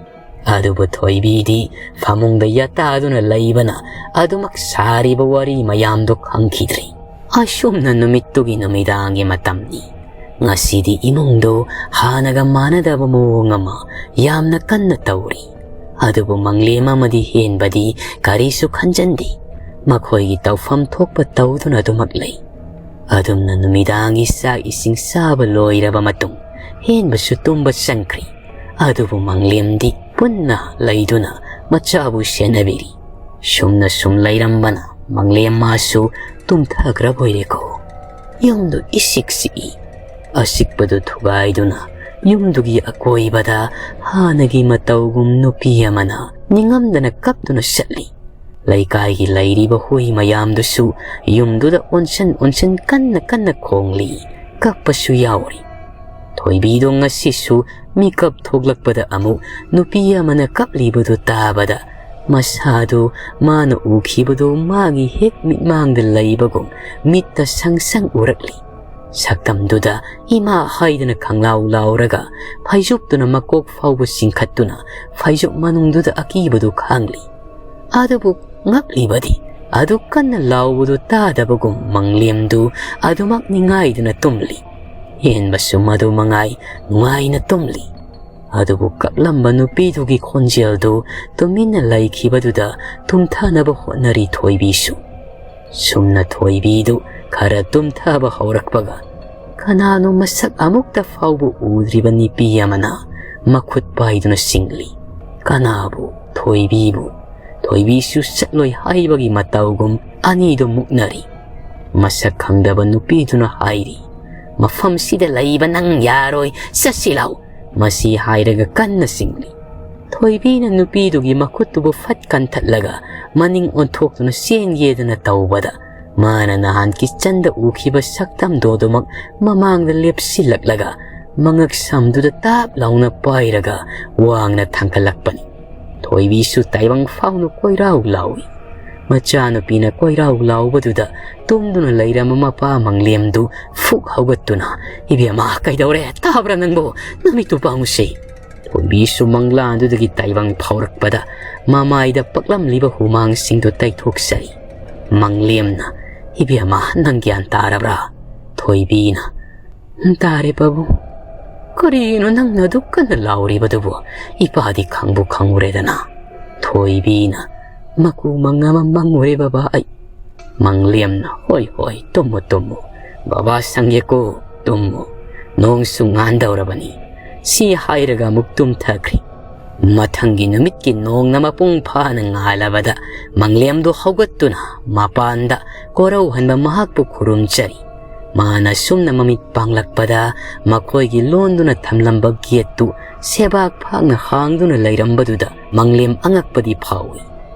ꯑꯗꯨꯕꯨ ꯊꯣꯏꯕꯤꯗꯤ ꯐꯃꯨꯡꯗ ꯌꯥꯇꯥꯗꯨꯅ ꯂꯩꯕꯅ ꯑꯗꯨꯃꯛ ꯁꯥꯔꯤꯕ ꯋꯥꯔꯤ ꯃꯌꯥꯝꯗꯨ ꯈꯪꯈꯤꯗ꯭ꯔꯦ꯫ ꯑꯁꯨꯝꯅ ꯅꯨꯃꯤꯠꯇꯨꯒꯤ ꯅꯨꯃꯤꯗꯥꯡꯒꯤ ꯃꯇꯝꯅꯤ꯫ ꯉꯁꯤꯗꯤ ꯏꯃꯨꯡꯗꯨ ꯍꯥꯟꯅꯒ ꯃꯥꯟꯅꯗꯕ ꯃꯑꯣꯡ ꯑꯃ ꯌꯥꯝꯅ ꯀꯟꯅ ꯇꯧꯔꯤ꯫ ꯑꯗꯨꯕꯨ ꯃꯪꯂꯦꯝ ꯑꯃꯗꯤ ꯍꯦꯟꯕꯗꯤ ꯀꯔꯤꯁꯨ ꯈꯟꯖꯟꯗꯦ꯫ ꯃꯈꯣꯏꯒꯤ ꯇꯧꯐꯝ ꯊꯣꯛꯄ ꯇꯧꯗꯨꯅ ꯑꯗꯨꯃꯛ ꯂꯩ꯫ ꯑꯗꯨꯝꯅ ꯅꯨꯃꯤꯗꯥꯡꯒꯤ ꯆꯥꯛ ꯏꯁꯤꯡ ꯆꯥꯕ ꯂꯣꯏꯔꯕ ꯃꯇꯨꯡ ꯍꯦꯟꯕꯁꯨ ꯇꯨꯝꯕ ꯆꯪꯈ꯭ꯔꯤ꯫ ꯑꯗꯨꯕꯨ ꯃꯪꯂꯦꯝꯗꯤ ꯄꯨꯟꯅ ꯂꯩꯗꯨꯅ ꯃꯆꯥꯕꯨ ꯁꯦꯟꯅꯕꯤꯔꯤ꯫ ꯁꯨꯝꯅ ꯁꯨꯝ ꯂꯩꯔꯝꯕꯅ ꯃꯪꯂꯦꯝ ꯃꯥꯁꯨ ꯇꯨꯝꯊꯈ꯭ꯔꯕꯣꯏꯔꯦꯀꯣ꯫ ꯌꯨꯝꯗꯨ ꯏꯁꯤꯛ ꯁꯤꯛꯏ꯫ ꯑꯁꯤꯛꯄꯗꯨ ꯊꯨꯒꯥꯏꯗꯨꯅ ꯌꯨꯝꯗꯨꯒꯤ ꯑꯀꯣꯏꯕꯗ ꯍꯥꯟꯅꯒꯤ ꯃꯇꯧꯒꯨꯝ ꯅꯨꯄꯤ ꯑꯃꯅ ꯅꯤꯡꯉꯝꯗꯅ ꯀꯞꯇꯨꯅ ꯆꯠꯂꯤ꯫ ꯂꯩꯀꯥꯏꯒꯤ ꯂꯩꯔꯤꯕ ꯍꯨꯏ ꯃꯌꯥꯝꯗꯨꯁꯨ ꯌꯨꯝꯗꯨꯗ ꯑꯣꯟꯁꯟ ꯑꯣꯟꯁꯟ ꯀꯟꯅ ꯀꯟꯅ ꯈꯣꯡꯂꯤ, ꯀꯞꯄꯁꯨ ꯌꯥꯎꯔꯤ꯫ ꯊꯣꯏꯕꯤꯗꯣ ꯉꯁꯤꯁꯨ ꯃꯤꯀꯞ ꯊꯣꯛꯂꯛꯄꯗ ꯑꯃꯨꯛ ꯅꯨꯄꯤ ꯑꯃꯅ ꯀꯞꯂꯤꯕꯗꯨ ꯇꯥꯕꯗ ꯃꯁꯥꯗꯨ ꯃꯥꯅ ꯎꯈꯤꯕꯗꯨ ꯃꯥꯒꯤ ꯍꯦꯛ ꯃꯤꯠꯃꯥꯡꯗ ꯂꯩꯕꯒꯨꯝ ꯃꯤꯠꯇ ꯁꯪ ꯁꯪ ꯎꯔꯛꯂꯤ꯫ ꯁꯛꯇꯝꯗꯨꯗ ꯏꯃꯥ ꯍꯥꯏꯗꯅ ꯈꯪꯂꯥꯎ ꯂꯥꯎꯔꯒ ꯐꯩꯖꯨꯞꯇꯨꯅ ꯃꯀꯣꯛ ꯐꯥꯎꯕ ꯆꯤꯡꯈꯠꯇꯨꯅ ꯐꯩꯖꯨꯞ ꯃꯅꯨꯡꯗꯨꯗ ꯑꯀꯤꯕꯗꯨ ꯈꯥꯡꯂꯤ꯫ ꯑꯗꯨꯕꯨ ꯉꯛꯂꯤꯕꯗꯤ ꯑꯗꯨ ꯀꯟꯅ ꯂꯥꯎꯕꯗꯨ ꯇꯥꯗꯕꯒꯨꯝ ꯃꯪꯂꯦꯝꯗꯨ ꯑꯗꯨꯃꯛ ꯅꯤꯡꯉꯥꯏꯗꯨꯅ ꯇꯨꯝꯂꯤ꯫ ꯍꯦꯟꯕꯁꯨ ꯃꯗꯨ ꯃꯉꯥꯏ ꯅꯨꯡꯉꯥꯏꯅ ꯇꯨꯝꯂꯤ꯫ ꯑꯗꯨꯕꯨ ꯀꯞꯂꯝꯕ ꯅꯨꯄꯤꯗꯨꯒꯤ ꯈꯣꯟꯖꯦꯜꯗꯨ ꯇꯨꯃꯤꯟꯅ ꯂꯩꯈꯤꯕꯗꯨꯗ ꯇꯨꯝꯊꯅꯕ ꯍꯣꯠꯅꯔꯤ ꯊꯣꯏꯕꯤꯁꯨ꯫ ꯁꯨꯝꯅ ꯊꯣꯏꯕꯤꯗꯨ ꯈꯔ ꯇꯨꯝꯊꯕ ꯍꯧꯔꯛꯄꯒ ꯀꯅꯥꯅꯣ ꯃꯁꯛ ꯑꯃꯨꯛꯇ ꯐꯥꯎꯕ ꯎꯗ꯭ꯔꯤꯕ ꯅꯨꯄꯤ ꯑꯃꯅ ꯃꯈꯨꯠ ꯄꯥꯏꯗꯨꯅ ꯆꯤꯡꯂꯤ꯫ ꯀꯅꯥꯕꯨ? ꯊꯣꯏꯕꯤꯕꯨ꯫ ꯊꯣꯏꯕꯤꯁꯨ ꯆꯠꯂꯣꯏ ꯍꯥꯏꯕꯒꯤ ꯃꯇꯧꯒꯨꯝ ꯑꯅꯤꯗꯨ ꯃꯨꯛꯅꯔꯤ꯫ ꯃꯁꯛ ꯈꯪꯗꯕ ꯅꯨꯄꯤꯗꯨꯅ ꯍꯥꯏꯔꯤ, "ꯃꯐꯝꯁꯤꯗ ꯂꯩꯕ ꯅꯪ ꯌꯥꯔꯣꯏ, ꯆꯠꯁꯤ ꯂꯥꯎ"꯫ ꯃꯁꯤ ꯍꯥꯏꯔꯒ ꯀꯟꯅ ꯆꯤꯡꯂꯤ꯫ ꯊꯣꯏꯕꯤꯅ ꯅꯨꯄꯤꯗꯨꯒꯤ ꯃꯈꯨꯠꯇꯨꯕꯨ ꯐꯠ ꯀꯟꯊꯠꯂꯒ ꯃꯅꯤꯡ ꯑꯣꯟꯊꯣꯛꯇꯨꯅ ꯆꯦꯟꯒꯦꯗꯅ ꯇꯧꯕꯗ ꯃꯥꯅ ꯅꯍꯥꯟ ꯀꯤꯆꯟꯗ ꯎꯈꯤꯕ ꯁꯛꯇꯝꯗꯣ ꯑꯗꯨꯃꯛ ꯃꯃꯥꯡꯗ ꯂꯦꯞꯁꯤꯜꯂꯛꯂꯒ ꯃꯉꯛ ꯁꯝꯗꯨꯗ ꯇꯥꯞ ꯂꯥꯎꯅ ꯄꯥꯏꯔꯒ ꯋꯥꯡꯅ ꯊꯥꯡꯒꯠꯂꯛꯄꯅꯤ꯫ ꯊꯣꯏꯕꯤꯁꯨ ꯇꯥꯏꯕꯪ ꯐꯥꯎꯅ ꯀꯣꯏꯔꯥꯎ ꯂꯥꯎꯏ꯫ ꯃꯆꯥꯅꯨꯄꯤꯅ ꯀꯣꯏꯔꯥꯎ ꯂꯥꯎꯕꯗꯨꯗ ꯇꯨꯝꯗꯨꯅ ꯂꯩꯔꯝꯕ ꯃꯄꯥ ꯃꯪꯂꯦꯝꯗꯨ ꯐꯨꯛ ꯍꯧꯒꯠꯇꯨꯅ, "ꯏꯕꯦꯝꯃ, ꯀꯩꯗꯧꯔꯦ? ꯇꯥꯕ꯭ꯔꯥ ꯅꯪꯕꯨ? ꯅꯃꯤꯠꯇꯨ ꯄꯥꯡꯉꯨꯁꯦ!" ꯊꯣꯏꯕꯤꯁꯨ ꯃꯪꯂꯥꯟꯗꯨꯗꯒꯤ ꯇꯥꯏꯕꯪ ꯐꯥꯎꯔꯛꯄꯗ ꯃꯃꯥꯏꯗ ꯄꯛꯂꯝꯂꯤꯕ ꯍꯨꯃꯥꯡꯁꯤꯡꯗꯨ ꯇꯩꯊꯣꯛꯆꯔꯤ꯫ ꯃꯪꯂꯦꯝꯅ, "ꯏꯕꯦꯝꯃ, ꯅꯪ ꯒ꯭ꯌꯥꯟ ꯇꯥꯔꯕ꯭ꯔꯥ?" ꯊꯣꯏꯕꯤꯅ, "ꯇꯥꯔꯦ ꯄꯥꯕꯨꯡ꯫ ꯀꯔꯤꯅꯣ ꯅꯪꯅ ꯑꯗꯨꯛ ꯀꯟꯅ ꯂꯥꯎꯔꯤꯕꯗꯨꯕꯨ? ꯏꯄꯥꯗꯤ ꯈꯪꯕꯨ ꯈꯪꯉꯨꯔꯦꯗꯅ꯫" ꯊꯣꯏꯕꯤꯅ, "ꯃꯀꯨ ꯃꯪ ꯑꯃ ꯃꯪꯉꯨꯔꯦ ꯕꯕꯥ ꯑꯩ꯫" ꯃꯪꯂꯦꯝꯅ, "ꯍꯣꯏ ꯍꯣꯏ, ꯇꯨꯝꯃꯨ ꯇꯨꯝꯃꯨ꯫ ꯕꯕꯥ ꯁꯪꯒꯦꯀꯣ, ꯇꯨꯝꯃꯨ꯫ ꯅꯣꯡꯁꯨ ꯉꯥꯟꯗꯧꯔꯕꯅꯤ꯫" ꯁꯤ ꯍꯥꯏꯔꯒ ꯑꯃꯨꯛ ꯇꯨꯝꯊꯈ꯭ꯔꯤ꯫ ꯃꯊꯪꯒꯤ ꯅꯨꯃꯤꯠꯀꯤ ꯅꯣꯡꯅ ꯃꯄꯨꯡ ꯐꯥꯅ ꯉꯥꯜꯂꯕꯗ ꯃꯪꯂꯦꯝꯗꯨ ꯍꯧꯒꯠꯇꯨꯅ ꯃꯄꯥꯟꯗ ꯀꯣꯔꯧꯍꯟꯕ ꯃꯍꯥꯛꯄꯨ ꯈꯨꯔꯨꯝꯖꯔꯤ꯫ ꯃꯥꯅ ꯁꯨꯝꯅ ꯃꯃꯤꯠ ꯄꯥꯡꯂꯛꯄꯗ ꯃꯈꯣꯏꯒꯤ ꯂꯣꯟꯗꯨꯅ ꯊꯝꯂꯝꯕ ꯒꯦꯠꯇꯨ ꯁꯦꯕꯥꯛ ꯐꯥꯛꯅ ꯍꯥꯡꯗꯨꯅ ꯂꯩꯔꯝꯕꯗꯨꯗ ꯃꯪꯂꯦꯝ ꯑꯉꯛꯄꯗꯤ ꯐꯥꯎꯏ꯫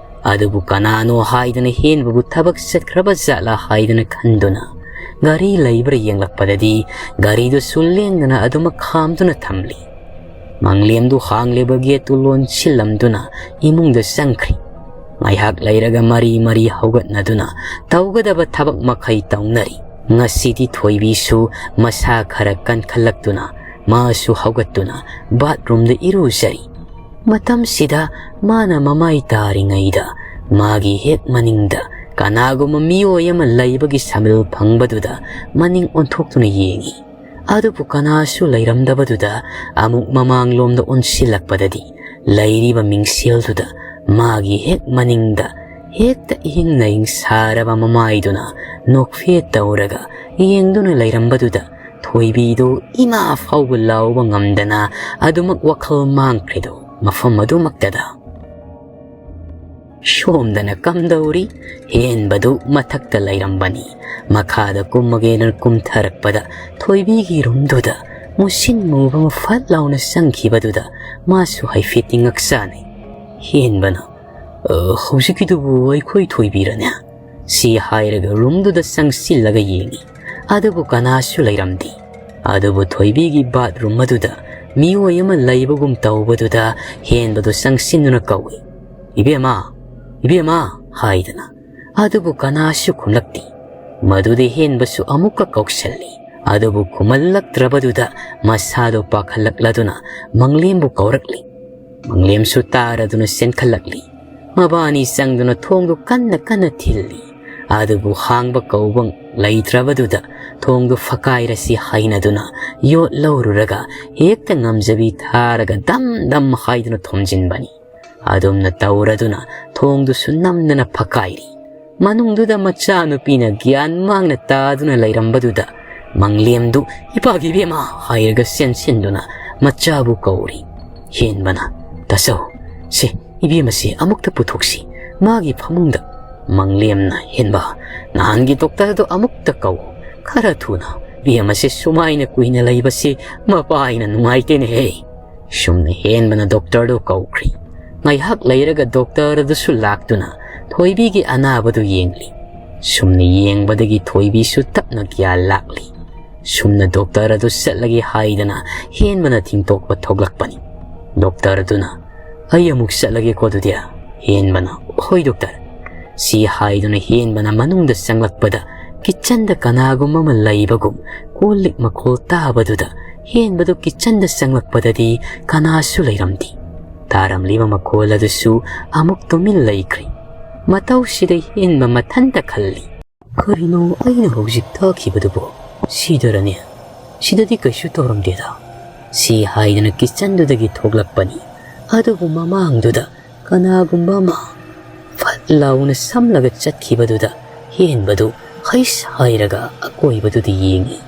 ꯑꯗꯨꯕꯨ ꯀꯅꯥꯅꯣ ꯍꯥꯏꯗꯅ ꯍꯦꯟꯕꯕꯨ ꯊꯕꯛ ꯆꯠꯈ꯭ꯔꯕ ꯖꯥꯠꯂꯥ ꯍꯥꯏꯗꯅ ꯈꯟꯗꯨꯅ ꯒꯥꯔꯤ ꯂꯩꯕ꯭ꯔꯥ ꯌꯦꯡꯂꯛꯄꯗꯗꯤ ꯒꯥꯔꯤꯗꯨꯁꯨ ꯂꯦꯡꯗꯅ ꯑꯗꯨꯃꯛ ꯈꯥꯝꯗꯨꯅ ꯊꯝꯂꯤ꯫ ꯃꯪꯂꯦꯝꯗꯨ ꯍꯥꯡꯂꯤꯕ ꯒꯦꯠꯇꯨ ꯂꯣꯟꯁꯤꯜꯂꯝꯗꯨꯅ ꯏꯃꯨꯡꯗ ꯆꯪꯈ꯭ꯔꯤ꯫ ꯉꯥꯏꯍꯥꯛ ꯂꯩꯔꯒ ꯃꯔꯤ ꯃꯔꯤ ꯍꯧꯒꯠꯅꯗꯨꯅ ꯇꯧꯒꯗꯕ ꯊꯕꯛ ꯃꯈꯩ ꯇꯧꯅꯔꯤ꯫ ꯉꯁꯤꯗꯤ ꯊꯣꯏꯕꯤꯁꯨ ꯃꯁꯥ ꯈꯔ ꯀꯟꯈꯠꯂꯛꯇꯨꯅ ꯃꯥꯁꯨ ꯍꯧꯒꯠꯇꯨꯅ ꯕꯥꯠꯔꯨꯝꯗ ꯏꯔꯨꯖꯔꯤ꯫ ꯃꯇꯝꯁꯤꯗ ꯃꯥꯅ ꯃꯃꯥꯏ ꯇꯥꯔꯤꯉꯩꯗ ꯃꯥꯒꯤ ꯍꯦꯛ ꯃꯅꯤꯡꯗ ꯀꯅꯥꯒꯨꯝꯕ ꯃꯤꯑꯣꯏ ꯑꯃ ꯂꯩꯕꯒꯤ ꯁꯃꯤꯜ ꯐꯪꯕꯗꯨꯗ ꯃꯅꯤꯡ ꯑꯣꯟꯊꯣꯛꯇꯨꯅ ꯌꯦꯡꯏ꯫ ꯑꯗꯨꯕꯨ ꯀꯅꯥꯁꯨ ꯂꯩꯔꯝꯗꯕꯗꯨꯗ ꯑꯃꯨꯛ ꯃꯃꯥꯡꯂꯣꯝꯗ ꯑꯣꯟꯁꯤꯜꯂꯛꯄꯗꯗꯤ ꯂꯩꯔꯤꯕ ꯃꯤꯡꯁꯦꯜꯗꯨꯗ ꯃꯥꯒꯤ ꯍꯦꯛ ꯃꯅꯤꯡꯗ ꯍꯦꯛꯇ ꯏꯍꯤꯡ ꯅꯥꯍꯤꯡ ꯁꯥꯔꯕ ꯃꯃꯥꯏꯗꯨꯅ ꯅꯣꯛꯐꯦꯠ ꯇꯧꯔꯒ ꯌꯦꯡꯗꯨꯅ ꯂꯩꯔꯝꯕꯗꯨꯗ ꯊꯣꯏꯕꯤꯗꯨ ꯏꯃꯥ ꯐꯥꯎꯕ ꯂꯥꯎꯕ ꯉꯝꯗꯅ ꯑꯗꯨꯃꯛ ꯋꯥꯈꯜ ꯃꯥꯡꯈ꯭ꯔꯤꯗꯨ ꯃꯐꯝ ꯑꯗꯨꯃꯛꯇꯗ꯫ ꯁꯣꯝꯗꯅ ꯀꯝꯗꯧꯔꯤ? ꯍꯦꯟꯕꯗꯨ ꯃꯊꯛꯇ ꯂꯩꯔꯝꯕꯅꯤ꯫ ꯃꯈꯥꯗ ꯀꯨꯝꯃꯒꯦꯅ ꯀꯨꯝꯊꯔꯛꯄꯗ ꯊꯣꯏꯕꯤꯒꯤ ꯔꯨꯝꯗꯨꯗ ꯃꯨꯁꯤꯟ ꯃꯨꯕ ꯑꯃ ꯐꯠ ꯂꯥꯎꯅ ꯆꯪꯈꯤꯕꯗꯨꯗ ꯃꯥꯁꯨ ꯍꯥꯏꯐꯦꯠꯇꯤ ꯉꯛꯆꯥꯅꯩ꯫ ꯍꯦꯟꯕꯅ, "ꯑ, ꯍꯧꯖꯤꯛꯀꯤꯗꯨꯕꯨ ꯑꯩꯈꯣꯏ ꯊꯣꯏꯕꯤꯔꯅꯦ?" ꯁꯤ ꯍꯥꯏꯔꯒ ꯔꯨꯝꯗꯨꯗ ꯆꯪꯁꯤꯜꯂꯒ ꯌꯦꯡꯉꯤ꯫ ꯑꯗꯨꯕꯨ ꯀꯅꯥꯁꯨ ꯂꯩꯔꯝꯗꯦ꯫ ꯑꯗꯨꯕꯨ ꯊꯣꯏꯕꯤꯒꯤ ꯕꯥꯠꯔꯨꯝ ꯑꯗꯨꯗ ꯃꯤꯑꯣꯏ ꯑꯃ ꯂꯩꯕꯒꯨꯝ ꯇꯧꯕꯗꯨꯗ ꯍꯦꯟꯕꯗꯨ ꯆꯪꯁꯤꯟꯗꯨꯅ ꯀꯧꯏ, "ꯏꯕꯦꯝꯃ, ꯏꯕꯦꯝꯃ" ꯍꯥꯏꯗꯅ꯫ ꯑꯗꯨꯕꯨ ꯀꯅꯥꯁꯨ ꯈꯨꯝꯂꯛꯇꯦ꯫ ꯃꯗꯨꯗ ꯍꯦꯟꯕꯁꯨ ꯑꯃꯨꯛꯀ ꯀꯧꯁꯜꯂꯤ꯫ ꯑꯗꯨꯕꯨ ꯈꯨꯝꯍꯜꯂꯛꯇ꯭ꯔꯕꯗꯨꯗ ꯃꯁꯥꯗꯣ ꯄꯥꯈꯠꯂꯛꯂꯗꯨꯅ ꯃꯪꯂꯦꯝꯕꯨ ꯀꯧꯔꯛꯂꯤ꯫ ꯃꯪꯂꯦꯝꯁꯨ ꯇꯥꯔꯗꯨꯅ ꯆꯦꯟꯈꯠꯂꯛꯂꯤ꯫ ꯃꯕꯥꯅꯤ ꯆꯪꯗꯨꯅ ꯊꯣꯡꯗꯨ ꯀꯟꯅ ꯀꯟꯅ ꯊꯤꯜꯂꯤ꯫ ꯑꯗꯨꯕꯨ ꯍꯥꯡꯕ ꯀꯧꯕ ꯂꯩꯇ꯭ꯔꯕꯗꯨꯗ ꯊꯣꯡꯗꯨ ꯐꯀꯥꯏꯔꯁꯤ ꯍꯥꯏꯅꯗꯨꯅ ꯌꯣꯠ ꯂꯧꯔꯨꯔꯒ ꯍꯦꯛꯇ ꯉꯝꯖꯕꯤ ꯊꯥꯔꯒ ꯗꯝ ꯗꯝ ꯍꯥꯏꯗꯨꯅ ꯊꯣꯝꯖꯤꯟꯕꯅꯤ꯫ ꯑꯗꯨꯝꯅ ꯇꯧꯔꯗꯨꯅ ꯊꯣꯡꯗꯨꯁꯨ ꯅꯝꯗꯅ ꯐꯀꯥꯏꯔꯤ꯫ ꯃꯅꯨꯡꯗꯨꯗ ꯃꯆꯥꯅꯨꯄꯤꯅ ꯒ꯭ꯌꯥꯟ ꯃꯥꯡꯅ ꯇꯥꯗꯨꯅ ꯂꯩꯔꯝꯕꯗꯨꯗ ꯃꯪꯂꯦꯝꯗꯨ "ꯏꯄꯥꯒꯤ ꯏꯕꯦꯝꯃ" ꯍꯥꯏꯔꯒ ꯆꯦꯟꯁꯤꯟꯗꯨꯅ ꯃꯆꯥꯕꯨ ꯀꯧꯔꯤ꯫ ꯍꯦꯟꯕꯅ, "ꯇꯥꯆꯧ, ꯁꯦ, ꯏꯕꯦꯝꯃꯁꯦ ꯑꯃꯨꯛꯇ ꯄꯨꯊꯣꯛꯁꯤ ꯃꯥꯒꯤ ꯐꯃꯨꯡꯗ"꯫ ꯃꯪꯂꯦꯝꯅ, "ꯍꯦꯟꯕ, ꯅꯍꯥꯟꯒꯤ ꯗꯣꯛꯇꯔꯗꯣ ꯑꯃꯨꯛꯇ ꯀꯧ, ꯈꯔ ꯊꯨꯅ꯫ ꯏꯕꯦꯝꯃꯁꯦ ꯁꯨꯃꯥꯏꯅ ꯀꯨꯏꯅ ꯂꯩꯕꯁꯦ ꯃꯄꯥ ꯑꯩꯅ ꯅꯨꯡꯉꯥꯏꯇꯦꯅꯦꯍꯦ"꯫ ꯁꯨꯝꯅ ꯍꯦꯟꯕꯅ ꯗꯣꯛꯇꯔꯗꯨ ꯀꯧꯈ꯭ꯔꯤ꯫ ꯉꯥꯏꯍꯥꯛ ꯂꯩꯔꯒ ꯗꯣꯛꯇꯔ ꯑꯗꯨꯁꯨ ꯂꯥꯛꯇꯨꯅ ꯊꯣꯏꯕꯤꯒꯤ ꯑꯅꯥꯕꯗꯨ ꯌꯦꯡꯂꯤ꯫ ꯁꯨꯝꯅ ꯌꯦꯡꯕꯗꯒꯤ ꯊꯣꯏꯕꯤꯁꯨ ꯇꯞꯅ ꯒ꯭ꯌꯥꯟ ꯂꯥꯛꯂꯤ꯫ ꯁꯨꯝꯅ ꯗꯣꯛꯇꯔ ꯑꯗꯨ ꯆꯠꯂꯒꯦ ꯍꯥꯏꯗꯅ ꯍꯦꯟꯕꯅ ꯊꯤꯡꯇꯣꯛꯄ ꯊꯣꯛꯂꯛꯄꯅꯤ꯫ ꯗꯣꯛꯇꯔ ꯑꯗꯨꯅ, "ꯑꯩ ꯑꯃꯨꯛ ꯆꯠꯂꯒꯦꯀꯣ ꯑꯗꯨꯗꯤ"꯫ ꯍꯦꯟꯕꯅ, "ꯍꯣꯏ ꯗꯣꯛꯇꯔ"꯫ ꯁꯤ ꯍꯥꯏꯗꯨꯅ ꯍꯦꯟꯕꯅ ꯃꯅꯨꯡꯗ ꯆꯪꯂꯛꯄꯗ ꯀꯤꯠꯆꯟꯗ ꯀꯅꯥꯒꯨꯝꯕ ꯑꯃ ꯂꯩꯕꯒꯨꯝ ꯀꯣꯜ ꯂꯤꯛ ꯃꯈꯣꯜ ꯇꯥꯕꯗꯨꯗ ꯍꯦꯟꯕꯗꯨ ꯀꯤꯠꯆꯟꯗ ꯆꯪꯂꯛꯄꯗꯗꯤ ꯀꯅꯥꯁꯨ ꯂꯩꯔꯝꯗꯦ꯫ ꯇꯥꯔꯝꯂꯤꯕ ꯃꯈꯣꯜ ꯑꯗꯨꯁꯨ ꯑꯃꯨꯛ ꯇꯨꯃꯤꯟ ꯂꯩꯈ꯭ꯔꯦ꯫ ꯃꯇꯧꯁꯤꯗ ꯍꯦꯟꯕ ꯃꯊꯟꯇ ꯈꯜꯂꯤ, "ꯀꯔꯤꯅꯣ ꯑꯩꯅ ꯍꯧꯖꯤꯛ ꯇꯥꯈꯤꯕꯗꯨꯕꯣ? ꯁꯤꯗꯔꯅꯦ? ꯁꯤꯗꯗꯤ ꯀꯩꯁꯨ ꯇꯧꯔꯝꯗꯦꯗ"꯫ ꯁꯤ ꯍꯥꯏꯗꯨꯅ ꯀꯤꯠꯆꯟꯗꯨꯗꯒꯤ ꯊꯣꯛꯂꯛꯄꯅꯤ꯫ ꯑꯗꯨꯕꯨ ꯃꯃꯥꯡꯗꯨꯗ ꯀꯅꯥꯒꯨꯝꯕ ꯑꯃ ꯐꯠ ꯂꯥꯎꯅ ꯁꯝꯂꯒ ꯆꯠꯈꯤꯕꯗꯨꯗ ꯍꯦꯟꯕꯗꯨ ꯍꯩꯁ ꯍꯥꯏꯔꯒ ꯑꯀꯣꯏꯕꯗꯨꯗ ꯌꯦꯡꯉꯤ꯫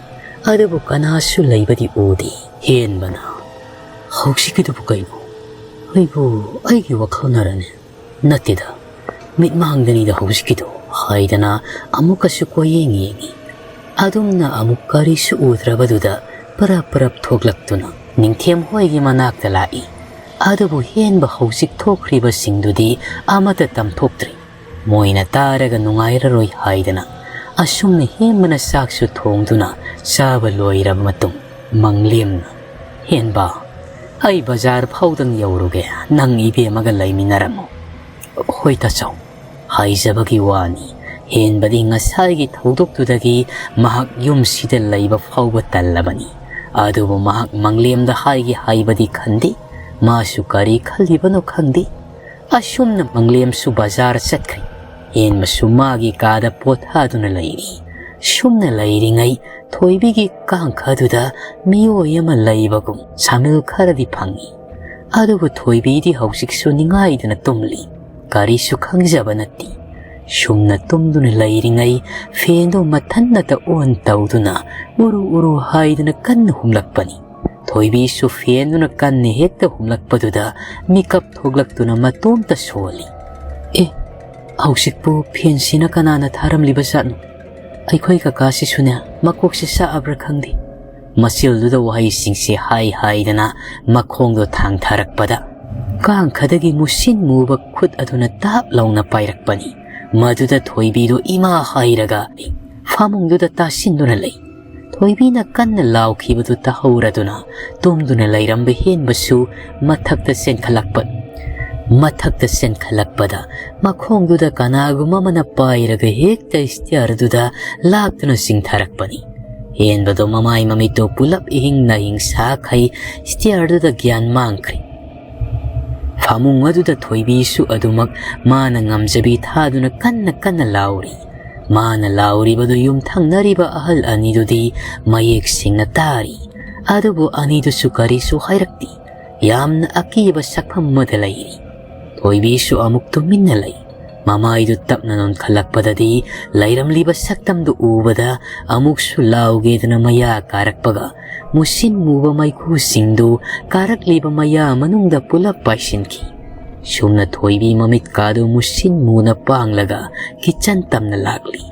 ꯑꯗꯨꯕꯨ ꯀꯅꯥꯁꯨ ꯂꯩꯕꯗꯤ ꯎꯗꯦ꯫ ꯍꯦꯟꯕꯅ, "ꯍꯧꯖꯤꯛꯀꯤꯗꯨꯕꯨ ꯀꯩꯅꯣ? ꯑꯩꯕꯨ ꯑꯩꯒꯤ ꯋꯥꯈꯜꯅꯔꯅꯦ? ꯅꯠꯇꯦꯗ, ꯃꯤꯠꯃꯥꯡꯗꯅꯤꯗ ꯍꯧꯖꯤꯛꯀꯤꯗꯣ" ꯍꯥꯏꯗꯅ ꯑꯃꯨꯛꯀꯁꯨ ꯀꯣꯏꯌꯦꯡ ꯌꯦꯡꯉꯤ꯫ ꯑꯗꯨꯝꯅ ꯑꯃꯨꯛ ꯀꯔꯤꯁꯨ ꯎꯗ꯭ꯔꯕꯗꯨꯗ ꯄꯔꯞ ꯄꯔꯞ ꯊꯣꯛꯂꯛꯇꯨꯅ ꯅꯤꯡꯊꯦꯝ ꯍꯣꯏꯒꯤ ꯃꯅꯥꯛꯇ ꯂꯥꯛꯏ꯫ ꯑꯗꯨꯕꯨ ꯍꯦꯟꯕ ꯍꯧꯖꯤꯛ ꯊꯣꯛꯈ꯭ꯔꯤꯕꯁꯤꯡꯗꯨꯗꯤ ꯑꯃꯠꯇ ꯇꯝꯊꯣꯛꯇ꯭ꯔꯤ꯫ ꯃꯣꯏꯅ ꯇꯥꯔꯒ ꯅꯨꯡꯉꯥꯏꯔꯔꯣꯏ ꯍꯥꯏꯗꯅ ꯑꯁꯨꯝꯅ ꯍꯦꯟꯕꯅ ꯆꯥꯛꯁꯨ ꯊꯣꯡꯗꯨꯅ ꯆꯥꯕ ꯂꯣꯏꯔꯕ ꯃꯇꯨꯡ, ꯃꯪꯂꯦꯝꯅ, "ꯍꯦꯟꯕ, ꯑꯩ ꯕꯖꯥꯔ ꯐꯥꯎꯗꯪ ꯌꯧꯔꯨꯒꯦ, ꯅꯪ ꯏꯕꯦꯝꯃꯒ ꯂꯩꯃꯤꯟꯅꯔꯝꯃꯣ꯫" "ꯍꯣꯏ ꯇꯥꯆꯧ" ꯍꯥꯏꯖꯕꯒꯤ ꯋꯥꯅꯤ꯫ ꯍꯦꯟꯕꯗꯤ ꯉꯁꯥꯏꯒꯤ ꯊꯧꯗꯣꯛꯇꯨꯗꯒꯤ ꯃꯍꯥꯛ ꯌꯨꯝꯁꯤꯗ ꯂꯩꯕ ꯐꯥꯎꯕ ꯇꯜꯂꯕꯅꯤ꯫ ꯑꯗꯨꯕꯨ ꯃꯍꯥꯛ ꯃꯪꯂꯦꯝꯗ ꯍꯥꯏꯒꯦ ꯍꯥꯏꯕꯗꯤ ꯈꯟꯗꯦ꯫ ꯃꯥꯁꯨ ꯀꯔꯤ ꯈꯜꯂꯤꯕꯅꯣ ꯈꯪꯗꯦ꯫ ꯑꯁꯨꯝꯅ ꯃꯪꯂꯦꯝꯁꯨ ꯕꯖꯥꯔ ꯆꯠꯈ꯭ꯔꯦ꯫ ꯍꯦꯟꯕꯁꯨ ꯃꯥꯒꯤ ꯀꯥꯗ ꯄꯣꯊꯥꯗꯨꯅ ꯂꯩꯔꯤ꯫ ꯁꯨꯝꯅ ꯂꯩꯔꯤꯉꯩ ꯊꯣꯏꯕꯤꯒꯤ ꯀꯥꯡꯈꯗꯨꯗ ꯃꯤꯑꯣꯏ ꯑꯃ ꯂꯩꯕꯒꯨꯝ ꯁꯥꯃꯤꯜ ꯈꯔꯗꯤ ꯐꯪꯉꯤ꯫ ꯑꯗꯨꯕꯨ ꯊꯣꯏꯕꯤꯗꯤ ꯍꯧꯖꯤꯛꯁꯨ ꯅꯤꯡꯉꯥꯏꯗꯅ ꯇꯨꯝꯂꯤ꯫ ꯀꯔꯤꯁꯨ ꯈꯪꯖꯕ ꯅꯠꯇꯦ꯫ ꯁꯨꯝꯅ ꯇꯨꯝꯗꯨꯅ ꯂꯩꯔꯤꯉꯩ ꯐꯦꯟꯗꯨ ꯃꯊꯟꯅꯇ ꯑꯣꯟ ꯇꯧꯗꯨꯅ ꯎꯔꯨ ꯎꯔꯨ ꯍꯥꯏꯗꯅ ꯀꯟꯅ ꯍꯨꯝꯂꯛꯄꯅꯤ꯫ ꯊꯣꯏꯕꯤꯁꯨ ꯐꯦꯟꯗꯨꯅ ꯀꯟꯅ ꯍꯦꯛꯇ ꯍꯨꯝꯂꯛꯄꯗꯨꯗ ꯃꯤꯀꯞ ꯊꯣꯛꯂꯛꯇꯨꯅ ꯃꯇꯣꯝꯇ ꯁꯣꯜꯂꯤ꯫ "ꯑꯦ, ꯍꯧꯖꯤꯛꯄꯨ ꯐꯦꯟꯁꯤꯅ ꯀꯅꯥꯅ ꯊꯥꯔꯝꯂꯤꯕ ꯖꯥꯠꯅꯣ? ꯑꯩꯈꯣꯏ ꯀꯀꯥꯁꯤꯁꯨꯅꯦ, ꯃꯀꯣꯛꯁꯤ ꯆꯥꯛꯑꯕ꯭ꯔꯥ ꯈꯪꯗꯦ꯫" ꯃꯆꯤꯜꯗꯨꯗ ꯋꯥꯍꯩꯁꯤꯡꯁꯦ ꯍꯥꯏ ꯍꯥꯏꯗꯅ ꯃꯈꯣꯡꯗꯣ ꯊꯥꯡꯊꯔꯛꯄꯗ, ꯀꯥꯡꯈꯗꯒꯤ ꯃꯨꯁꯤꯟ ꯃꯨꯕ ꯈꯨꯠ ꯑꯗꯨꯅ ꯇꯥꯞ ꯂꯥꯎꯅ ꯄꯥꯏꯔꯛꯄꯅꯤ꯫ ꯃꯗꯨꯗ ꯊꯣꯏꯕꯤꯗꯨ ꯏꯃꯥ ꯍꯥꯏꯔꯒ ꯐꯃꯨꯡꯗꯨꯗ ꯇꯥꯁꯤꯟꯗꯨꯅ ꯂꯩ꯫ ꯊꯣꯏꯕꯤꯅ ꯀꯟꯅ ꯂꯥꯎꯈꯤꯕꯗꯨ ꯇꯥꯍꯧꯔꯗꯨꯅ ꯇꯨꯝꯗꯨꯅ ꯂꯩꯔꯝꯕ ꯍꯦꯟꯕꯁꯨ ꯃꯊꯛꯇ ꯆꯦꯟꯈꯠꯂꯛꯄ, ꯃꯊꯛꯇ ꯆꯦꯟꯈꯠꯂꯛꯄꯗ ꯃꯈꯣꯡꯗꯨꯗ ꯀꯅꯥꯒꯨꯝꯕ ꯑꯃꯅ ꯄꯥꯏꯔꯒ ꯍꯦꯛꯇ ꯁ꯭ꯇꯤꯌꯔꯗꯨꯗ ꯂꯥꯛꯇꯨꯅ ꯆꯤꯡꯊꯔꯛꯄꯅꯤ꯫ ꯍꯦꯟꯕꯗꯣ ꯃꯃꯥꯏ ꯃꯃꯤꯠꯇꯣ ꯄꯨꯂꯞ ꯏꯍꯤꯡ ꯅꯥꯍꯤꯡ ꯁꯥꯈꯩ ꯁ꯭ꯇꯤꯌꯔꯗꯨꯗ ꯒ꯭ꯌꯥꯟ ꯃꯥꯡꯈ꯭ꯔꯦ꯫ ꯐꯃꯨꯡ ꯑꯗꯨꯗ ꯊꯣꯏꯕꯤꯁꯨ ꯑꯗꯨꯃꯛ ꯃꯥꯅ ꯉꯝꯖꯕꯤ ꯊꯥꯗꯨꯅ ꯀꯟꯅ ꯀꯟꯅ ꯂꯥꯎꯔꯤ꯫ ꯃꯥꯅ ꯂꯥꯎꯔꯤꯕꯗꯨ ꯌꯨꯝꯊꯪꯅꯔꯤꯕ ꯑꯍꯜ ꯑꯅꯤꯗꯨꯗꯤ ꯃꯌꯦꯛ ꯁꯦꯡꯅ ꯇꯥꯔꯤ꯫ ꯑꯗꯨꯕꯨ ꯑꯅꯤꯗꯨꯁꯨ ꯀꯔꯤꯁꯨ ꯍꯥꯏꯔꯛꯇꯦ꯫ ꯌꯥꯝꯅ ꯑꯀꯤꯕ ꯁꯛꯐꯝ ꯑꯃꯗ ꯂꯩꯔꯤ꯫ ꯊꯣꯏꯕꯤꯁꯨ ꯑꯃꯨꯛ ꯇꯨꯃꯤꯟꯅ ꯂꯩ꯫ ꯃꯃꯥꯏꯗꯨ ꯇꯞꯅ ꯅꯣꯟꯈꯠꯂꯛꯄꯗꯗꯤ ꯂꯩꯔꯝꯂꯤꯕ ꯁꯛꯇꯝꯗꯨ ꯎꯕꯗ ꯑꯃꯨꯛꯁꯨ ꯂꯥꯎꯒꯦꯗꯅ ꯃꯌꯥ ꯀꯥꯔꯛꯄꯒ ꯃꯨꯁꯤꯟ ꯃꯨꯕ ꯃꯩꯈꯨꯁꯤꯡꯗꯨ ꯀꯥꯔꯛꯂꯤꯕ ꯃꯌꯥ ꯃꯅꯨꯡꯗ ꯄꯨꯂꯞ ꯄꯥꯏꯁꯤꯟꯈꯤ꯫ ꯁꯨꯝꯅ ꯊꯣꯏꯕꯤ ꯃꯃꯤꯠꯀꯥꯗꯨ ꯃꯨꯁꯤꯟ ꯃꯨꯅ ꯄꯥꯡꯂꯒ ꯀꯤꯆꯟ ꯇꯝꯅ ꯂꯥꯛꯂꯤ꯫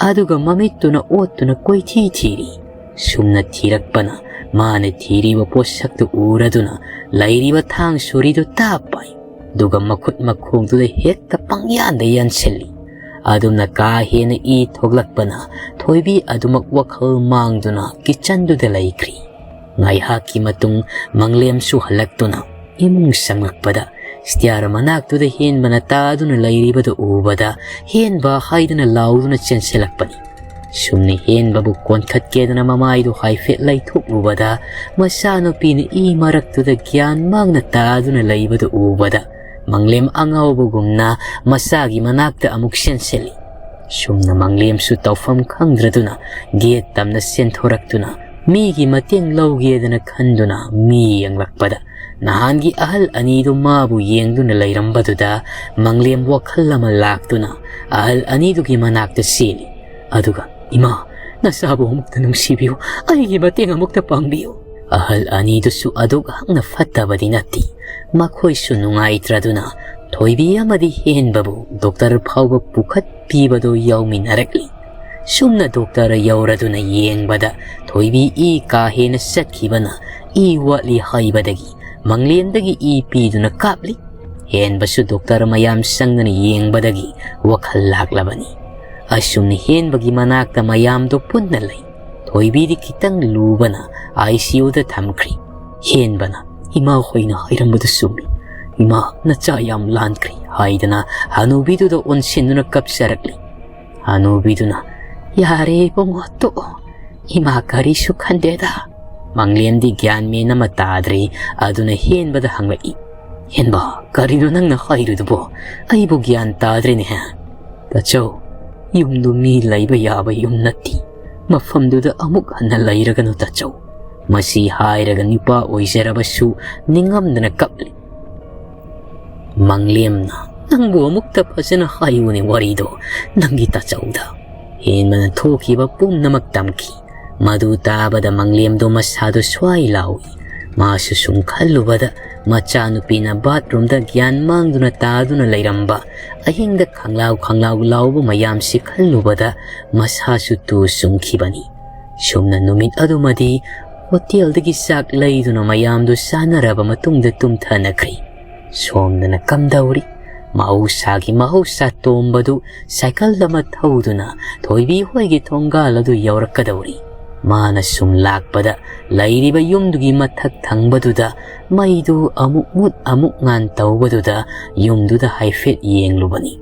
ꯑꯗꯨꯒ ꯃꯃꯤꯠꯇꯨꯅ ꯑꯣꯠꯇꯨꯅ ꯀꯣꯏꯊꯤ ꯊꯤꯔꯤ꯫ ꯁꯨꯝꯅ ꯊꯤꯔꯛꯄꯅ ꯃꯥꯅ ꯊꯤꯔꯤꯕ ꯄꯣꯠꯁꯛꯇꯨ ꯎꯔꯗꯨꯅ ꯂꯩꯔꯤꯕ ꯊꯥꯡ ꯁꯣꯔꯤꯗꯨ ꯇꯥꯞ ꯄꯥꯏ꯫ ꯑꯗꯨꯒ ꯃꯈꯨꯠ ꯃꯈꯣꯡꯗꯨꯗ ꯍꯦꯛꯇ ꯄꯪꯌꯥꯟꯗ ꯌꯥꯟꯁꯤꯜꯂꯤ꯫ ꯑꯗꯨꯝꯅ ꯀꯥ ꯍꯦꯟꯅ ꯏ ꯊꯣꯛꯂꯛꯄꯅ ꯊꯣꯏꯕꯤ ꯑꯗꯨꯃꯛ ꯋꯥꯈꯜ ꯃꯥꯡꯗꯨꯅ ꯀꯤꯆꯟꯗꯨꯗ ꯂꯩꯈ꯭ꯔꯤ꯫ ꯉꯥꯏꯍꯥꯛꯀꯤ ꯃꯇꯨꯡ ꯃꯪꯂꯦꯝꯁꯨ ꯍꯜꯂꯛꯇꯨꯅ ꯏꯃꯨꯡ ꯆꯪꯂꯛꯄꯗ ꯁ꯭ꯇꯤꯌꯥꯔ ꯃꯅꯥꯛꯇꯨꯗ ꯍꯦꯟꯕꯅ ꯇꯥꯗꯨꯅ ꯂꯩꯔꯤꯕꯗꯨ ꯎꯕꯗ ꯍꯦꯟꯕ ꯍꯥꯏꯗꯨꯅ ꯂꯥꯎꯗꯨꯅ ꯆꯦꯟꯁꯤꯜꯂꯛꯄꯅꯤ꯫ ꯁꯨꯝꯅ ꯍꯦꯟꯕꯕꯨ ꯀꯣꯟꯈꯠꯀꯦꯗꯅ ꯃꯃꯥꯏꯗꯨ ꯍꯥꯏꯐꯦꯠ ꯂꯩꯊꯣꯛꯂꯨꯕꯗ ꯃꯆꯥꯅꯨꯄꯤꯅ ꯏ ꯃꯔꯛꯇꯨꯗ ꯒ꯭ꯌꯥꯟ ꯃꯥꯡꯅ ꯇꯥꯗꯨꯅ ꯂꯩꯕꯗꯨ ꯎꯕꯗ ꯃꯪꯂꯦꯝ ꯑꯉꯥꯎꯕꯒꯨꯝꯅ ꯃꯆꯥꯒꯤ ꯃꯅꯥꯛꯇ ꯑꯃꯨꯛ ꯆꯦꯟꯁꯤꯜꯂꯤ꯫ ꯁꯨꯝꯅ ꯃꯪꯂꯦꯝꯁꯨ ꯇꯧꯐꯝ ꯈꯪꯗ꯭ꯔꯗꯨꯅ ꯒꯦꯠ ꯇꯝꯅ ꯆꯦꯟꯊꯣꯔꯛꯇꯨꯅ ꯃꯤꯒꯤ ꯃꯇꯦꯡ ꯂꯧꯒꯦꯗꯅ ꯈꯟꯗꯨꯅ ꯃꯤ ꯌꯦꯡꯂꯛꯄꯗ ꯅꯍꯥꯟꯒꯤ ꯑꯍꯜ ꯑꯅꯤꯗꯨ ꯃꯥꯕꯨ ꯌꯦꯡꯗꯨꯅ ꯂꯩꯔꯝꯕꯗꯨꯗ ꯃꯪꯂꯦꯝ ꯋꯥꯈꯜ ꯑꯃ ꯂꯥꯛꯇꯨꯅ ꯑꯍꯜ ꯑꯅꯤꯗꯨꯒꯤ ꯃꯅꯥꯛꯇ ꯆꯦꯜꯂꯤ꯫ ꯑꯗꯨꯒ, "ꯏꯃꯥ, ꯅꯆꯥꯕꯨ ꯑꯃꯨꯛꯇ ꯅꯨꯡꯁꯤꯕꯤꯌꯨ, ꯑꯩꯒꯤ ꯃꯇꯦꯡ ꯑꯃꯨꯛꯇ ꯄꯥꯡꯕꯤꯌꯨ꯫" ꯑꯍꯜ ꯑꯅꯤꯗꯨꯁꯨ ꯑꯗꯨꯛ ꯍꯛꯅ ꯐꯠꯇꯕꯗꯤ ꯅꯠꯇꯦ꯫ ꯃꯈꯣꯏꯁꯨ ꯅꯨꯡꯉꯥꯏꯇ꯭ꯔꯗꯨꯅ ꯊꯣꯏꯕꯤ ꯑꯃꯗꯤ ꯍꯦꯟꯕꯕꯨ ꯗꯣꯛꯇꯔ ꯐꯥꯎꯕ ꯄꯨꯈꯠꯄꯤꯕꯗꯨ ꯌꯥꯎꯃꯤꯟꯅꯔꯛꯂꯤ꯫ ꯁꯨꯝꯅ ꯗꯣꯛꯇꯔ ꯌꯧꯔꯗꯨꯅ ꯌꯦꯡꯕꯗ ꯊꯣꯏꯕꯤ ꯏ ꯀꯥ ꯍꯦꯟꯅ ꯆꯠꯈꯤꯕꯅ ꯏ ꯋꯥꯠꯂꯤ ꯍꯥꯏꯕꯗꯒꯤ ꯃꯪꯂꯦꯝꯗꯒꯤ ꯏ ꯄꯤꯗꯨꯅ ꯀꯥꯞꯂꯤ꯫ ꯍꯦꯟꯕꯁꯨ ꯗꯣꯛꯇꯔ ꯃꯌꯥꯝ ꯆꯪꯗꯅ ꯌꯦꯡꯕꯗꯒꯤ ꯋꯥꯈꯜ ꯂꯥꯛꯂꯕꯅꯤ꯫ ꯑꯁꯨꯝꯅ ꯍꯦꯟꯕꯒꯤ ꯃꯅꯥꯛꯇ ꯃꯌꯥꯝꯗꯨ ꯄꯨꯟꯅ ꯂꯩ꯫ ꯊꯣꯏꯕꯤꯗꯤ ꯈꯤꯇꯪ ꯂꯨꯕꯅ ICUꯗ ꯊꯝꯈ꯭ꯔꯤ꯫ ꯍꯦꯟꯕꯅ, "ꯏꯃꯥ ꯍꯣꯏꯅ ꯍꯥꯏꯔꯝꯕꯗꯨ ꯆꯨꯝꯃꯤ꯫ ꯏꯃꯥ, ꯅꯆꯥ ꯌꯥꯝ ꯂꯥꯟꯈ꯭ꯔꯦ" ꯍꯥꯏꯗꯅ ꯍꯅꯨꯕꯤꯗꯨꯗ ꯑꯣꯟꯁꯤꯟꯗꯨꯅ ꯀꯞꯆꯔꯛꯂꯤ꯫ ꯍꯅꯨꯕꯤꯗꯨꯅ, "ꯌꯥꯔꯦ ꯏꯕꯨꯡꯉꯣ, ꯇꯣꯛꯑꯣ꯫ ꯏꯃꯥ ꯀꯔꯤꯁꯨ ꯈꯟꯗꯦꯗ꯫" ꯃꯪꯂꯦꯝꯗꯤ ꯒ꯭ꯌꯥꯟ ꯃꯦꯟ ꯑꯃ ꯇꯥꯗ꯭ꯔꯦ꯫ ꯑꯗꯨꯅ ꯍꯦꯟꯕꯗ ꯍꯪꯂꯛꯏ, "ꯍꯦꯟꯕ, ꯀꯔꯤꯅꯣ ꯅꯪꯅ ꯍꯥꯏꯔꯤꯗꯨꯕꯣ? ꯑꯩꯕꯨ ꯒ꯭ꯌꯥꯟ ꯇꯥꯗ꯭ꯔꯦꯅꯦꯍꯦ꯫" "ꯇꯥꯆꯧ, ꯌꯨꯝꯗꯨ ꯃꯤ ꯂꯩꯕ ꯌꯥꯕ ꯌꯨꯝ ꯅꯠꯇꯦ꯫ ꯃꯐꯝꯗꯨꯗ ꯑꯃꯨꯛ ꯍꯟꯅ ꯂꯩꯔꯒꯅꯨ ꯇꯥꯆꯧ꯫" ꯃꯁꯤ ꯍꯥꯏꯔꯒ ꯅꯨꯄꯥ ꯑꯣꯏꯖꯔꯕꯁꯨ ꯅꯤꯡꯉꯝꯗꯅ ꯀꯞꯂꯤ꯫ ꯃꯪꯂꯦꯝꯅ, "ꯅꯪꯕꯨ ꯑꯃꯨꯛꯇ ꯐꯖꯅ ꯍꯥꯏꯌꯨꯅꯦ ꯋꯥꯔꯤꯗꯣ ꯅꯪꯒꯤ ꯇꯥꯆꯧꯗ꯫" ꯍꯦꯟꯕꯅ ꯊꯣꯛꯈꯤꯕ ꯄꯨꯝꯅꯃꯛ ꯇꯝꯈꯤ꯫ ꯃꯗꯨ ꯇꯥꯕꯗ ꯃꯪꯂꯦꯝꯗꯣ ꯃꯁꯥꯗꯣ ꯁ꯭ꯋꯥꯏ ꯂꯥꯎꯏ꯫ ꯃꯥꯁꯨ ꯁꯨꯝ ꯈꯜꯂꯨꯕꯗ ꯃꯆꯥꯅꯨꯄꯤꯅ ꯕꯥꯠꯔꯨꯝꯗ ꯒ꯭ꯌꯥꯟ ꯃꯥꯡꯗꯨꯅ ꯇꯥꯗꯨꯅ ꯂꯩꯔꯝꯕ, ꯑꯍꯤꯡꯗ ꯈꯪꯂꯥꯎ ꯈꯪꯂꯥꯎ ꯂꯥꯎꯕ ꯃꯌꯥꯝꯁꯤ ꯈꯜꯂꯨꯕꯗ ꯃꯁꯥꯁꯨ ꯇꯨ ꯆꯨꯡꯈꯤꯕꯅꯤ꯫ ꯁꯨꯝꯅ ꯅꯨꯃꯤꯠ ꯑꯗꯨꯃꯗꯤ ꯍꯣꯇꯦꯜꯗꯒꯤ ꯆꯥꯛ ꯂꯩꯗꯨꯅ ꯃꯌꯥꯝꯗꯨ ꯆꯥꯅꯔꯕ ꯃꯇꯨꯡꯗ ꯇꯨꯝꯊꯅꯈ꯭ꯔꯤ꯫ ꯁꯣꯝꯗꯅ ꯀꯝꯗꯧꯔꯤ? ꯃꯍꯧꯁꯥꯒꯤ ꯃꯍꯧꯁꯥ ꯇꯣꯝꯕꯗꯨ ꯁꯥꯏꯀꯜ ꯑꯃ ꯊꯧꯗꯨꯅ ꯊꯣꯏꯕꯤ ꯍꯣꯏꯒꯤ ꯊꯣꯡꯒꯥꯜ ꯑꯗꯨ ꯌꯧꯔꯛꯀꯗꯧꯔꯤ꯫ ꯃꯥꯅ ꯁꯨꯝ ꯂꯥꯛꯄꯗ ꯂꯩꯔꯤꯕ ꯌꯨꯝꯗꯨꯒꯤ ꯃꯊꯛ ꯊꯪꯕꯗꯨꯗ ꯃꯩꯗꯨ ꯑꯃꯨꯛ ꯃꯨꯠ ꯑꯃꯨꯛ ꯉꯥꯟ ꯇꯧꯕꯗꯨꯗ ꯌꯨꯝꯗꯨꯗ ꯍꯥꯏꯐꯦꯠ ꯌꯦꯡꯂꯨꯕꯅꯤ꯫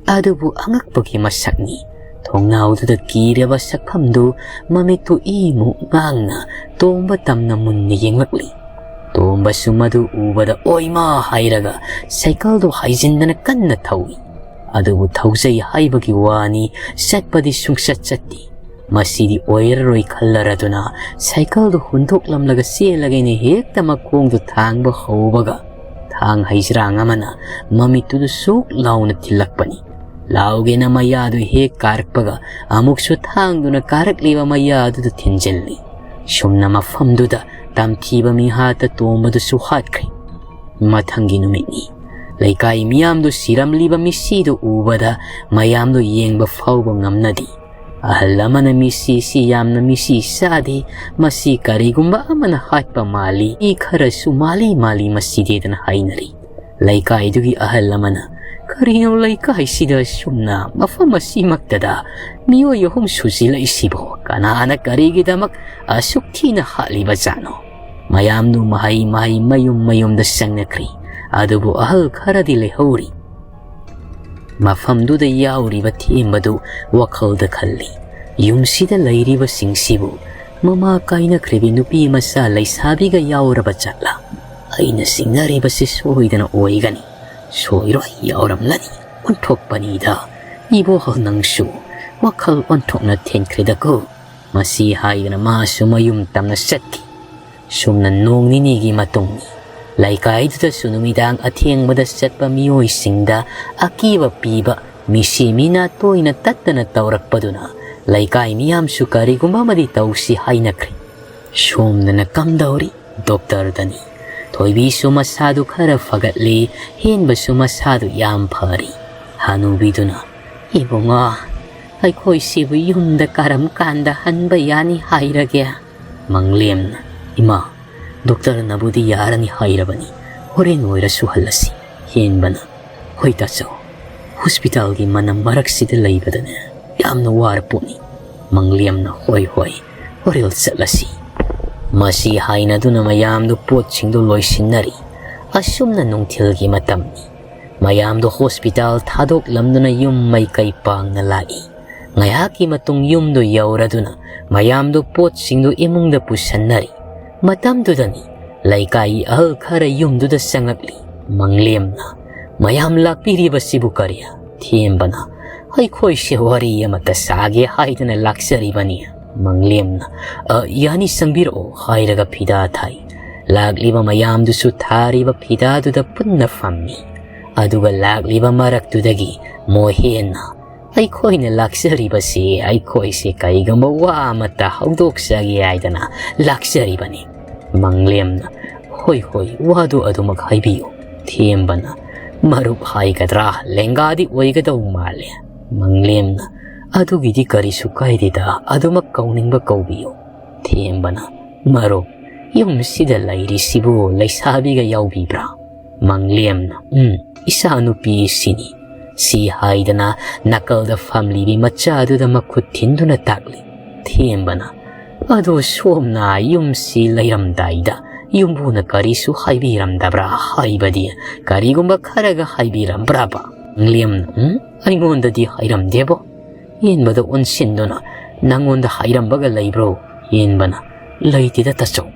ꯑꯗꯨꯕꯨ ꯑꯉꯛꯄꯒꯤ ꯃꯁꯛꯅꯤ꯫ ꯊꯣꯡꯅꯥꯎꯗꯨꯗ ꯀꯤꯔꯕ ꯁꯛꯐꯝꯗꯨ ꯃꯃꯤꯠꯇꯨ ꯏꯃꯨꯛ ꯉꯥꯡꯅ ꯇꯣꯝꯕ ꯇꯝꯅ ꯃꯨꯟꯅ ꯌꯦꯡꯂꯛꯂꯤ꯫ ꯇꯣꯝꯕꯁꯨ ꯃꯗꯨ ꯎꯕꯗ "ꯑꯣꯏꯃꯥ" ꯍꯥꯏꯔꯒ ꯁꯥꯏꯀꯜꯗꯨ ꯍꯥꯏꯖꯤꯟꯗꯅ ꯀꯟꯅ ꯊꯧꯏ꯫ ꯑꯗꯨꯕꯨ ꯊꯧꯖꯩ ꯍꯥꯏꯕꯒꯤ ꯋꯥꯅꯤ, ꯆꯠꯄꯗꯤ ꯁꯨꯡꯆꯠ ꯆꯠꯇꯦ꯫ ꯃꯁꯤꯗꯤ ꯑꯣꯏꯔꯔꯣꯏ ꯈꯜꯂꯔꯗꯨꯅ ꯁꯥꯏꯀꯜꯗꯨ ꯍꯨꯟꯗꯣꯛꯂꯝꯂꯒ ꯆꯦꯜꯂꯒꯦꯅ ꯍꯦꯛꯇ ꯃꯈꯣꯡꯗꯨ ꯊꯥꯡꯕ ꯍꯧꯕꯒ, ꯊꯥꯡ ꯍꯩꯖ꯭ꯔꯥꯡ ꯑꯃꯅ ꯃꯃꯤꯠꯇꯨꯗ ꯁꯨꯛ ꯂꯥꯎꯅ ꯊꯤꯜꯂꯛꯄꯅꯤ꯫ ꯂꯥꯎꯒꯦꯅ ꯃꯌꯥꯗꯨ ꯍꯦꯛ ꯀꯥꯔꯛꯄꯒ, ꯑꯃꯨꯛꯁꯨ ꯊꯥꯡꯗꯨꯅ ꯀꯥꯔꯛꯂꯤꯕ ꯃꯌꯥꯗꯨꯗ ꯊꯤꯟꯖꯤꯜꯂꯤ꯫ ꯁꯨꯝꯅ ꯃꯐꯝꯗꯨꯗ ꯇꯝꯊꯤꯕ ꯃꯤꯍꯥꯠꯇ ꯇꯣꯝꯕꯗꯨꯁꯨ ꯍꯥꯠꯈ꯭ꯔꯦ꯫ ꯃꯊꯪꯒꯤ ꯅꯨꯃꯤꯠꯅꯤ꯫ ꯂꯩꯀꯥꯏ ꯃꯤꯌꯥꯝꯗꯨ ꯁꯤꯔꯝꯂꯤꯕ ꯃꯤꯁꯤꯗꯨ ꯎꯕꯗ ꯃꯌꯥꯝꯗꯨ ꯌꯦꯡꯕ ꯐꯥꯎꯕ ꯉꯝꯅꯗꯦ꯫ ꯑꯍꯜ ꯑꯃꯅ "ꯃꯤꯁꯤꯁꯤ ꯌꯥꯝꯅ ꯃꯤꯁꯤ ꯆꯥꯗꯦ, ꯃꯁꯤ ꯀꯔꯤꯒꯨꯝꯕ ꯑꯃꯅ ꯍꯥꯠꯄ ꯃꯥꯜꯂꯤ, ꯃꯤ ꯈꯔꯁꯨ ꯃꯥꯜꯂꯤ ꯃꯥꯜꯂꯤ ꯃꯁꯤꯗꯦꯗꯅ" ꯍꯥꯏꯅꯔꯤ꯫ ꯂꯩꯀꯥꯏꯗꯨꯒꯤ ꯑꯍꯜ ꯑꯃꯅ, "ꯀꯔꯤꯅꯣ ꯂꯩꯀꯥꯏꯁꯤꯗ ꯁꯨꯝꯅ ꯃꯐꯝ ꯑꯁꯤꯃꯛꯇꯗ ꯃꯤꯑꯣꯏ ꯑꯍꯨꯝ ꯁꯨꯖꯤꯜꯂꯛꯏꯁꯤꯕꯣ? ꯀꯅꯥꯅ ꯀꯔꯤꯒꯤꯗꯃꯛ ꯑꯁꯨꯛ ꯊꯤꯅ ꯍꯥꯠꯂꯤꯕꯖꯥꯠꯅꯣ?" ꯃꯌꯥꯝꯗꯨ ꯃꯍꯩ ꯃꯍꯩ ꯃꯌꯨꯝ ꯃꯌꯨꯝꯗ ꯆꯪꯅꯈ꯭ꯔꯤ꯫ ꯑꯗꯨꯕꯨ ꯑꯍꯜ ꯈꯔꯗꯤ ꯂꯩꯍꯧꯔꯤ꯫ ꯃꯐꯝꯗꯨꯗ ꯌꯥꯎꯔꯤꯕ ꯊꯦꯝꯕꯗꯨ ꯋꯥꯈꯜꯗ ꯈꯜꯂꯤ꯫ "ꯌꯨꯝꯁꯤꯗ ꯂꯩꯔꯤꯕꯁꯤꯡꯁꯤꯕꯨ ꯃꯃꯥ ꯀꯥꯏꯅꯈ꯭ꯔꯤꯕꯤ ꯅꯨꯄꯤ ꯃꯆꯥ ꯂꯩꯁꯥꯕꯤꯒ ꯌꯥꯎꯔꯕ ꯖꯥꯠꯂꯥ? ꯑꯩꯅ ꯆꯤꯡꯅꯔꯤꯕꯁꯤ ꯁꯣꯏꯗꯅ ꯑꯣꯏꯒꯅꯤ꯫ ꯁꯣꯏꯔꯣꯏ, ꯌꯥꯎꯔꯝꯂꯅꯤ꯫ ꯑꯣꯟꯊꯣꯛꯄꯅꯤꯗ꯫ ꯏꯕꯣꯍꯜ ꯅꯪꯁꯨ ꯋꯥꯈꯜ ꯑꯣꯟꯊꯣꯛꯅ ꯊꯦꯡꯈ꯭ꯔꯦꯗꯀꯣ꯫" ꯃꯁꯤ ꯍꯥꯏꯗꯨꯅ ꯃꯥꯁꯨ ꯃꯌꯨꯝ ꯇꯝꯅ ꯆꯠꯈꯤ꯫ ꯁꯨꯝꯅ ꯅꯣꯡ ꯅꯤꯅꯤꯒꯤ ꯃꯇꯨꯡꯅꯤ꯫ ꯂꯩꯀꯥꯏꯗꯨꯗꯁꯨ ꯅꯨꯃꯤꯗꯥꯡ ꯑꯊꯦꯡꯕꯗ ꯆꯠꯄ ꯃꯤꯑꯣꯏꯁꯤꯡꯗ ꯑꯀꯤꯕ ꯄꯤꯕ ꯃꯤꯁꯤ ꯃꯤꯅꯥ ꯇꯣꯏꯅ ꯇꯠꯇꯅ ꯇꯧꯔꯛꯄꯗꯨꯅ ꯂꯩꯀꯥꯏ ꯃꯤꯌꯥꯝꯁꯨ ꯀꯔꯤꯒꯨꯝꯕ ꯑꯃꯗꯤ ꯇꯧꯁꯤ ꯍꯥꯏꯅꯈ꯭ꯔꯦ꯫ ꯁꯣꯝꯗꯅ ꯀꯝꯗꯧꯔꯤ? ꯗꯣꯛꯇꯔꯗꯅꯤ꯫ ꯊꯣꯏꯕꯤꯁꯨ ꯃꯁꯥꯗꯨ ꯈꯔ ꯐꯒꯠꯂꯤ, ꯍꯦꯟꯕꯁꯨ ꯃꯁꯥꯗꯨ ꯌꯥꯝ ꯐꯔꯤ꯫ ꯍꯅꯨꯕꯤꯗꯨꯅ, "ꯏꯕꯨꯡꯉꯣ, ꯑꯩꯈꯣꯏꯁꯤꯕꯨ ꯌꯨꯝꯗ ꯀꯔꯝ ꯀꯥꯟꯗ ꯍꯟꯕ ꯌꯥꯅꯤ ꯍꯥꯏꯔꯒꯦ?" ꯃꯪꯂꯦꯝꯅ, "ꯏꯃꯥ, ꯗꯣꯛꯇꯔꯅꯕꯨꯗꯤ ꯌꯥꯔꯅꯤ ꯍꯥꯏꯔꯕꯅꯤ, ꯍꯣꯔꯦꯟ ꯑꯣꯏꯔꯁꯨ ꯍꯜꯂꯁꯤ꯫ ꯊꯦꯝꯕꯅ, "ꯍꯣꯏ ꯇꯥꯆꯧ, ꯍꯣꯁꯄꯤꯇꯥꯜꯒꯤ ꯃꯅꯝ ꯃꯔꯛꯁꯤꯗ ꯂꯩꯕꯗꯅꯦ ꯌꯥꯝꯅ ꯋꯥꯔ ꯄꯣꯠꯅꯤ꯫" ꯃꯪꯂꯦꯝꯅ, "ꯍꯣꯏ ꯍꯣꯏ, ꯍꯣꯔꯦꯟ ꯆꯠꯂꯁꯤ꯫" ꯃꯁꯤ ꯍꯥꯏꯅꯗꯨꯅ ꯃꯌꯥꯝꯗꯨ ꯄꯣꯠꯁꯤꯡꯗꯨ ꯂꯣꯏꯁꯤꯟꯅꯔꯤ꯫ ꯑꯁꯨꯝꯅ ꯅꯨꯡꯊꯤꯜꯒꯤ ꯃꯇꯝꯅꯤ꯫ ꯃꯌꯥꯝꯗꯨ ꯍꯣꯁꯄꯤꯇꯥꯜ ꯊꯥꯗꯣꯛꯂꯝꯗꯨꯅ ꯌꯨꯝ ꯃꯥꯏꯀꯩ ꯄꯥꯡꯅ ꯂꯥꯛꯏ꯫ ꯉꯥꯏꯍꯥꯛꯀꯤ ꯃꯇꯨꯡ ꯌꯨꯝꯗꯨ ꯌꯧꯔꯗꯨꯅ ꯃꯌꯥꯝꯗꯨ ꯄꯣꯠꯁꯤꯡꯗꯨ ꯏꯃꯨꯡꯗ ꯄꯨꯁꯟꯅꯔꯤ꯫ ꯃꯇꯝꯗꯨꯗꯅꯤ ꯂꯩꯀꯥꯏꯒꯤ ꯑꯍꯜ ꯈꯔ ꯌꯨꯝꯗꯨꯗ ꯆꯪꯂꯛꯂꯤ꯫ ꯃꯪꯂꯦꯝꯅ, "ꯃꯌꯥꯝ ꯂꯥꯛꯄꯤꯔꯤꯕꯁꯤꯕꯨ ꯀꯔꯤ?" ꯊꯦꯝꯕꯅ, "ꯑꯩꯈꯣꯏꯁꯦ ꯋꯥꯔꯤ ꯑꯃꯠꯇ ꯁꯥꯒꯦ ꯍꯥꯏꯗꯅ ꯂꯥꯛꯆꯔꯤꯕꯅꯤ꯫" ꯃꯪꯂꯦꯝꯅ, "ꯑ, ꯌꯥꯅꯤ, ꯆꯪꯕꯤꯔꯛꯑꯣ" ꯍꯥꯏꯔꯒ ꯐꯤꯗꯥ ꯊꯥꯏ꯫ ꯂꯥꯛꯂꯤꯕ ꯃꯌꯥꯝꯗꯨꯁꯨ ꯊꯥꯔꯤꯕ ꯐꯤꯗꯥꯗꯨꯗ ꯄꯨꯟꯅ ꯐꯝꯃꯤ꯫ ꯑꯗꯨꯒ ꯂꯥꯛꯂꯤꯕ ꯃꯔꯛꯇꯨꯗꯒꯤ ꯃꯣꯍꯦꯟꯅ, "ꯑꯩꯈꯣꯏꯅ ꯂꯥꯛꯆꯔꯤꯕꯁꯤ ꯑꯩꯈꯣꯏꯁꯦ ꯀꯩꯒꯨꯝꯕ ꯋꯥ ꯑꯃꯠꯇ ꯍꯧꯗꯣꯛꯆꯒꯦ ꯍꯥꯏꯗꯅ ꯂꯥꯛꯆꯔꯤꯕꯅꯤ꯫" ꯃꯪꯂꯦꯝꯅ, "ꯍꯣꯏ ꯍꯣꯏ, ꯋꯥꯗꯨ ꯑꯗꯨꯃꯛ ꯍꯥꯏꯕꯤꯌꯨ꯫" ꯊꯦꯝꯕꯅ, "ꯃꯔꯨꯞ ꯍꯥꯏꯒꯗ꯭ꯔꯥ, ꯂꯦꯡꯒꯥꯗꯤ ꯑꯣꯏꯒꯗꯧ ꯃꯥꯜꯂꯦ꯫" ꯃꯪꯂꯦꯝꯅ, "ꯑꯗꯨꯒꯤꯗꯤ ꯀꯔꯤꯁꯨ ꯀꯥꯏꯗꯦꯗ, ꯑꯗꯨꯃꯛ ꯀꯧꯅꯤꯡꯕ ꯀꯧꯕꯤꯌꯨ꯫" ꯊꯦꯝꯕꯅ, "ꯃꯔꯨꯞ, ꯌꯨꯝꯁꯤꯗ ꯂꯩꯔꯤꯁꯤꯕꯨ ꯂꯩꯁꯥꯕꯤꯒ ꯌꯥꯎꯕꯤꯕ꯭ꯔꯥ?" ꯃꯪꯂꯦꯝꯅ, "ꯎꯝ, ꯏꯆꯥꯅꯨꯄꯤꯁꯤꯅꯤ꯫" ꯁꯤ ꯍꯥꯏꯗꯅ ꯅꯥꯀꯜꯗ ꯐꯝꯂꯤꯕꯤ ꯃꯆꯥꯗꯨꯗ ꯃꯈꯨꯠ ꯊꯤꯟꯗꯨꯅ ꯇꯥꯛꯂꯤ꯫ ꯊꯦꯝꯕꯅ, "ꯑꯗꯣ ꯁꯣꯝꯅ ꯌꯨꯝꯁꯤ ꯂꯩꯔꯝꯗꯥꯏꯗ ꯌꯨꯝꯕꯨꯅ ꯀꯔꯤꯁꯨ ꯍꯥꯏꯕꯤꯔꯝꯗꯕ꯭ꯔꯥ? ꯍꯥꯏꯕꯗꯤ ꯀꯔꯤꯒꯨꯝꯕ ꯈꯔꯒ ꯍꯥꯏꯕꯤꯔꯝꯕ꯭ꯔꯕ?" ꯃꯪꯂꯦꯝꯅ, "ꯎꯝ, ꯑꯩꯉꯣꯟꯗꯗꯤ ꯍꯥꯏꯔꯝꯗꯦꯕꯣ꯫" ꯌꯦꯟꯕꯗ ꯑꯣꯟꯁꯤꯟꯗꯨꯅ, "ꯅꯪꯉꯣꯟꯗ ꯍꯥꯏꯔꯝꯕꯒ ꯂꯩꯕ꯭ꯔꯣ?" ꯌꯦꯟꯕꯅ, "ꯂꯩꯇꯦꯗ ꯇꯥꯆꯧ꯫"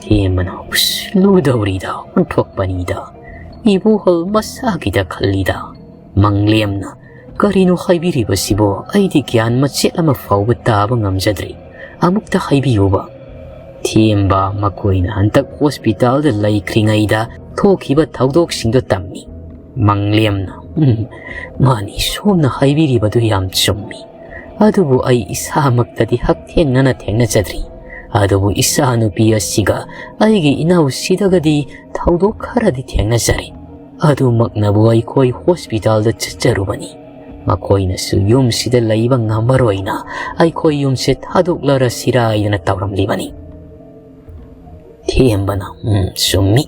ꯊꯦꯝꯕꯅ, "ꯎꯁ, ꯂꯨꯗꯧꯔꯤꯗ, ꯑꯣꯟꯊꯣꯛꯄꯅꯤꯗ꯫ ꯏꯕꯣꯍꯜ ꯃꯁꯥꯒꯤꯗ ꯈꯜꯂꯤꯗ꯫" ꯃꯪꯂꯦꯝꯅ, "ꯀꯔꯤꯅꯣ ꯍꯥꯏꯕꯤꯔꯤꯕꯁꯤꯕꯣ? ꯑꯩꯗꯤ ꯒ꯭ꯌꯥꯟ ꯃꯆꯦꯠ ꯑꯃ ꯐꯥꯎꯕ ꯇꯥꯕ ꯉꯝꯖꯗ꯭ꯔꯦ꯫ ꯑꯃꯨꯛꯇ ꯍꯥꯏꯕꯤꯌꯨꯕ꯫" ꯊꯦꯝꯕ, "ꯃꯈꯣꯏꯅ ꯍꯟꯗꯛ ꯍꯣꯁꯄꯤꯇꯥꯜꯗ ꯂꯩꯈ꯭ꯔꯤꯉꯩꯗ ꯊꯣꯛꯈꯤꯕ ꯊꯧꯗꯣꯛꯁꯤꯡꯗꯣ ꯇꯝꯃꯤ꯫" ꯃꯪꯂꯦꯝꯅ, "ꯎꯝ, ꯃꯥꯅꯤ, ꯁꯣꯝꯅ ꯍꯥꯏꯕꯤꯔꯤꯕꯗꯨ ꯌꯥꯝ ꯆꯨꯝꯃꯤ꯫ ꯑꯗꯨꯕꯨ ꯑꯩ ꯏꯁꯥꯃꯛꯇꯗꯤ ꯍꯛꯊꯦꯡꯅꯅ ꯊꯦꯡꯅꯖꯗ꯭ꯔꯤ꯫ ꯑꯗꯨꯕꯨ ꯏꯆꯥꯅꯨꯄꯤ ꯑꯁꯤꯒ ꯑꯩꯒꯤ ꯏꯅꯥꯎꯁꯤꯗꯒꯗꯤ ꯊꯧꯗꯣꯛ ꯈꯔꯗꯤ ꯊꯦꯡꯅꯖꯔꯦ꯫ ꯑꯗꯨꯃꯛꯅꯕꯨ ꯑꯩꯈꯣꯏ ꯍꯣꯁꯄꯤꯇꯥꯜꯗ ꯆꯠꯆꯔꯨꯕꯅꯤ꯫ ꯃꯈꯣꯏꯅꯁꯨ ꯌꯨꯝꯁꯤꯗ ꯂꯩꯕ ꯉꯝꯃꯔꯣꯏꯅ ꯑꯩꯈꯣꯏ ꯌꯨꯝꯁꯦ ꯊꯥꯗꯣꯛꯂꯔꯁꯤꯔꯥ ꯍꯥꯏꯗꯅ ꯇꯧꯔꯝꯂꯤꯕꯅꯤ꯫" ꯊꯦꯝꯕꯅ, "ꯎꯝ, ꯆꯨꯝꯃꯤ꯫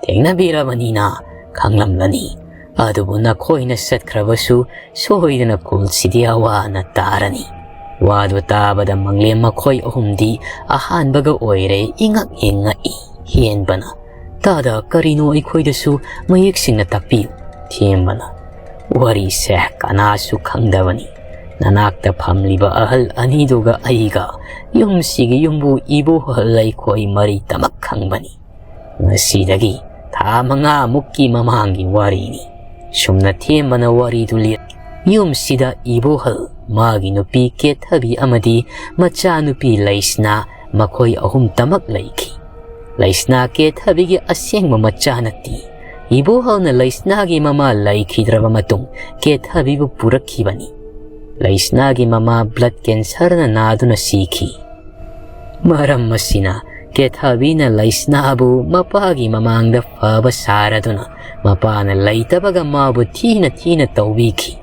ꯊꯦꯡꯅꯕꯤꯔꯕꯅꯤꯅ ꯈꯪꯂꯝꯂꯅꯤ꯫ ꯑꯗꯨꯕꯨ ꯅꯈꯣꯏꯅ ꯆꯠꯈ꯭ꯔꯕꯁꯨ ꯁꯣꯏꯗꯅ ꯀꯨꯜꯁꯤꯗꯤ ꯑꯋꯥꯅ ꯇꯥꯔꯅꯤ꯫ ꯋꯥꯗꯨ ꯇꯥꯕꯗ ꯃꯪꯂꯦꯝ ꯃꯈꯣꯏ ꯑꯍꯨꯝꯗꯤ ꯑꯍꯥꯟꯕꯒ ꯑꯣꯏꯔꯦ ꯏꯉꯛ ꯍꯦꯛ ꯉꯛꯏ꯫ ꯍꯦꯟꯕꯅ, "ꯇꯥꯗ, ꯀꯔꯤꯅꯣ ꯑꯩꯈꯣꯏꯗꯁꯨ ꯃꯌꯦꯛ ꯁꯦꯡꯅ ꯇꯥꯛꯄꯤꯌꯨ"꯫ ꯊꯦꯝꯕꯅ, "ꯋꯥꯔꯤꯁꯦ ꯀꯅꯥꯁꯨ ꯈꯪꯗꯕꯅꯤ꯫ ꯅꯅꯥꯛꯇ ꯐꯝꯂꯤꯕ ꯑꯍꯜ ꯑꯅꯤꯗꯨꯒ ꯑꯩꯒ, ꯌꯨꯝꯁꯤꯒꯤ ꯌꯨꯝꯕꯨ ꯏꯕꯣꯍꯜ ꯑꯩꯈꯣꯏ ꯃꯔꯤꯇꯃꯛ ꯈꯪꯕꯅꯤ꯫ ꯉꯁꯤꯗꯒꯤ ꯊꯥ ꯃꯉꯥꯃꯨꯛꯀꯤ ꯃꯃꯥꯡꯒꯤ ꯋꯥꯔꯤꯅꯤ"꯫ ꯁꯨꯝꯅ ꯊꯦꯝꯕꯅ ꯋꯥꯔꯤꯗꯨ ꯂꯤꯔ, ꯌꯨꯝꯁꯤꯗ ꯏꯕꯣꯍꯜ, ꯃꯥꯒꯤ ꯅꯨꯄꯤ ꯀꯦꯊꯕꯤ ꯑꯃꯗꯤ ꯃꯆꯥꯅꯨꯄꯤ ꯂꯩꯁꯅꯥ, ꯃꯈꯣꯏ ꯑꯍꯨꯝꯇꯃꯛ ꯂꯩꯈꯤ꯫ ꯂꯩꯁꯅꯥ ꯀꯦꯊꯕꯤꯒꯤ ꯑꯁꯦꯡꯕ ꯃꯆꯥ ꯅꯠꯇꯦ꯫ ꯏꯕꯣꯍꯜꯅ ꯂꯩꯁꯅꯥꯒꯤ ꯃꯃꯥ ꯂꯩꯈꯤꯗ꯭ꯔꯕ ꯃꯇꯨꯡ ꯀꯦꯊꯕꯤꯕꯨ ꯄꯨꯔꯛꯈꯤꯕꯅꯤ꯫ ꯂꯩꯁꯅꯥꯒꯤ ꯃꯃꯥ blood cancerꯅ ꯅꯥꯗꯨꯅ ꯁꯤꯈꯤ꯫ ꯃꯔꯝ ꯑꯁꯤꯅ ꯀꯦꯊꯕꯤꯅ ꯂꯩꯁꯅꯥꯕꯨ ꯃꯄꯥꯒꯤ ꯃꯃꯥꯡꯗ ꯐꯕ ꯁꯥꯔꯗꯨꯅ ꯃꯄꯥꯅ ꯂꯩꯇꯕꯒ ꯃꯥꯕꯨ ꯊꯤꯅ ꯊꯤꯅ ꯇꯧꯕꯤꯈꯤ꯫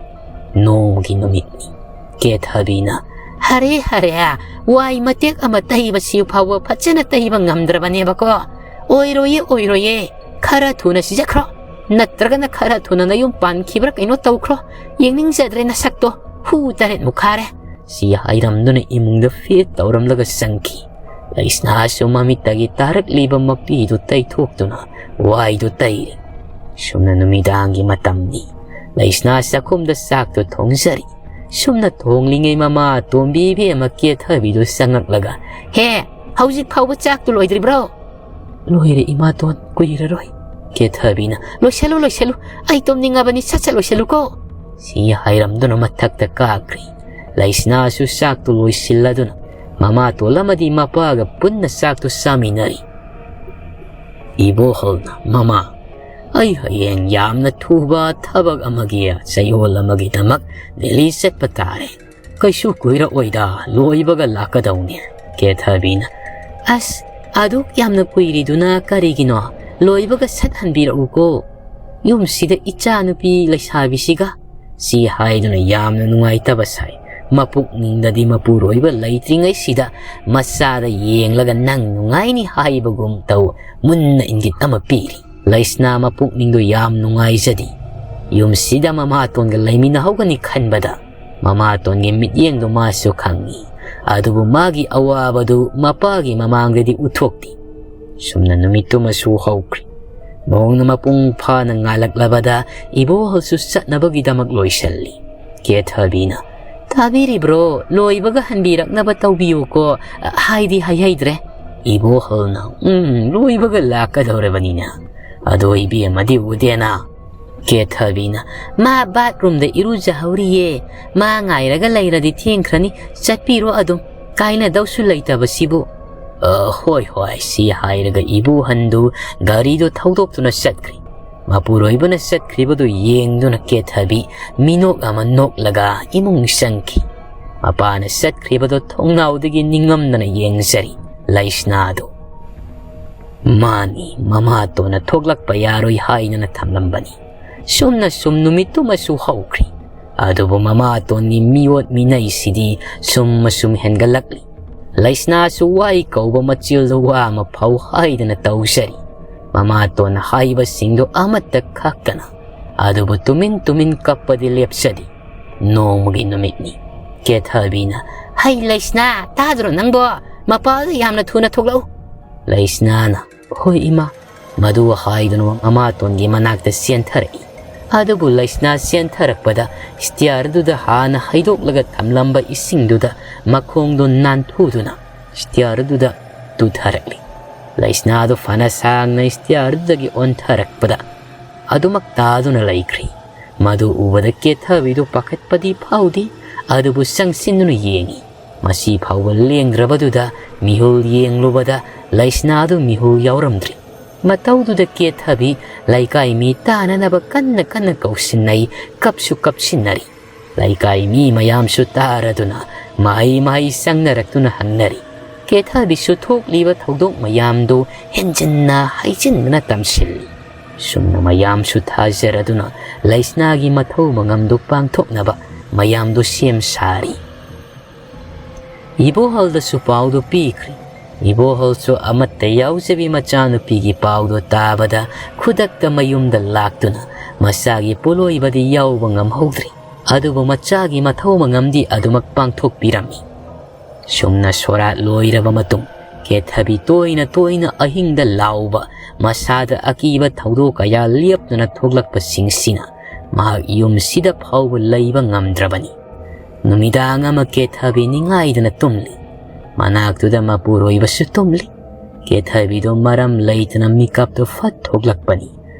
ꯅꯣꯡꯃꯒꯤ ꯅꯨꯃꯤꯠꯅꯤ꯫ ꯀꯦꯊꯕꯤꯅ, "ꯍꯔꯦ, ꯍꯔꯦ, ꯋꯥꯏ ꯃꯇꯦꯛ ꯑꯃ ꯇꯩꯕꯁꯤ ꯐꯥꯎꯕ ꯐꯖꯅ ꯇꯩꯕ ꯉꯝꯗ꯭ꯔꯕꯅꯦꯕꯀꯣ꯫ ꯑꯣꯏꯔꯣꯏꯌꯦ, ꯑꯣꯏꯔꯣꯏꯌꯦ꯫ ꯈꯔ ꯊꯨꯅ ꯁꯤꯖꯈ꯭ꯔꯣ꯫ ꯅꯠꯇ꯭ꯔꯒꯅ ꯈꯔ ꯊꯨꯅ ꯅꯌꯨꯝ ꯄꯥꯟꯈꯤꯕ꯭ꯔꯥ ꯀꯩꯅꯣ ꯇꯧꯈ꯭ꯔꯣ꯫ ꯌꯦꯡꯅꯤꯡꯖꯗ꯭ꯔꯦ ꯅꯁꯛꯇꯣ꯫ ꯍꯨ ꯇꯔꯦꯠ ꯃꯨꯛꯈꯥꯔꯦ"꯫ ꯁꯤ ꯍꯥꯏꯔꯝꯗꯨꯅ ꯏꯃꯨꯡꯗ ꯐꯦꯠ ꯇꯧꯔꯝꯂꯒ ꯆꯪꯈꯤ꯫ ꯂꯩꯁꯅꯥꯁꯨ ꯃꯃꯤꯠꯇꯒꯤ ꯇꯥꯔꯛꯂꯤꯕ ꯃꯄꯤꯗꯨ ꯇꯩꯊꯣꯛꯇꯨꯅ ꯋꯥꯏꯗꯨ ꯇꯩꯔꯤ꯫ ꯁꯨꯝꯅ ꯅꯨꯃꯤꯗꯥꯡꯒꯤ ꯃꯇꯝꯅꯤ꯫ ꯂꯩꯁꯅꯥ ꯆꯥꯛꯈꯨꯝꯗ ꯆꯥꯛꯇꯨ ꯊꯣꯡꯖꯔꯤ꯫ ꯁꯨꯝꯅ ꯊꯣꯡꯂꯤꯉꯩ ꯃꯃꯥ ꯑꯇꯣꯝꯕꯤ ꯏꯕꯦꯝꯃ ꯀꯦꯊꯕꯤꯗꯨ ꯆꯪꯉꯛꯂꯒ, "ꯍꯦ, ꯍꯧꯖꯤꯛ ꯐꯥꯎꯕ ꯆꯥꯛꯇꯨ ꯂꯣꯏꯗ꯭ꯔꯤꯕ꯭ꯔꯣ?" "ꯂꯣꯏꯔꯦ ꯏꯃꯥꯇꯣꯟ, ꯀꯨꯏꯔꯔꯣꯏ"꯫ ꯀꯦꯊꯕꯤꯅ, "ꯂꯣꯏꯁꯜꯂꯨ, ꯂꯣꯏꯁꯜꯂꯨ, ꯑꯩ ꯇꯨꯝꯅꯤꯡꯉꯕꯅꯤ, ꯁꯠ ꯁꯠ ꯂꯣꯏꯁꯜꯂꯨꯀꯣ"꯫ ꯁꯤ ꯍꯥꯏꯔꯝꯗꯨꯅ ꯃꯊꯛꯇ ꯀꯥꯈ꯭ꯔꯤ꯫ ꯂꯩꯁꯅꯥꯁꯨ ꯆꯥꯛꯇꯨ ꯂꯣꯏꯁꯤꯜꯂꯗꯨꯅ ꯃꯃꯥꯇꯣꯟ ꯑꯃꯗꯤ ꯃꯄꯥꯒ ꯄꯨꯟꯅ ꯆꯥꯛꯇꯨ ꯆꯥꯃꯤꯟꯅꯔꯤ꯫ ꯏꯕꯣꯍꯜꯅ, "ꯃꯃꯥ, ꯑꯩ ꯍꯌꯦꯡ ꯌꯥꯝꯅ ꯊꯨꯕ ꯊꯕꯛ ꯑꯃꯒꯤ ꯆꯌꯣꯜ ꯑꯃꯒꯤꯗꯃꯛ ꯗꯦꯜꯂꯤ ꯆꯠꯄ ꯇꯥꯔꯦ꯫ ꯀꯩꯁꯨ ꯀꯨꯏꯔꯛꯑꯣꯏꯗ, ꯂꯣꯏꯕꯒ ꯂꯥꯛꯀꯗꯧꯅꯦ"꯫ ꯀꯦꯊꯕꯤꯅ, "ꯑꯁ, ꯑꯗꯨꯛ ꯌꯥꯝꯅ ꯀꯨꯏꯔꯤꯗꯨꯅ ꯀꯔꯤꯒꯤꯅꯣ? ꯂꯣꯏꯕꯒ ꯁꯠ ꯍꯟꯕꯤꯔꯛꯎꯀꯣ꯫ ꯌꯨꯝꯁꯤꯗ ꯏꯆꯥ ꯅꯨꯄꯤ ꯂꯩꯁꯥꯕꯤꯁꯤꯒ"꯫ ꯁꯤ ꯍꯥꯏꯗꯨꯅ ꯌꯥꯝꯅ ꯅꯨꯡꯉꯥꯏꯇꯕ ꯁꯥꯏ꯫ ꯃꯄꯨꯛꯅꯤꯡꯗꯗꯤ ꯃꯄꯨꯔꯣꯏꯕ ꯂꯩꯇ꯭ꯔꯤꯉꯩꯁꯤꯗ ꯃꯆꯥꯗ ꯌꯦꯡꯂꯒ "ꯅꯪ ꯅꯨꯡꯉꯥꯏꯅꯤ" ꯍꯥꯏꯕꯒꯨꯝ ꯇꯧ ꯃꯨꯟꯅ ꯏꯪꯒꯤꯠ ꯑꯃ ꯄꯤꯔꯤ꯫ ꯂꯩꯁꯅꯥ ꯃꯄꯨꯛꯅꯤꯡꯗꯨ ꯌꯥꯝ ꯅꯨꯡꯉꯥꯏꯖꯗꯦ꯫ ꯌꯨꯝꯁꯤꯗ ꯃꯃꯥꯇꯣꯟꯒ ꯂꯩꯃꯤꯟꯅꯍꯧꯒꯅꯤ ꯈꯟꯕꯗ ꯃꯃꯥꯇꯣꯟꯒꯤ ꯃꯤꯠꯌꯦꯡꯗꯨ ꯃꯥꯁꯨ ꯈꯪꯏ꯫ ꯑꯗꯨꯕꯨ ꯃꯥꯒꯤ ꯑꯋꯥꯕꯗꯨ ꯃꯄꯥꯒꯤ ꯃꯃꯥꯡꯗꯗꯤ ꯎꯠꯊꯣꯛꯇꯦ꯫ ꯁꯨꯝꯅ ꯅꯨꯃꯤꯠꯇꯨꯃꯁꯨ ꯍꯧꯈ꯭ꯔꯦ꯫ ꯅꯣꯡꯅ ꯃꯄꯨꯡ ꯐꯥꯅ ꯉꯥꯜꯂꯛꯂꯕꯗ ꯏꯕꯣꯍꯜꯁꯨ ꯆꯠꯅꯕꯒꯤꯗꯃꯛ ꯂꯣꯏꯁꯤꯜꯂꯤ꯫ ꯀꯦꯊꯕꯤꯅ, "ꯇꯥꯕꯤꯔꯤꯕ꯭ꯔꯣ? ꯂꯣꯏꯕꯒ ꯍꯟꯕꯤꯔꯛꯅꯕ ꯇꯧꯕꯤꯌꯨꯀꯣ꯫ ꯍꯥꯏꯗꯤ ꯍꯥꯏꯍꯩꯗ꯭ꯔꯦ꯫" ꯏꯕꯣꯍꯜꯅ, "ꯎꯝ, ꯂꯣꯏꯕꯒ ꯂꯥꯛꯀꯗꯧꯔꯕꯅꯤꯅ꯫ ꯑꯗꯣ ꯏꯕꯦꯝꯃꯗꯤ ꯎꯗꯦꯅ?" ꯀꯦꯊꯕꯤꯅ, "ꯃꯥ ꯕꯥꯠꯔꯨꯝꯗ ꯏꯔꯨꯖꯍꯧꯔꯤꯌꯦ꯫ ꯃꯥ ꯉꯥꯏꯔꯒ ꯂꯩꯔꯗꯤ ꯊꯦꯡꯈ꯭ꯔꯅꯤ꯫ ꯆꯠꯄꯤꯔꯣ ꯑꯗꯨꯝ꯫ ꯀꯥꯏꯅꯗꯧꯁꯨ ꯂꯩꯇꯕꯁꯤꯕꯨ꯫" "ꯑ, ꯍꯣꯏ, ꯍꯣꯏ," ꯁꯤ ꯍꯥꯏꯔꯒ ꯏꯕꯣꯍꯟꯗꯨ ꯒꯥꯔꯤꯗꯨ ꯊꯧꯗꯣꯛꯇꯨꯅ ꯆꯠꯈ꯭ꯔꯦ꯫ ꯃꯄꯨꯔꯣꯏꯕꯅ ꯆꯠꯈ꯭ꯔꯤꯕꯗꯨ ꯌꯦꯡꯗꯨꯅ ꯀꯦꯊꯕꯤ ꯃꯤꯅꯣꯛ ꯑꯃ ꯅꯣꯛꯂꯒ ꯏꯃꯨꯡ ꯆꯪꯈꯤ꯫ ꯃꯄꯥꯅ ꯆꯠꯈ꯭ꯔꯤꯕꯗꯨ ꯊꯣꯡꯅꯥꯎꯗꯒꯤ ꯅꯤꯡꯉꯝꯗꯅ ꯌꯦꯡꯖꯔꯤ꯫ ꯂꯩꯁꯅꯥꯗꯨ꯫ ꯃꯥꯅꯤ, ꯃꯃꯥꯇꯣꯟꯅ ꯊꯣꯛꯂꯛꯄ ꯌꯥꯔꯣꯏ ꯍꯥꯏꯗꯅ ꯊꯝꯂꯝꯕꯅꯤ꯫ ꯁꯨꯝꯅ ꯁꯨꯝ ꯅꯨꯃꯤꯠꯇꯨꯃꯁꯨ ꯍꯧꯈ꯭ꯔꯤ꯫ ꯑꯗꯨꯕꯨ ꯃꯃꯥꯇꯣꯟꯒꯤ ꯃꯤꯑꯣꯠ ꯃꯤꯅꯩꯁꯤꯗꯤ ꯁꯨꯝ ꯑꯁꯨꯝ ꯍꯦꯟꯒꯠꯂꯛꯂꯤ꯫ ꯂꯩꯁꯅꯥꯁꯨ ꯋꯥꯏ ꯀꯧꯕ ꯃꯆꯤꯜꯗ ꯋꯥ ꯑꯃ ꯐꯥꯎ ꯍꯥꯏꯗꯅ ꯇꯧꯖꯔꯤ꯫ ꯃꯃꯥꯇꯣꯟꯅ ꯍꯥꯏꯕꯁꯤꯡꯗꯨ ꯑꯃꯠꯇ ꯈꯥꯛꯇꯅ꯫ ꯑꯗꯨꯕꯨ ꯇꯨꯃꯤꯟ ꯇꯨꯃꯤꯟ ꯀꯞꯄꯗꯤ ꯂꯦꯞꯆꯗꯦ꯫ ꯅꯣꯡꯃꯒꯤ ꯅꯨꯃꯤꯠꯅꯤ꯫ ꯀꯦꯊꯕꯤꯅ, "ꯍꯩ ꯂꯩꯁꯅꯥ, ꯇꯥꯗ꯭ꯔꯣ ꯅꯪꯕꯣ? ꯃꯄꯥꯜꯗ ꯌꯥꯝꯅ ꯊꯨꯅ ꯊꯣꯛꯂꯛꯎ꯫" ꯂꯩꯁꯅꯥꯅ, "ꯍꯣꯏ ꯏꯃꯥ꯫" ꯃꯗꯨ ꯍꯥꯏꯗꯨꯅ ꯃꯃꯥꯇꯣꯟꯒꯤ ꯃꯅꯥꯛꯇ ꯆꯦꯟꯊꯔꯛꯏ꯫ ꯑꯗꯨꯕꯨ ꯂꯩꯁꯅꯥ ꯆꯦꯟꯊꯔꯛꯄꯗ ꯁ꯭ꯇꯤꯌꯥꯔꯗꯨꯗ ꯍꯥꯟꯅ ꯍꯩꯗꯣꯛꯂꯒ ꯊꯝꯂꯝꯕ ꯏꯁꯤꯡꯗꯨꯗ ꯃꯈꯣꯡꯗꯨ ꯅꯥꯟꯊꯨꯗꯨꯅ ꯁ꯭ꯇꯤꯌꯥꯔꯗꯨꯗ ꯇꯨꯊꯔꯛꯂꯤ꯫ ꯂꯩꯁꯅꯥꯗꯨ ꯐꯅ ꯁꯥꯡꯅ ꯁ꯭ꯇꯤꯌꯥꯔꯗꯨꯗꯒꯤ ꯑꯣꯟꯊꯔꯛꯄꯗ ꯑꯗꯨꯃꯛ ꯇꯥꯗꯨꯅ ꯂꯩꯈ꯭ꯔꯤ꯫ ꯃꯗꯨ ꯎꯕꯗ ꯀꯦꯊꯕꯤꯗꯨ ꯄꯥꯈꯠꯄꯗꯤ ꯐꯥꯎꯗꯦ, ꯑꯗꯨꯕꯨ ꯆꯪꯁꯤꯟꯗꯨꯅ ꯌꯦꯡꯏ꯫ ꯃꯁꯤ ꯐꯥꯎꯕ ꯂꯦꯡꯗ꯭ꯔꯕꯗꯨꯗ ꯃꯤꯍꯨꯜ ꯌꯦꯡꯂꯨꯕꯗ ꯂꯩꯁꯅꯥꯗꯨ ꯃꯤꯍꯨꯜ ꯌꯥꯎꯔꯝꯗ꯭ꯔꯤ꯫ ꯃꯇꯧꯗꯨꯗ ꯀꯦꯊꯕꯤ ꯂꯩꯀꯥꯏ ꯃꯤ ꯇꯥꯅꯅꯕ ꯀꯟꯅ ꯀꯟꯅ ꯀꯧꯁꯤꯟꯅꯩ, ꯀꯞꯁꯨ ꯀꯞꯁꯤꯟꯅꯔꯤ꯫ ꯂꯩꯀꯥꯏ ꯃꯤ ꯃꯌꯥꯝꯁꯨ ꯇꯥꯔꯗꯨꯅ ꯃꯍꯩ ꯃꯍꯩ ꯆꯪꯅꯔꯛꯇꯨꯅ ꯍꯪꯅꯔꯤ꯫ ꯀꯦꯊꯕꯤꯁꯨ ꯊꯣꯛꯂꯤꯕ ꯊꯧꯗꯣꯛ ꯃꯌꯥꯝꯗꯨ ꯍꯦꯟꯖꯤꯟꯅ ꯍꯩꯖꯤꯟꯗꯨꯅ ꯇꯝꯁꯤꯜꯂꯤ꯫ ꯁꯨꯝꯅ ꯃꯌꯥꯝꯁꯨ ꯊꯥꯖꯔꯗꯨꯅ ꯂꯩꯁꯅꯥꯒꯤ ꯃꯊꯧ ꯃꯉꯝꯗꯨ ꯄꯥꯡꯊꯣꯛꯅꯕ ꯃꯌꯥꯝꯗꯨ ꯁꯦꯝ ꯁꯥꯔꯤ꯫ ꯏꯕꯣꯍꯜꯗꯁꯨ ꯄꯥꯎꯗꯨ ꯄꯤꯈ꯭ꯔꯤ꯫ ꯏꯕꯣꯍꯜꯁꯨ ꯑꯃꯠꯇ ꯌꯥꯎꯖꯕꯤ ꯃꯆꯥꯅꯨꯄꯤꯒꯤ ꯄꯥꯎꯗꯣ ꯇꯥꯕꯗ ꯈꯨꯗꯛꯇ ꯃꯌꯨꯝꯗ ꯂꯥꯛꯇꯨꯅ ꯃꯆꯥꯒꯤ ꯄꯣꯠꯂꯣꯏꯕꯗꯤ ꯌꯥꯎꯕ ꯉꯝꯍꯧꯗ꯭ꯔꯤ꯫ ꯑꯗꯨꯕꯨ ꯃꯆꯥꯒꯤ ꯃꯊꯧ ꯃꯉꯝꯗꯤ ꯑꯗꯨꯃꯛ ꯄꯥꯡꯊꯣꯛꯄꯤꯔꯝꯃꯤ꯫ ꯁꯨꯝꯅ ꯁꯣꯔꯥꯠ ꯂꯣꯏꯔꯕ ꯃꯇꯨꯡ, ꯀꯦꯊꯕꯤ ꯇꯣꯏꯅ ꯇꯣꯏꯅ ꯑꯍꯤꯡꯗ ꯂꯥꯎꯕ, ꯃꯁꯥꯗ ꯑꯀꯤꯕ ꯊꯧꯗꯣꯛ ꯀꯌꯥ ꯂꯦꯞꯇꯅ ꯊꯣꯛꯂꯛꯄꯁꯤꯡꯁꯤꯅ ꯃꯍꯥꯛ ꯌꯨꯝꯁꯤꯗ ꯐꯥꯎꯕ ꯂꯩꯕ ꯉꯝꯗ꯭ꯔꯕꯅꯤ꯫ ꯅꯨꯃꯤꯗꯥꯡ ꯑꯃ ꯀꯦꯊꯕꯤ ꯅꯤꯡꯉꯥꯏꯗꯅ ꯇꯨꯝꯂꯤ꯫ ꯃꯅꯥꯛꯇꯨꯗ ꯃꯄꯨꯔꯣꯏꯕꯁꯨ ꯇꯨꯝꯂꯤ꯫ ꯀꯦꯊꯕꯤꯗꯣ ꯃꯔꯝ ꯂꯩꯇꯅ ꯃꯤꯀꯞꯇꯨ ꯐꯠ ꯊꯣꯛꯂꯛꯄꯅꯤ꯫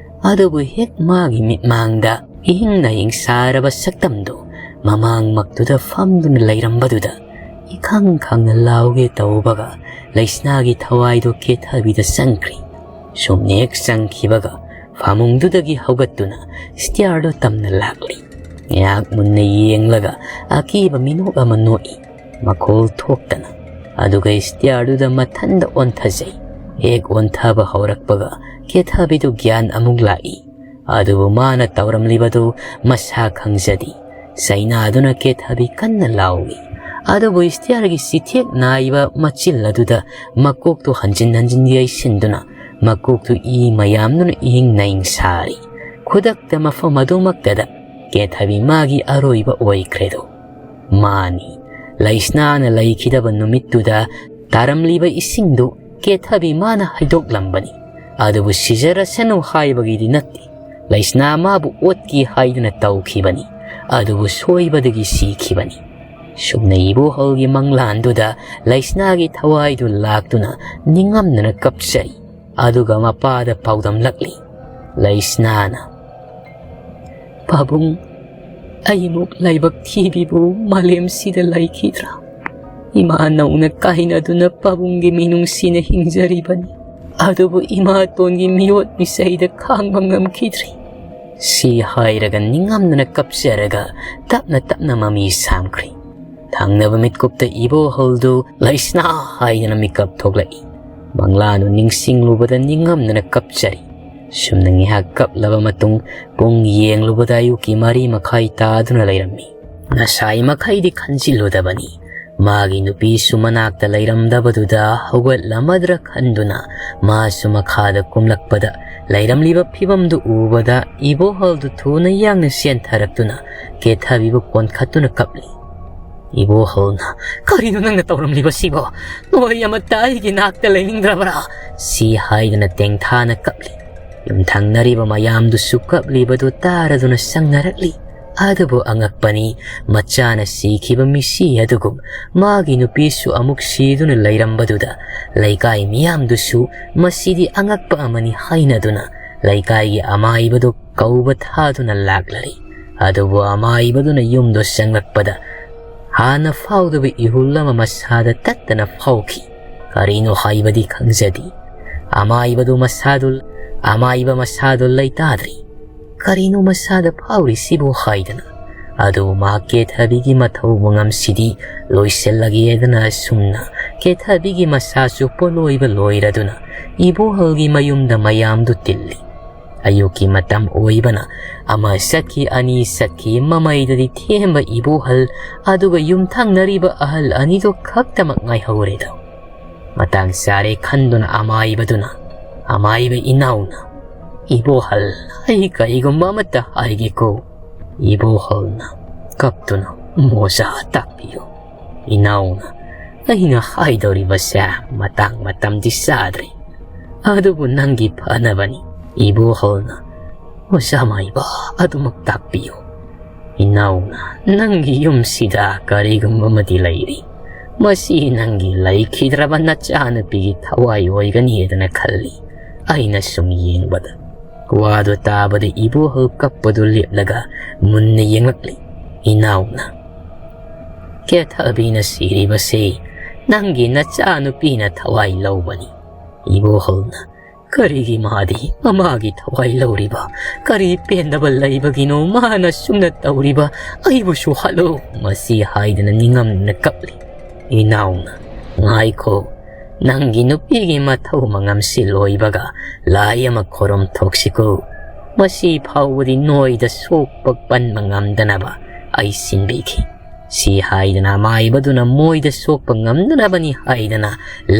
ꯑꯗꯨꯕꯨ ꯍꯦꯛ ꯃꯥꯒꯤ ꯃꯤꯠꯃꯥꯡꯗ ꯏꯍꯤꯡ ꯅꯥꯍꯤꯡ ꯁꯥꯔꯕ ꯁꯛꯇꯝꯗꯨ ꯃꯃꯥꯡꯃꯛꯇꯨꯗ ꯐꯝꯗꯨꯅ ꯂꯩꯔꯝꯕꯗꯨꯗ ꯏꯈꯪ ꯈꯪꯅ ꯂꯥꯎꯒꯦ ꯇꯧꯕꯒ ꯂꯩꯁꯅꯥꯒꯤ ꯊꯋꯥꯏꯗꯨ ꯀꯦꯊꯕꯤꯗ ꯆꯪꯈ꯭ꯔꯤ꯫ ꯁꯨꯝꯅ ꯍꯦꯛ ꯆꯪꯈꯤꯕꯒ ꯐꯃꯨꯡꯗꯨꯗꯒꯤ ꯍꯧꯒꯠꯇꯨꯅ ꯁ꯭ꯇꯤꯌꯥꯔꯗꯨ ꯇꯝꯅ ꯂꯥꯛꯂꯤ꯫ ꯉꯥꯏꯍꯥꯛ ꯃꯨꯟꯅ ꯌꯦꯡꯂꯒ ꯑꯀꯤꯕ ꯃꯤꯅꯣꯛ ꯑꯃ ꯅꯣꯛꯏ, ꯃꯈꯣꯜ ꯊꯣꯛꯇꯅ꯫ ꯑꯗꯨꯒ ꯁ꯭ꯇꯤꯌꯥꯔꯗꯨꯗ ꯃꯊꯟꯗ ꯑꯣꯟꯊꯖꯩ꯫ ꯍꯦꯛ ꯑꯣꯟꯊꯕ ꯍꯧꯔꯛꯄꯒ ꯀꯦꯊꯕꯤꯗꯨ ꯒ꯭ꯌꯥꯟ ꯑꯃꯨꯛ ꯂꯥꯛꯏ꯫ ꯑꯗꯨꯕꯨ ꯃꯥꯅ ꯇꯧꯔꯝꯂꯤꯕꯗꯨ ꯃꯁꯥ ꯈꯪꯖꯗꯦ꯫ ꯆꯩꯅꯥꯗꯨꯅ ꯀꯦꯊꯕꯤ ꯀꯟꯅ ꯂꯥꯎꯏ꯫ ꯑꯗꯨꯕꯨ ꯁ꯭ꯇꯤꯌꯥꯔꯒꯤ ꯆꯤꯊꯦꯛ ꯅꯥꯏꯕ ꯃꯆꯤꯜ ꯑꯗꯨꯗ ꯃꯀꯣꯛꯇꯨ ꯍꯟꯖꯤꯟ ꯍꯟꯖꯤꯟ ꯌꯩꯁꯤꯟꯗꯨꯅ ꯃꯀꯣꯛꯇꯨ ꯏ ꯃꯌꯥꯝꯗꯨꯅ ꯏꯍꯤꯡ ꯅꯥꯍꯤꯡ ꯁꯥꯔꯤ꯫ ꯈꯨꯗꯛꯇ ꯃꯐꯝ ꯑꯗꯨꯃꯛꯇꯗ ꯀꯦꯊꯕꯤ ꯃꯥꯒꯤ ꯑꯔꯣꯏꯕ ꯑꯣꯏꯈ꯭ꯔꯦꯗꯣ꯫ ꯃꯥꯅꯤ, ꯂꯩꯁꯅꯥꯅ ꯂꯩꯈꯤꯗꯕ ꯅꯨꯃꯤꯠꯇꯨꯗ ꯇꯥꯔꯝꯂꯤꯕ ꯏꯁꯤꯡꯗꯨ ꯀꯦꯊꯕꯤ ꯃꯥꯅ ꯍꯩꯗꯣꯛꯂꯝꯕꯅꯤ꯫ ꯑꯗꯨꯕꯨ ꯁꯤꯖꯔꯁꯅꯨ ꯍꯥꯏꯕꯒꯤꯗꯤ ꯅꯠꯇꯦ꯫ ꯂꯩꯁꯅꯥ ꯃꯥꯕꯨ ꯑꯣꯠꯀꯦ ꯍꯥꯏꯗꯨꯅ ꯇꯧꯈꯤꯕꯅꯤ꯫ ꯑꯗꯨꯕꯨ ꯁꯣꯏꯕꯗꯒꯤ ꯁꯤꯈꯤꯕꯅꯤ꯫ ꯁꯨꯝꯅ ꯏꯕꯣꯍꯜꯒꯤ ꯃꯪꯂꯥꯟꯗꯨꯗ ꯂꯩꯁꯅꯥꯒꯤ ꯊꯋꯥꯏꯗꯨ ꯂꯥꯛꯇꯨꯅ ꯅꯤꯡꯉꯝꯗꯅ ꯀꯞꯆꯩ꯫ ꯑꯗꯨꯒ ꯃꯄꯥꯗ ꯄꯥꯎꯗꯝꯂꯛꯂꯤ꯫ ꯂꯩꯁꯅꯥꯅ, "ꯄꯥꯕꯨꯡ, ꯑꯩꯃꯨꯛ ꯂꯥꯏꯕꯛ ꯊꯤꯕꯤꯕꯨ ꯃꯥꯂꯦꯝꯁꯤꯗ ꯂꯩꯈꯤꯗ꯭ꯔꯥ? ꯏꯃꯥ ꯅꯧꯅ ꯀꯥꯏꯅꯗꯨꯅ ꯄꯥꯕꯨꯡꯒꯤ ꯃꯤꯅꯨꯡꯁꯤꯅ ꯍꯤꯡꯖꯔꯤꯕꯅꯤ꯫ ꯑꯗꯨꯕꯨ ꯏꯃꯥꯇꯣꯟꯒꯤ ꯃꯤꯑꯣꯠ ꯃꯤꯆꯩꯗ ꯈꯥꯡꯕ ꯉꯝꯈꯤꯗ꯭ꯔꯤ"꯫ ꯁꯤ ꯍꯥꯏꯔꯒ ꯅꯤꯡꯉꯝꯗꯅ ꯀꯞꯆꯔꯒ ꯇꯞꯅ ꯇꯞꯅ ꯃꯃꯤ ꯁꯥꯝꯈ꯭ꯔꯤ꯫ ꯊꯪꯅꯕ ꯃꯤꯠꯀꯨꯞꯇ ꯏꯕꯣꯍꯜꯗꯨ ꯂꯩꯁꯅꯥ ꯍꯥꯏꯗꯅ ꯃꯤꯀꯞ ꯊꯣꯛꯂꯛꯏ꯫ ꯃꯪꯂꯥꯗꯨ ꯅꯤꯡꯁꯤꯡꯂꯨꯕꯗ ꯅꯤꯡꯉꯝꯗꯅ ꯀꯞꯆꯔꯤ꯫ ꯁꯨꯝꯅ ꯉꯥꯏꯍꯥꯛ ꯀꯞꯂꯕ ꯃꯇꯨꯡ ꯄꯨꯡ ꯌꯦꯡꯂꯨꯕꯗ ꯑꯌꯨꯛꯀꯤ ꯃꯔꯤ ꯃꯈꯥꯏ ꯇꯥꯗꯨꯅ ꯂꯩꯔꯝꯃꯤ꯫ ꯉꯁꯥꯏ ꯃꯈꯩꯗꯤ ꯈꯟꯖꯤꯜꯂꯨꯗꯕꯅꯤ꯫ ꯃꯥꯒꯤ ꯅꯨꯄꯤꯁꯨ ꯃꯅꯥꯛꯇ ꯂꯩꯔꯝꯗꯕꯗꯨꯗ ꯍꯧꯒꯠꯂꯝꯃꯗ꯭ꯔꯥ ꯈꯟꯗꯨꯅ ꯃꯥꯁꯨ ꯃꯈꯥꯗ ꯀꯨꯝꯂꯛꯄꯗ, ꯂꯩꯔꯝꯂꯤꯕ ꯐꯤꯕꯝꯗꯨ ꯎꯕꯗ ꯏꯕꯣꯍꯜꯗꯨ ꯊꯨꯅ ꯌꯥꯡꯅ ꯆꯦꯟꯊꯔꯛꯇꯨꯅ ꯀꯦꯊꯕꯤꯕꯨ ꯀꯣꯟꯈꯠꯇꯨꯅ ꯀꯞꯂꯤ꯫ ꯏꯕꯣꯍꯜꯅ, "ꯀꯔꯤꯅꯣ ꯅꯪꯅ ꯇꯧꯔꯝꯂꯤꯕꯁꯤꯕꯣ? ꯅꯣꯏ ꯑꯃꯠꯇ ꯑꯩꯒꯤ ꯅꯥꯛꯇ ꯂꯩꯅꯤꯡꯗ꯭ꯔꯕ꯭ꯔꯥ?" ꯁꯤ ꯍꯥꯏꯗꯅ ꯇꯦꯡꯊꯥꯅ ꯀꯞꯂꯤ꯫ ꯌꯨꯝꯊꯪꯅꯔꯤꯕ ꯃꯌꯥꯝꯗꯨꯁꯨ ꯀꯞꯂꯤꯕꯗꯨ ꯇꯥꯔꯗꯨꯅ ꯆꯪꯅꯔꯛꯂꯤ꯫ ꯑꯗꯨꯕꯨ ꯑꯉꯛꯄꯅꯤ, ꯃꯆꯥꯅ ꯁꯤꯈꯤꯕ ꯃꯤꯁꯤ ꯑꯗꯨꯒꯨꯝ ꯃꯥꯒꯤ ꯅꯨꯄꯤꯁꯨ ꯑꯃꯨꯛ ꯁꯤꯗꯨꯅ ꯂꯩꯔꯝꯕꯗꯨꯗ ꯂꯩꯀꯥꯏ ꯃꯤꯌꯥꯝꯗꯨꯁꯨ ꯃꯁꯤꯗꯤ ꯑꯉꯛꯄ ꯑꯃꯅꯤ ꯍꯥꯏꯅꯗꯨꯅ ꯂꯩꯀꯥꯏꯒꯤ ꯑꯃꯥꯏꯕꯗꯨ ꯀꯧꯕ ꯊꯥꯗꯨꯅ ꯂꯥꯛꯂꯔꯤ꯫ ꯑꯗꯨꯕꯨ ꯑꯃꯥꯏꯕꯗꯨꯅ ꯌꯨꯝꯗꯣ ꯆꯪꯂꯛꯄꯗ ꯍꯥꯟꯅ ꯐꯥꯎꯗꯕ ꯏꯍꯨꯜ ꯑꯃ ꯃꯁꯥꯗ ꯇꯠꯇꯅ ꯐꯥꯎꯈꯤ꯫ ꯀꯔꯤꯅꯣ ꯍꯥꯏꯕꯗꯤ ꯈꯪꯖꯗꯦ꯫ ꯑꯃꯥꯏꯕꯗꯨ ꯃꯁꯥꯗꯨ, ꯑꯃꯥꯏꯕ ꯃꯁꯥꯗꯨ ꯂꯩꯇꯥꯗ꯭ꯔꯤ꯫ ꯀꯔꯤꯅꯣ ꯃꯁꯥꯗ ꯐꯥꯎꯔꯤꯁꯤꯕꯨ ꯍꯥꯏꯗꯅ꯫ ꯑꯗꯨꯕꯨ ꯃꯍꯥꯛ ꯀꯦꯊꯕꯤꯒꯤ ꯃꯊꯧ ꯃꯉꯝꯁꯤꯗꯤ ꯂꯣꯏꯁꯤꯜꯂꯒꯦꯗꯅ ꯑꯁꯨꯝꯅ ꯀꯦꯊꯕꯤꯒꯤ ꯃꯁꯥꯁꯨ ꯄꯣꯂꯣꯏꯕ ꯂꯣꯏꯔꯗꯨꯅ ꯏꯕꯣꯍꯜꯒꯤ ꯃꯌꯨꯝꯗ ꯃꯌꯥꯝꯗꯨ ꯇꯤꯜꯂꯤ꯫ ꯑꯌꯨꯛꯀꯤ ꯃꯇꯝ ꯑꯣꯏꯕꯅ ꯑꯃ ꯆꯠꯈꯤ, ꯑꯅꯤ ꯆꯠꯈꯤ, ꯃꯃꯩꯗꯗꯤ ꯊꯦꯝꯕ ꯏꯕꯣꯍꯜ ꯑꯗꯨꯒ ꯌꯨꯝꯊꯪꯅꯔꯤꯕ ꯑꯍꯜ ꯑꯅꯤꯗꯨ ꯈꯛꯇꯃꯛ ꯉꯥꯏꯍꯧꯔꯦꯗꯣ꯫ ꯃꯇꯥꯡ ꯆꯥꯔꯦ ꯈꯟꯗꯨꯅ ꯑꯃꯥꯏꯕꯗꯨꯅ, "ꯑꯃꯥꯏꯕ ꯏꯅꯥꯎꯅ, ꯏꯕꯣꯍꯜ, ꯑꯩ ꯀꯔꯤꯒꯨꯝꯕ ꯑꯃꯠꯇ ꯍꯥꯏꯒꯦꯀꯣ?" ꯏꯕꯣꯍꯜꯅ ꯀꯞꯇꯨꯅ, "ꯃꯣꯖꯥ ꯇꯥꯛꯄꯤꯌꯨ ꯏꯅꯥꯎꯅ, ꯑꯩꯅ ꯍꯥꯏꯗꯧꯔꯤꯕꯁꯦ ꯃꯇꯥꯡ ꯃꯇꯝꯗꯤ ꯆꯥꯗ꯭ꯔꯤ, ꯑꯗꯨꯕꯨ ꯅꯪꯒꯤ ꯐꯅꯕꯅꯤ ꯏꯕꯣꯍꯜꯅ꯫ ꯑꯣꯖꯥ ꯃꯥꯏꯕ, ꯑꯗꯨꯃꯛ ꯇꯥꯛꯄꯤꯌꯨ ꯏꯅꯥꯎꯅ, ꯅꯪꯒꯤ ꯌꯨꯝꯁꯤꯗ ꯀꯔꯤꯒꯨꯝꯕ ꯑꯃꯗꯤ ꯂꯩꯔꯤ꯫ ꯃꯁꯤ ꯅꯪꯒꯤ ꯂꯩꯈꯤꯗ꯭ꯔꯕ ꯅꯆꯥꯅꯨꯄꯤꯒꯤ ꯊꯋꯥꯏ ꯑꯣꯏꯒꯅꯤꯗꯅ ꯈꯜꯂꯤ꯫ ꯑꯩꯅ ꯁꯨꯝ ꯌꯦꯡꯕꯗ꯫" ꯋꯥꯗꯨ ꯇꯥꯕꯗ ꯏꯕꯣꯍꯜ ꯀꯞꯄꯗꯨ ꯂꯦꯞꯂꯒ ꯃꯨꯟꯅ ꯌꯦꯡꯂꯛꯂꯤ꯫ ꯏꯅꯥꯎꯅ, "ꯀꯦꯊꯕꯤꯅ ꯁꯤꯔꯤꯕꯁꯤ ꯅꯪꯒꯤ ꯅꯆꯥꯅꯨꯄꯤꯅ ꯊꯋꯥꯏ ꯂꯧꯕꯅꯤ꯫" ꯏꯕꯣꯍꯜꯅ, "ꯀꯔꯤꯒꯤ ꯃꯥꯗꯤ ꯃꯃꯥꯒꯤ ꯊꯋꯥꯏ ꯂꯧꯔꯤꯕ? ꯀꯔꯤ ꯄꯦꯟꯗꯕ ꯂꯩꯕꯒꯤꯅꯣ ꯃꯥꯅ ꯁꯨꯝꯅ ꯇꯧꯔꯤꯕ? ꯑꯩꯕꯨꯁꯨ ꯍꯥꯠꯂꯨ!" ꯃꯁꯤ ꯍꯥꯏꯗꯅ ꯅꯤꯡꯉꯝꯅ ꯀꯞꯂꯤ꯫ ꯏꯅꯥꯎꯅ, "ꯉꯥꯏꯈꯣ, ꯅꯪꯒꯤ ꯅꯨꯄꯤꯒꯤ ꯃꯊꯧ ꯃꯉꯝꯁꯤ ꯂꯣꯏꯕꯒ ꯂꯥꯏ ꯑꯃ ꯈꯣꯏꯔꯨꯝ ꯊꯣꯛꯁꯤꯀꯣ꯫ ꯃꯁꯤ ꯐꯥꯎꯕꯗꯤ ꯅꯣꯏꯗ ꯁꯣꯛꯄ ꯄꯟꯕ ꯉꯝꯗꯅꯕ ꯑꯩ ꯁꯤꯟꯕꯤꯈꯤ꯫ ꯁꯤ ꯍꯥꯏꯗꯅ ꯑꯃꯥꯏꯕꯗꯨꯅ ꯃꯣꯏꯗ ꯁꯣꯛꯄ ꯉꯝꯗꯅꯕꯅꯤ ꯍꯥꯏꯗꯅ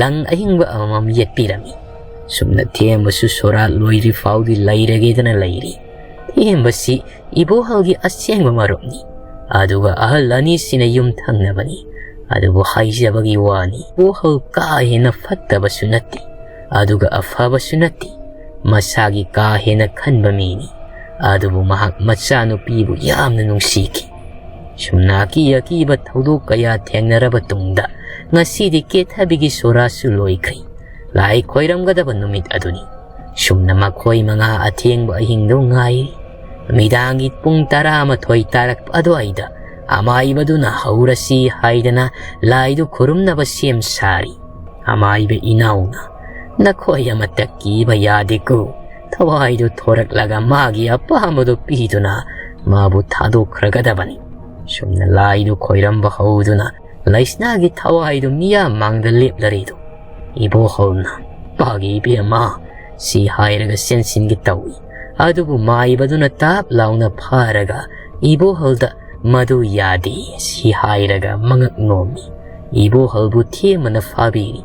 ꯂꯪ ꯑꯍꯤꯡꯕ ꯑꯃꯃꯝ ꯌꯦꯠꯄꯤꯔꯝꯃꯤ꯫ ꯁꯨꯝꯅ ꯊꯦꯝꯕꯁꯨ ꯁꯣꯔꯥꯠ ꯂꯣꯏꯗ꯭ꯔꯤ ꯐꯥꯎꯗꯤ ꯂꯩꯔꯒꯦꯗꯅ ꯂꯩꯔꯤ꯫ ꯊꯦꯝꯕꯁꯤ ꯏꯕꯣꯍꯜꯒꯤ ꯑꯁꯦꯡꯕ ꯃꯔꯨꯞꯅꯤ꯫ ꯑꯗꯨꯒ ꯑꯍꯜ ꯑꯅꯤꯁꯤꯅ ꯌꯨꯝ ꯊꯪꯅꯕꯅꯤ꯫ ꯑꯗꯨꯕꯨ ꯍꯥꯏꯖꯕꯒꯤ ꯋꯥꯅꯤ, ꯏꯕꯣꯍꯜ ꯀꯥ ꯍꯦꯟꯅ ꯐꯠꯇꯕꯁꯨ ꯅꯠꯇꯦ, ꯑꯗꯨꯒ ꯑꯐꯕꯁꯨ ꯅꯠꯇꯦ꯫ ꯃꯁꯥꯒꯤ ꯀꯥ ꯍꯦꯟꯅ ꯈꯟꯕ ꯃꯤꯅꯤ꯫ ꯑꯗꯨꯕꯨ ꯃꯍꯥꯛ ꯃꯆꯥꯅꯨꯄꯤꯕꯨ ꯌꯥꯝꯅ ꯅꯨꯡꯁꯤꯈꯤ꯫ ꯁꯨꯝꯅ ꯑꯀꯤ ꯑꯀꯤꯕ ꯊꯧꯗꯣꯛ ꯀꯌꯥ ꯊꯦꯡꯅꯔꯕ ꯇꯨꯡꯗ ꯉꯁꯤꯗꯤ ꯀꯦꯊꯕꯤꯒꯤ ꯁꯣꯔꯥꯁꯨ ꯂꯣꯏꯈ꯭ꯔꯦ꯫ ꯂꯥꯏ ꯈꯣꯏꯔꯝꯒꯗꯕ ꯅꯨꯃꯤꯠ ꯑꯗꯨꯅꯤ꯫ ꯁꯨꯝꯅ ꯃꯈꯣꯏ ꯃꯉꯥ ꯑꯊꯦꯡꯕ ꯑꯍꯤꯡꯗꯨ ꯉꯥꯏꯔꯤ꯫ ꯅꯨꯃꯤꯗꯥꯡꯒꯤ ꯄꯨꯡ ꯇꯔꯥꯃꯥꯊꯣꯏ ꯇꯥꯔꯛꯄ ꯑꯗꯨꯋꯥꯏꯗ ꯑꯃꯥꯏꯕꯗꯨꯅ ꯍꯧꯔꯁꯤ ꯍꯥꯏꯗꯅ ꯂꯥꯏꯗꯨ ꯈꯨꯔꯨꯝꯅꯕ ꯁꯦꯝ ꯁꯥꯔꯤ꯫ ꯑꯃꯥꯏꯕ ꯏꯅꯥꯎꯅ, "ꯅꯈꯣꯏ ꯑꯃꯠꯇ ꯀꯤꯕ ꯌꯥꯗꯦꯀꯣ꯫ ꯊꯋꯥꯏꯗꯨ ꯊꯣꯔꯛꯂꯒ ꯃꯥꯒꯤ ꯑꯄꯥꯝꯕꯗꯨ ꯄꯤꯗꯨꯅ ꯃꯥꯕꯨ ꯊꯥꯗꯣꯛꯈ꯭ꯔꯒꯗꯕꯅꯤ꯫" ꯁꯨꯝꯅ ꯂꯥꯏꯗꯨ ꯈꯣꯏꯔꯝꯕ ꯍꯧꯗꯨꯅ ꯂꯩꯁꯅꯥꯒꯤ ꯊꯋꯥꯏꯗꯨ ꯃꯤꯌꯥꯝ ꯃꯥꯡꯗ ꯂꯦꯞꯂꯔꯤꯗꯨ ꯏꯕꯣꯍꯜꯅ, "ꯄꯥꯒꯤ ꯏꯕꯦꯝꯃ," ꯁꯤ ꯍꯥꯏꯔꯒ ꯆꯦꯟꯁꯤꯟꯒꯦ ꯇꯧꯏ꯫ ꯑꯗꯨꯕꯨ ꯃꯥꯏꯕꯗꯨꯅ ꯇꯥꯞ ꯂꯥꯎꯅ ꯐꯥꯔꯒ ꯏꯕꯣꯍꯜꯗ, "ꯃꯗꯨ ꯌꯥꯗꯦ," ꯁꯤ ꯍꯥꯏꯔꯒ ꯃꯉꯛ ꯅꯣꯝꯃꯤ꯫ ꯏꯕꯣꯍꯜꯕꯨ ꯊꯦꯝꯕꯅ ꯐꯥꯕꯤꯔꯤ꯫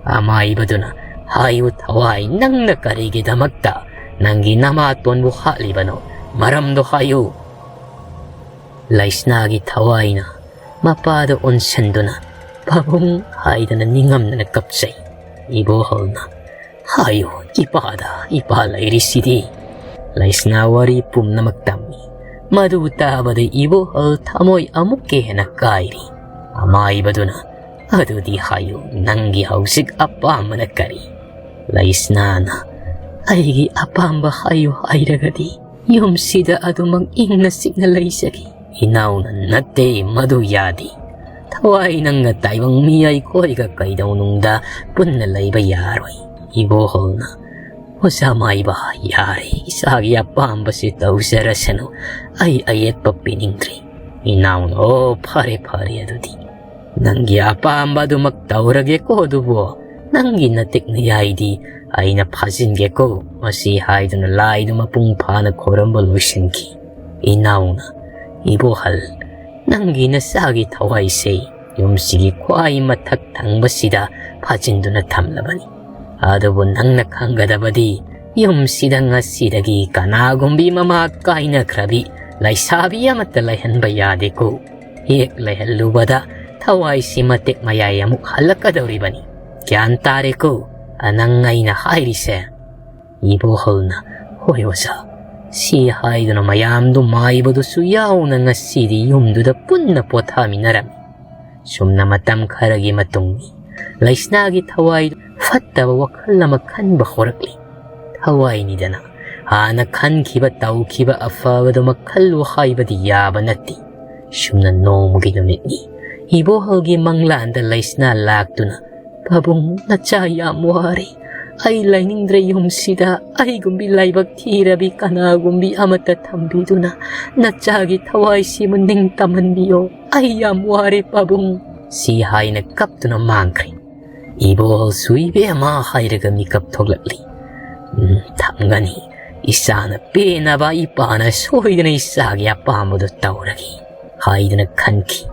ꯑꯃꯥꯏꯕꯗꯨꯅ, "ꯍꯥꯏꯌꯨ ꯊꯋꯥꯏ, ꯅꯪꯅ ꯀꯔꯤꯒꯤꯗꯃꯛꯇ ꯅꯪꯒꯤ ꯅꯃꯥꯇꯣꯟꯕꯨ ꯍꯥꯠꯂꯤꯕꯅꯣ? ꯃꯔꯝꯗꯣ ꯍꯥꯏꯌꯨ꯫" ꯂꯩꯁꯅꯥꯒꯤ ꯊꯋꯥꯏꯅ ꯃꯄꯥꯗ ꯑꯣꯟꯁꯤꯟꯗꯨꯅ, "ꯄꯥꯕꯨꯡ" ꯍꯥꯏꯗꯅ ꯅꯤꯡꯉꯝꯗꯅ ꯀꯞꯆꯩ꯫ ꯏꯕꯣꯍꯜꯅ, "ꯍꯥꯏꯌꯨ ꯏꯄꯥꯗ, ꯏꯄꯥ ꯂꯩꯔꯤꯁꯤꯗꯤ꯫" ꯂꯩꯁꯅꯥ ꯋꯥꯔꯤ ꯄꯨꯝꯅꯃꯛ ꯇꯝꯃꯤ꯫ ꯃꯗꯨ ꯇꯥꯕꯗ ꯏꯕꯣꯍꯜ ꯊꯃꯣꯏ ꯑꯃꯨꯛꯀ ꯍꯦꯟꯅ ꯀꯥꯏꯔꯤ꯫ ꯑꯃꯥꯏꯕꯗꯨꯅ, "ꯑꯗꯨꯗꯤ ꯍꯥꯏꯌꯨ, ꯅꯪꯒꯤ ꯍꯧꯖꯤꯛ ꯑꯄꯥꯝꯕꯅ ꯀꯔꯤ?" ꯂꯩꯁꯅꯥꯅ, "ꯑꯩꯒꯤ ꯑꯄꯥꯝꯕ ꯍꯥꯏꯌꯨ ꯍꯥꯏꯔꯒꯗꯤ ꯌꯨꯝꯁꯤꯗ ꯑꯗꯨꯃꯛ ꯏꯪꯅ ꯆꯤꯛꯅ ꯂꯩꯖꯒꯦ꯫" ꯏꯅꯥꯎꯅ, "ꯅꯠꯇꯦ, ꯃꯗꯨ ꯌꯥꯗꯦ꯫ ꯊꯋꯥꯏ, ꯅꯪꯅ ꯇꯥꯏꯕꯪ ꯃꯤ ꯑꯩꯈꯣꯏꯒ ꯀꯩꯗꯧꯅꯨꯡꯗ ꯄꯨꯟꯅ ꯂꯩꯕ ꯌꯥꯔꯣꯏ꯫" ꯏꯕꯣꯍꯜꯅ, "ꯑꯣꯖꯥ ꯃꯥꯏꯕ, ꯌꯥꯔꯦ, ꯏꯆꯥꯒꯤ ꯑꯄꯥꯝꯕꯁꯤ ꯇꯧꯖꯔꯁꯅꯨ, ꯑꯩ ꯑꯌꯦꯠꯄ ꯄꯤꯅꯤꯡꯗ꯭ꯔꯦ꯫" ꯏꯅꯥꯎꯅ, "ꯑꯣ, ꯐꯔꯦ, ꯐꯔꯦ, ꯑꯗꯨꯗꯤ ꯅꯪꯒꯤ ꯑꯄꯥꯝꯕ ꯑꯗꯨꯃꯛ ꯇꯧꯔꯒꯦꯀꯣ, ꯑꯗꯨꯕꯨ ꯅꯪꯒꯤ ꯅꯇꯤꯛ ꯅꯌꯥꯏꯗꯤ ꯑꯩꯅ ꯐꯥꯖꯤꯟꯒꯦꯀꯣ꯫" ꯃꯁꯤ ꯍꯥꯏꯗꯨꯅ ꯂꯥꯏꯗꯨ ꯃꯄꯨꯡ ꯐꯥꯅ ꯈꯣꯏꯔꯝꯕ ꯂꯣꯏꯁꯤꯟꯈꯤ꯫ ꯏꯅꯥꯎꯅ, "ꯏꯕꯣꯍꯜ, ꯅꯪꯒꯤ ꯅꯆꯥꯒꯤ ꯊꯋꯥꯏꯁꯦ ꯌꯨꯝꯁꯤꯒꯤ ꯈ꯭ꯋꯥꯏ ꯃꯊꯛ ꯊꯪꯕꯁꯤꯗ ꯐꯥꯖꯤꯟꯗꯨꯅ ꯊꯝꯂꯕꯅꯤ꯫ ꯑꯗꯨꯕꯨ ꯅꯪꯅ ꯈꯪꯒꯗꯕꯗꯤ, ꯌꯨꯝꯁꯤꯗ ꯉꯁꯤꯗꯒꯤ ꯀꯅꯥꯒꯨꯝꯕꯤ ꯃꯃꯥ ꯀꯥꯏꯅꯈ꯭ꯔꯕꯤ ꯂꯩꯁꯥꯕꯤ ꯑꯃꯠꯇ ꯂꯩꯍꯟꯕ ꯌꯥꯗꯦꯀꯣ꯫ ꯍꯦꯛ ꯂꯩꯍꯜꯂꯨꯕꯗ ꯊꯋꯥꯏꯁꯤ ꯃꯇꯦꯛ ꯃꯌꯥꯏ ꯑꯃꯨꯛ ꯍꯜꯂꯛꯀꯗꯧꯔꯤꯕꯅꯤ꯫ ꯒ꯭ꯌꯥꯟ ꯇꯥꯔꯦꯀꯣ ꯅꯪ ꯑꯩꯅ ꯍꯥꯏꯔꯤꯁꯦ?" ꯏꯕꯣꯍꯜꯅ, "ꯍꯣꯏ ꯑꯣꯖꯥ," ꯁꯤ ꯍꯥꯏꯗꯨꯅ ꯃꯌꯥꯝꯗꯨ ꯃꯥꯏꯕꯗꯨꯁꯨ ꯌꯥꯎꯅ ꯉꯁꯤꯗꯤ ꯌꯨꯝꯗꯨꯗ ꯄꯨꯟꯅ ꯄꯣꯊꯥꯃꯤꯟꯅꯔꯝꯃꯤ꯫ ꯁꯨꯝꯅ ꯃꯇꯝ ꯈꯔꯒꯤ ꯃꯇꯨꯡ ꯂꯩꯁꯅꯥꯒꯤ ꯊꯋꯥꯏ ꯐꯠꯇꯕ ꯋꯥꯈꯜ ꯑꯃ ꯈꯟꯕ ꯍꯧꯔꯛꯂꯤ꯫ ꯊꯋꯥꯏꯅꯤꯗꯅ, ꯍꯥꯟꯅ ꯈꯟꯈꯤꯕ ꯇꯧꯈꯤꯕ ꯑꯐꯕꯗꯨꯃꯛ ꯈꯜꯂꯨ ꯍꯥꯏꯕꯗꯤ ꯌꯥꯕ ꯅꯠꯇꯦ꯫ ꯁꯨꯝꯅ ꯅꯣꯡꯃꯒꯤ ꯅꯨꯃꯤꯠꯅꯤ꯫ ꯏꯕꯣꯍꯜꯒꯤ ꯃꯪꯂꯥꯟꯗ ꯂꯩꯁꯅꯥ ꯂꯥꯛꯇꯨꯅ, "ꯄꯥꯕꯨꯡ, ꯅꯆꯥ ꯌꯥꯝ ꯋꯥꯔꯦ꯫ ꯑꯩ ꯂꯩꯅꯤꯡꯗ꯭ꯔꯦ ꯌꯨꯝꯁꯤꯗ꯫ ꯑꯩꯒꯨꯝꯕꯤ ꯂꯥꯏꯕꯛ ꯊꯤꯔꯕꯤ ꯀꯅꯥꯒꯨꯝꯕꯤ ꯑꯃꯠꯇ ꯊꯝꯕꯤꯗꯨꯅ ꯅꯆꯥꯒꯤ ꯊꯋꯥꯏꯁꯤꯕꯨ ꯅꯤꯡꯇꯝꯍꯟꯕꯤꯌꯣ꯫ ꯑꯩ ꯌꯥꯝ ꯋꯥꯔꯦ ꯄꯥꯕꯨꯡ," ꯁꯤ ꯍꯥꯏꯅ ꯀꯞꯇꯨꯅ ꯃꯥꯡꯈ꯭ꯔꯦ꯫ ꯏꯕꯣꯍꯜꯁꯨ ꯏꯕꯦꯝꯃ ꯍꯥꯏꯔꯒ ꯃꯤꯀꯞ ꯊꯣꯛꯂꯛꯂꯤ꯫ "ꯎꯝ, ꯊꯝꯒꯅꯤ꯫ ꯏꯆꯥꯅ ꯄꯦꯟꯅꯕ ꯏꯄꯥꯅ ꯁꯣꯏꯗꯅ ꯏꯆꯥꯒꯤ ꯑꯄꯥꯝꯕꯗꯨ ꯇꯧꯔꯒꯦ," ꯍꯥꯏꯗꯨꯅ ꯈꯟꯈꯤ꯫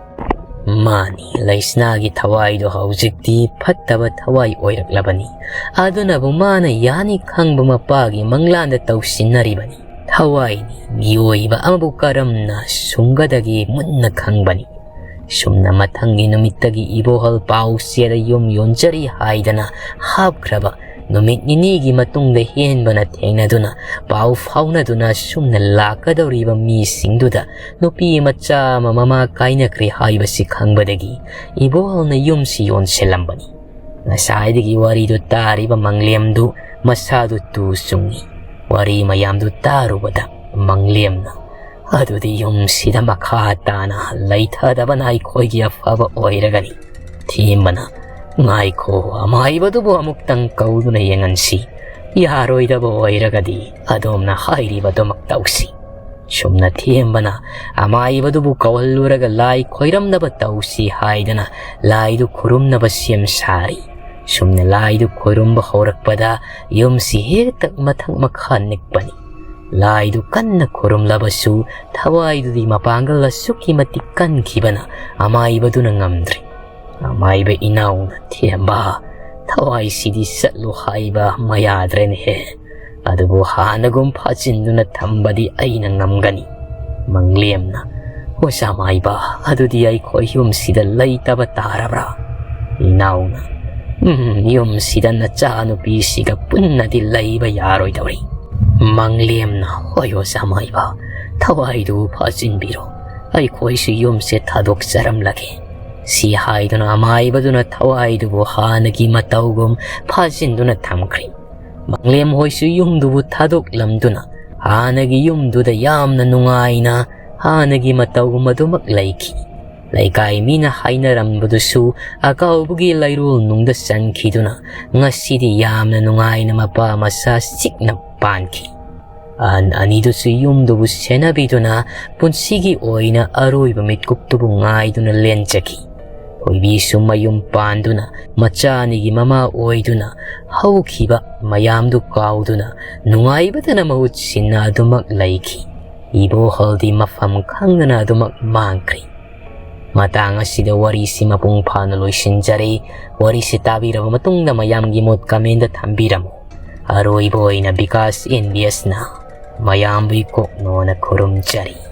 ꯃꯥꯅꯤ, ꯂꯩꯁꯅꯥꯒꯤ ꯊꯋꯥꯏꯗꯣ ꯍꯧꯖꯤꯛꯇꯤ ꯐꯠꯇꯕ ꯊꯋꯥꯏ ꯑꯣꯏꯔꯛꯂꯕꯅꯤ꯫ ꯑꯗꯨꯅꯕꯨ ꯃꯥꯅ ꯌꯥꯅꯤ ꯈꯪꯕ ꯃꯄꯥꯒꯤ ꯃꯪꯂꯥꯟꯗ ꯇꯧꯁꯤꯟꯅꯔꯤꯕꯅꯤ꯫ ꯊꯋꯥꯏꯅꯤ, ꯃꯤꯑꯣꯏꯕ ꯑꯃꯕꯨ ꯀꯔꯝꯅ ꯁꯨꯝꯒꯗꯒꯦ ꯃꯨꯟꯅ ꯈꯪꯕꯅꯤ꯫ ꯁꯨꯝꯅ ꯃꯊꯪꯒꯤ ꯅꯨꯃꯤꯠꯇꯒꯤ ꯏꯕꯣꯍꯜ ꯄꯥꯎ ꯆꯦꯗ ꯌꯨꯝ ꯌꯣꯟꯖꯔꯤ ꯍꯥꯏꯗꯅ ꯍꯥꯞꯈ꯭ꯔꯕ ꯅꯨꯃꯤꯠ ꯅꯤꯅꯤꯒꯤ ꯃꯇꯨꯡꯗ ꯍꯦꯟꯕꯅ ꯊꯦꯡꯅꯗꯨꯅ ꯄꯥꯎ ꯐꯥꯎꯅꯗꯨꯅ ꯁꯨꯝꯅ ꯂꯥꯛꯀꯗꯧꯔꯤꯕ ꯃꯤꯁꯤꯡꯗꯨꯗ ꯅꯨꯄꯤ ꯃꯆꯥ ꯑꯃ ꯃꯃꯥ ꯀꯥꯏꯅꯈ꯭ꯔꯦ ꯍꯥꯏꯕꯁꯤ ꯈꯪꯕꯗꯒꯤ ꯏꯕꯣꯍꯜꯅ ꯌꯨꯝꯁꯤ ꯌꯣꯟꯁꯤꯜꯂꯝꯕꯅꯤ꯫ ꯉꯁꯥꯏꯗꯒꯤ ꯋꯥꯔꯤꯗꯨ ꯇꯥꯔꯤꯕ ꯃꯪꯂꯦꯝꯗꯨ ꯃꯁꯥꯗꯨ ꯇꯨ ꯆꯨꯡꯏ꯫ ꯋꯥꯔꯤ ꯃꯌꯥꯝꯗꯨ ꯇꯥꯔꯨꯕꯗ ꯃꯪꯂꯦꯝꯅ, "ꯑꯗꯨꯗꯤ ꯌꯨꯝꯁꯤꯗ ꯃꯈꯥ ꯇꯥꯅ ꯂꯩꯊꯗꯕꯅ ꯑꯩꯈꯣꯏꯒꯤ ꯑꯐꯕ ꯑꯣꯏꯔꯒꯅꯤ꯫" ꯊꯦꯝꯕꯅ, "ꯉꯥꯏꯈꯣ, ꯑꯃꯥꯏꯕꯗꯨꯕꯨ ꯑꯃꯨꯛꯇꯪ ꯀꯧꯗꯨꯅ ꯌꯦꯡꯍꯟꯁꯤ꯫ ꯌꯥꯔꯣꯏꯗꯕ ꯑꯣꯏꯔꯒꯗꯤ ꯑꯗꯣꯝꯅ ꯍꯥꯏꯔꯤꯕꯗꯨꯃꯛ ꯇꯧꯁꯤ꯫" ꯁꯨꯝꯅ ꯊꯦꯝꯕꯅ ꯑꯃꯥꯏꯕꯗꯨꯕꯨ ꯀꯧꯍꯜꯂꯨꯔꯒ ꯂꯥꯏ ꯈꯣꯏꯔꯝꯅꯕ ꯇꯧꯁꯤ ꯍꯥꯏꯗꯅ ꯂꯥꯏꯗꯨ ꯈꯨꯔꯨꯝꯅꯕ ꯁꯦꯝ ꯁꯥꯔꯤ꯫ ꯁꯨꯝꯅ ꯂꯥꯏꯗꯨ ꯈꯣꯏꯔꯨꯝꯕ ꯍꯧꯔꯛꯄꯗ ꯌꯨꯝꯁꯤ ꯍꯦꯛꯇ ꯃꯊꯛ ꯃꯈꯥ ꯅꯤꯛꯄꯅꯤ꯫ ꯂꯥꯏꯗꯨ ꯀꯟꯅ ꯈꯨꯔꯨꯝꯂꯕꯁꯨ ꯊꯋꯥꯏꯗꯨꯗꯤ ꯃꯄꯥꯡꯒꯜ ꯑꯁꯨꯛꯀꯤ ꯃꯇꯤꯛ ꯀꯟꯈꯤꯕꯅ ꯑꯃꯥꯏꯕꯗꯨꯅ ꯉꯝꯗ꯭ꯔꯦ꯫ ꯑꯃꯥꯏꯕ ꯏꯅꯥꯎꯅ, "ꯊꯦꯝꯕ, ꯊꯋꯥꯏꯁꯤꯗꯤ ꯆꯠꯂꯨ ꯍꯥꯏꯕ ꯃꯌꯥꯗ꯭ꯔꯦꯅꯦꯍꯦ꯫ ꯑꯗꯨꯕꯨ ꯍꯥꯟꯅꯒꯨꯝ ꯐꯥꯖꯤꯟꯗꯨꯅ ꯊꯝꯕꯗꯤ ꯑꯩꯅ ꯉꯝꯒꯅꯤ꯫" ꯃꯪꯂꯦꯝꯅ, "ꯑꯣꯖꯥ ꯃꯥꯏꯕ, ꯑꯗꯨꯗꯤ ꯑꯩꯈꯣꯏ ꯌꯨꯝꯁꯤꯗ ꯂꯩꯇꯕ ꯇꯥꯔꯕ꯭ꯔꯥ?" ꯏꯅꯥꯎꯅ, "ꯎꯝ, ꯌꯨꯝꯁꯤꯗ ꯅꯆꯥꯅꯨꯄꯤꯁꯤꯒ ꯄꯨꯟꯅꯗꯤ ꯂꯩꯕ ꯌꯥꯔꯣꯏꯗꯧꯔꯤ꯫" ꯃꯪꯂꯦꯝꯅ, "ꯍꯣꯏ ꯑꯣꯖꯥ ꯃꯥꯏꯕ, ꯊꯋꯥꯏꯗꯨ ꯐꯥꯖꯤꯟꯕꯤꯔꯣ, ꯑꯩꯈꯣꯏꯁꯨ ꯌꯨꯝꯁꯦ ꯊꯥꯗꯣꯛꯆꯔꯝꯂꯒꯦ꯫" ꯁꯤ ꯍꯥꯏꯗꯨꯅ ꯑꯃꯥꯏꯕꯗꯨꯅ ꯊꯋꯥꯏꯗꯨꯕꯨ ꯍꯥꯟꯅꯒꯤ ꯃꯇꯧꯒꯨꯝ ꯐꯥꯖꯤꯟꯗꯨꯅ ꯊꯝꯈ꯭ꯔꯦ꯫ ꯃꯪꯂꯦꯝ ꯍꯣꯏꯁꯨ ꯌꯨꯝꯗꯨꯕꯨ ꯊꯥꯗꯣꯛꯂꯝꯗꯨꯅ ꯍꯥꯟꯅꯒꯤ ꯌꯨꯝꯗꯨꯗ ꯌꯥꯝꯅ ꯅꯨꯡꯉꯥꯏꯅ ꯍꯥꯟꯅꯒꯤ ꯃꯇꯧꯒꯨꯝ ꯑꯗꯨꯃꯛ ꯂꯩꯈꯤ꯫ ꯂꯩꯀꯥꯏ ꯃꯤꯅ ꯍꯥꯏꯅꯔꯝꯕꯗꯨꯁꯨ ꯑꯀꯥꯎꯕꯒꯤ ꯂꯩꯔꯣꯜ ꯅꯨꯡꯗ ꯆꯟꯈꯤꯗꯨꯅ ꯉꯁꯤꯗꯤ ꯌꯥꯝꯅ ꯅꯨꯡꯉꯥꯏꯅ ꯃꯄꯥ ꯃꯆꯥ ꯆꯤꯛꯅ ꯄꯥꯟꯈꯤ꯫ ꯑꯍꯟ ꯑꯅꯤꯗꯨꯁꯨ ꯌꯨꯝꯗꯨꯕꯨ ꯁꯦꯟꯅꯕꯤꯗꯨꯅ ꯄꯨꯟꯁꯤꯒꯤ ꯑꯣꯏꯅ ꯑꯔꯣꯏꯕ ꯃꯤꯠꯀꯨꯞꯇꯨꯕꯨ ꯉꯥꯏꯗꯨꯅ ꯂꯦꯟꯖꯈꯤ꯫ ꯊꯣꯏꯕꯤꯁꯨ ꯃꯌꯨꯝ ꯄꯥꯟꯗꯨꯅ ꯃꯆꯥ ꯑꯅꯤꯒꯤ ꯃꯃꯥ ꯑꯣꯏꯗꯨꯅ ꯍꯧꯈꯤꯕ ꯃꯌꯥꯝꯗꯨ ꯀꯥꯎꯗꯨꯅ ꯅꯨꯡꯉꯥꯏꯕꯇꯅ ꯃꯍꯨꯠ ꯁꯤꯟꯅ ꯑꯗꯨꯃꯛ ꯂꯩꯈꯤ꯫ ꯏꯕꯣꯍꯜꯗꯤ ꯃꯐꯝ ꯈꯪꯗꯅ ꯑꯗꯨꯃꯛ ꯃꯥꯡꯈ꯭ꯔꯦ꯫ ꯃꯇꯥꯡ ꯑꯁꯤꯗ ꯋꯥꯔꯤꯁꯤ ꯃꯄꯨꯡ ꯐꯥꯅ ꯂꯣꯏꯁꯤꯟꯖꯔꯦ꯫ ꯋꯥꯔꯤꯁꯤ ꯇꯥꯕꯤꯔꯕ ꯃꯇꯨꯡꯗ ꯃꯌꯥꯝꯒꯤ ꯃꯣꯠ comment ꯊꯝꯕꯤꯔꯝꯃꯨ꯫ ꯑꯔꯣꯏꯕ ꯑꯣꯏꯅ ꯕꯤꯀꯥꯁ ꯑꯦꯟ ꯕꯤ ꯑꯦꯁꯅ ꯃꯌꯥꯝꯕꯨ ꯏꯀꯣꯛꯅꯣꯅ ꯈꯨꯔꯨꯝꯖꯔꯤ꯫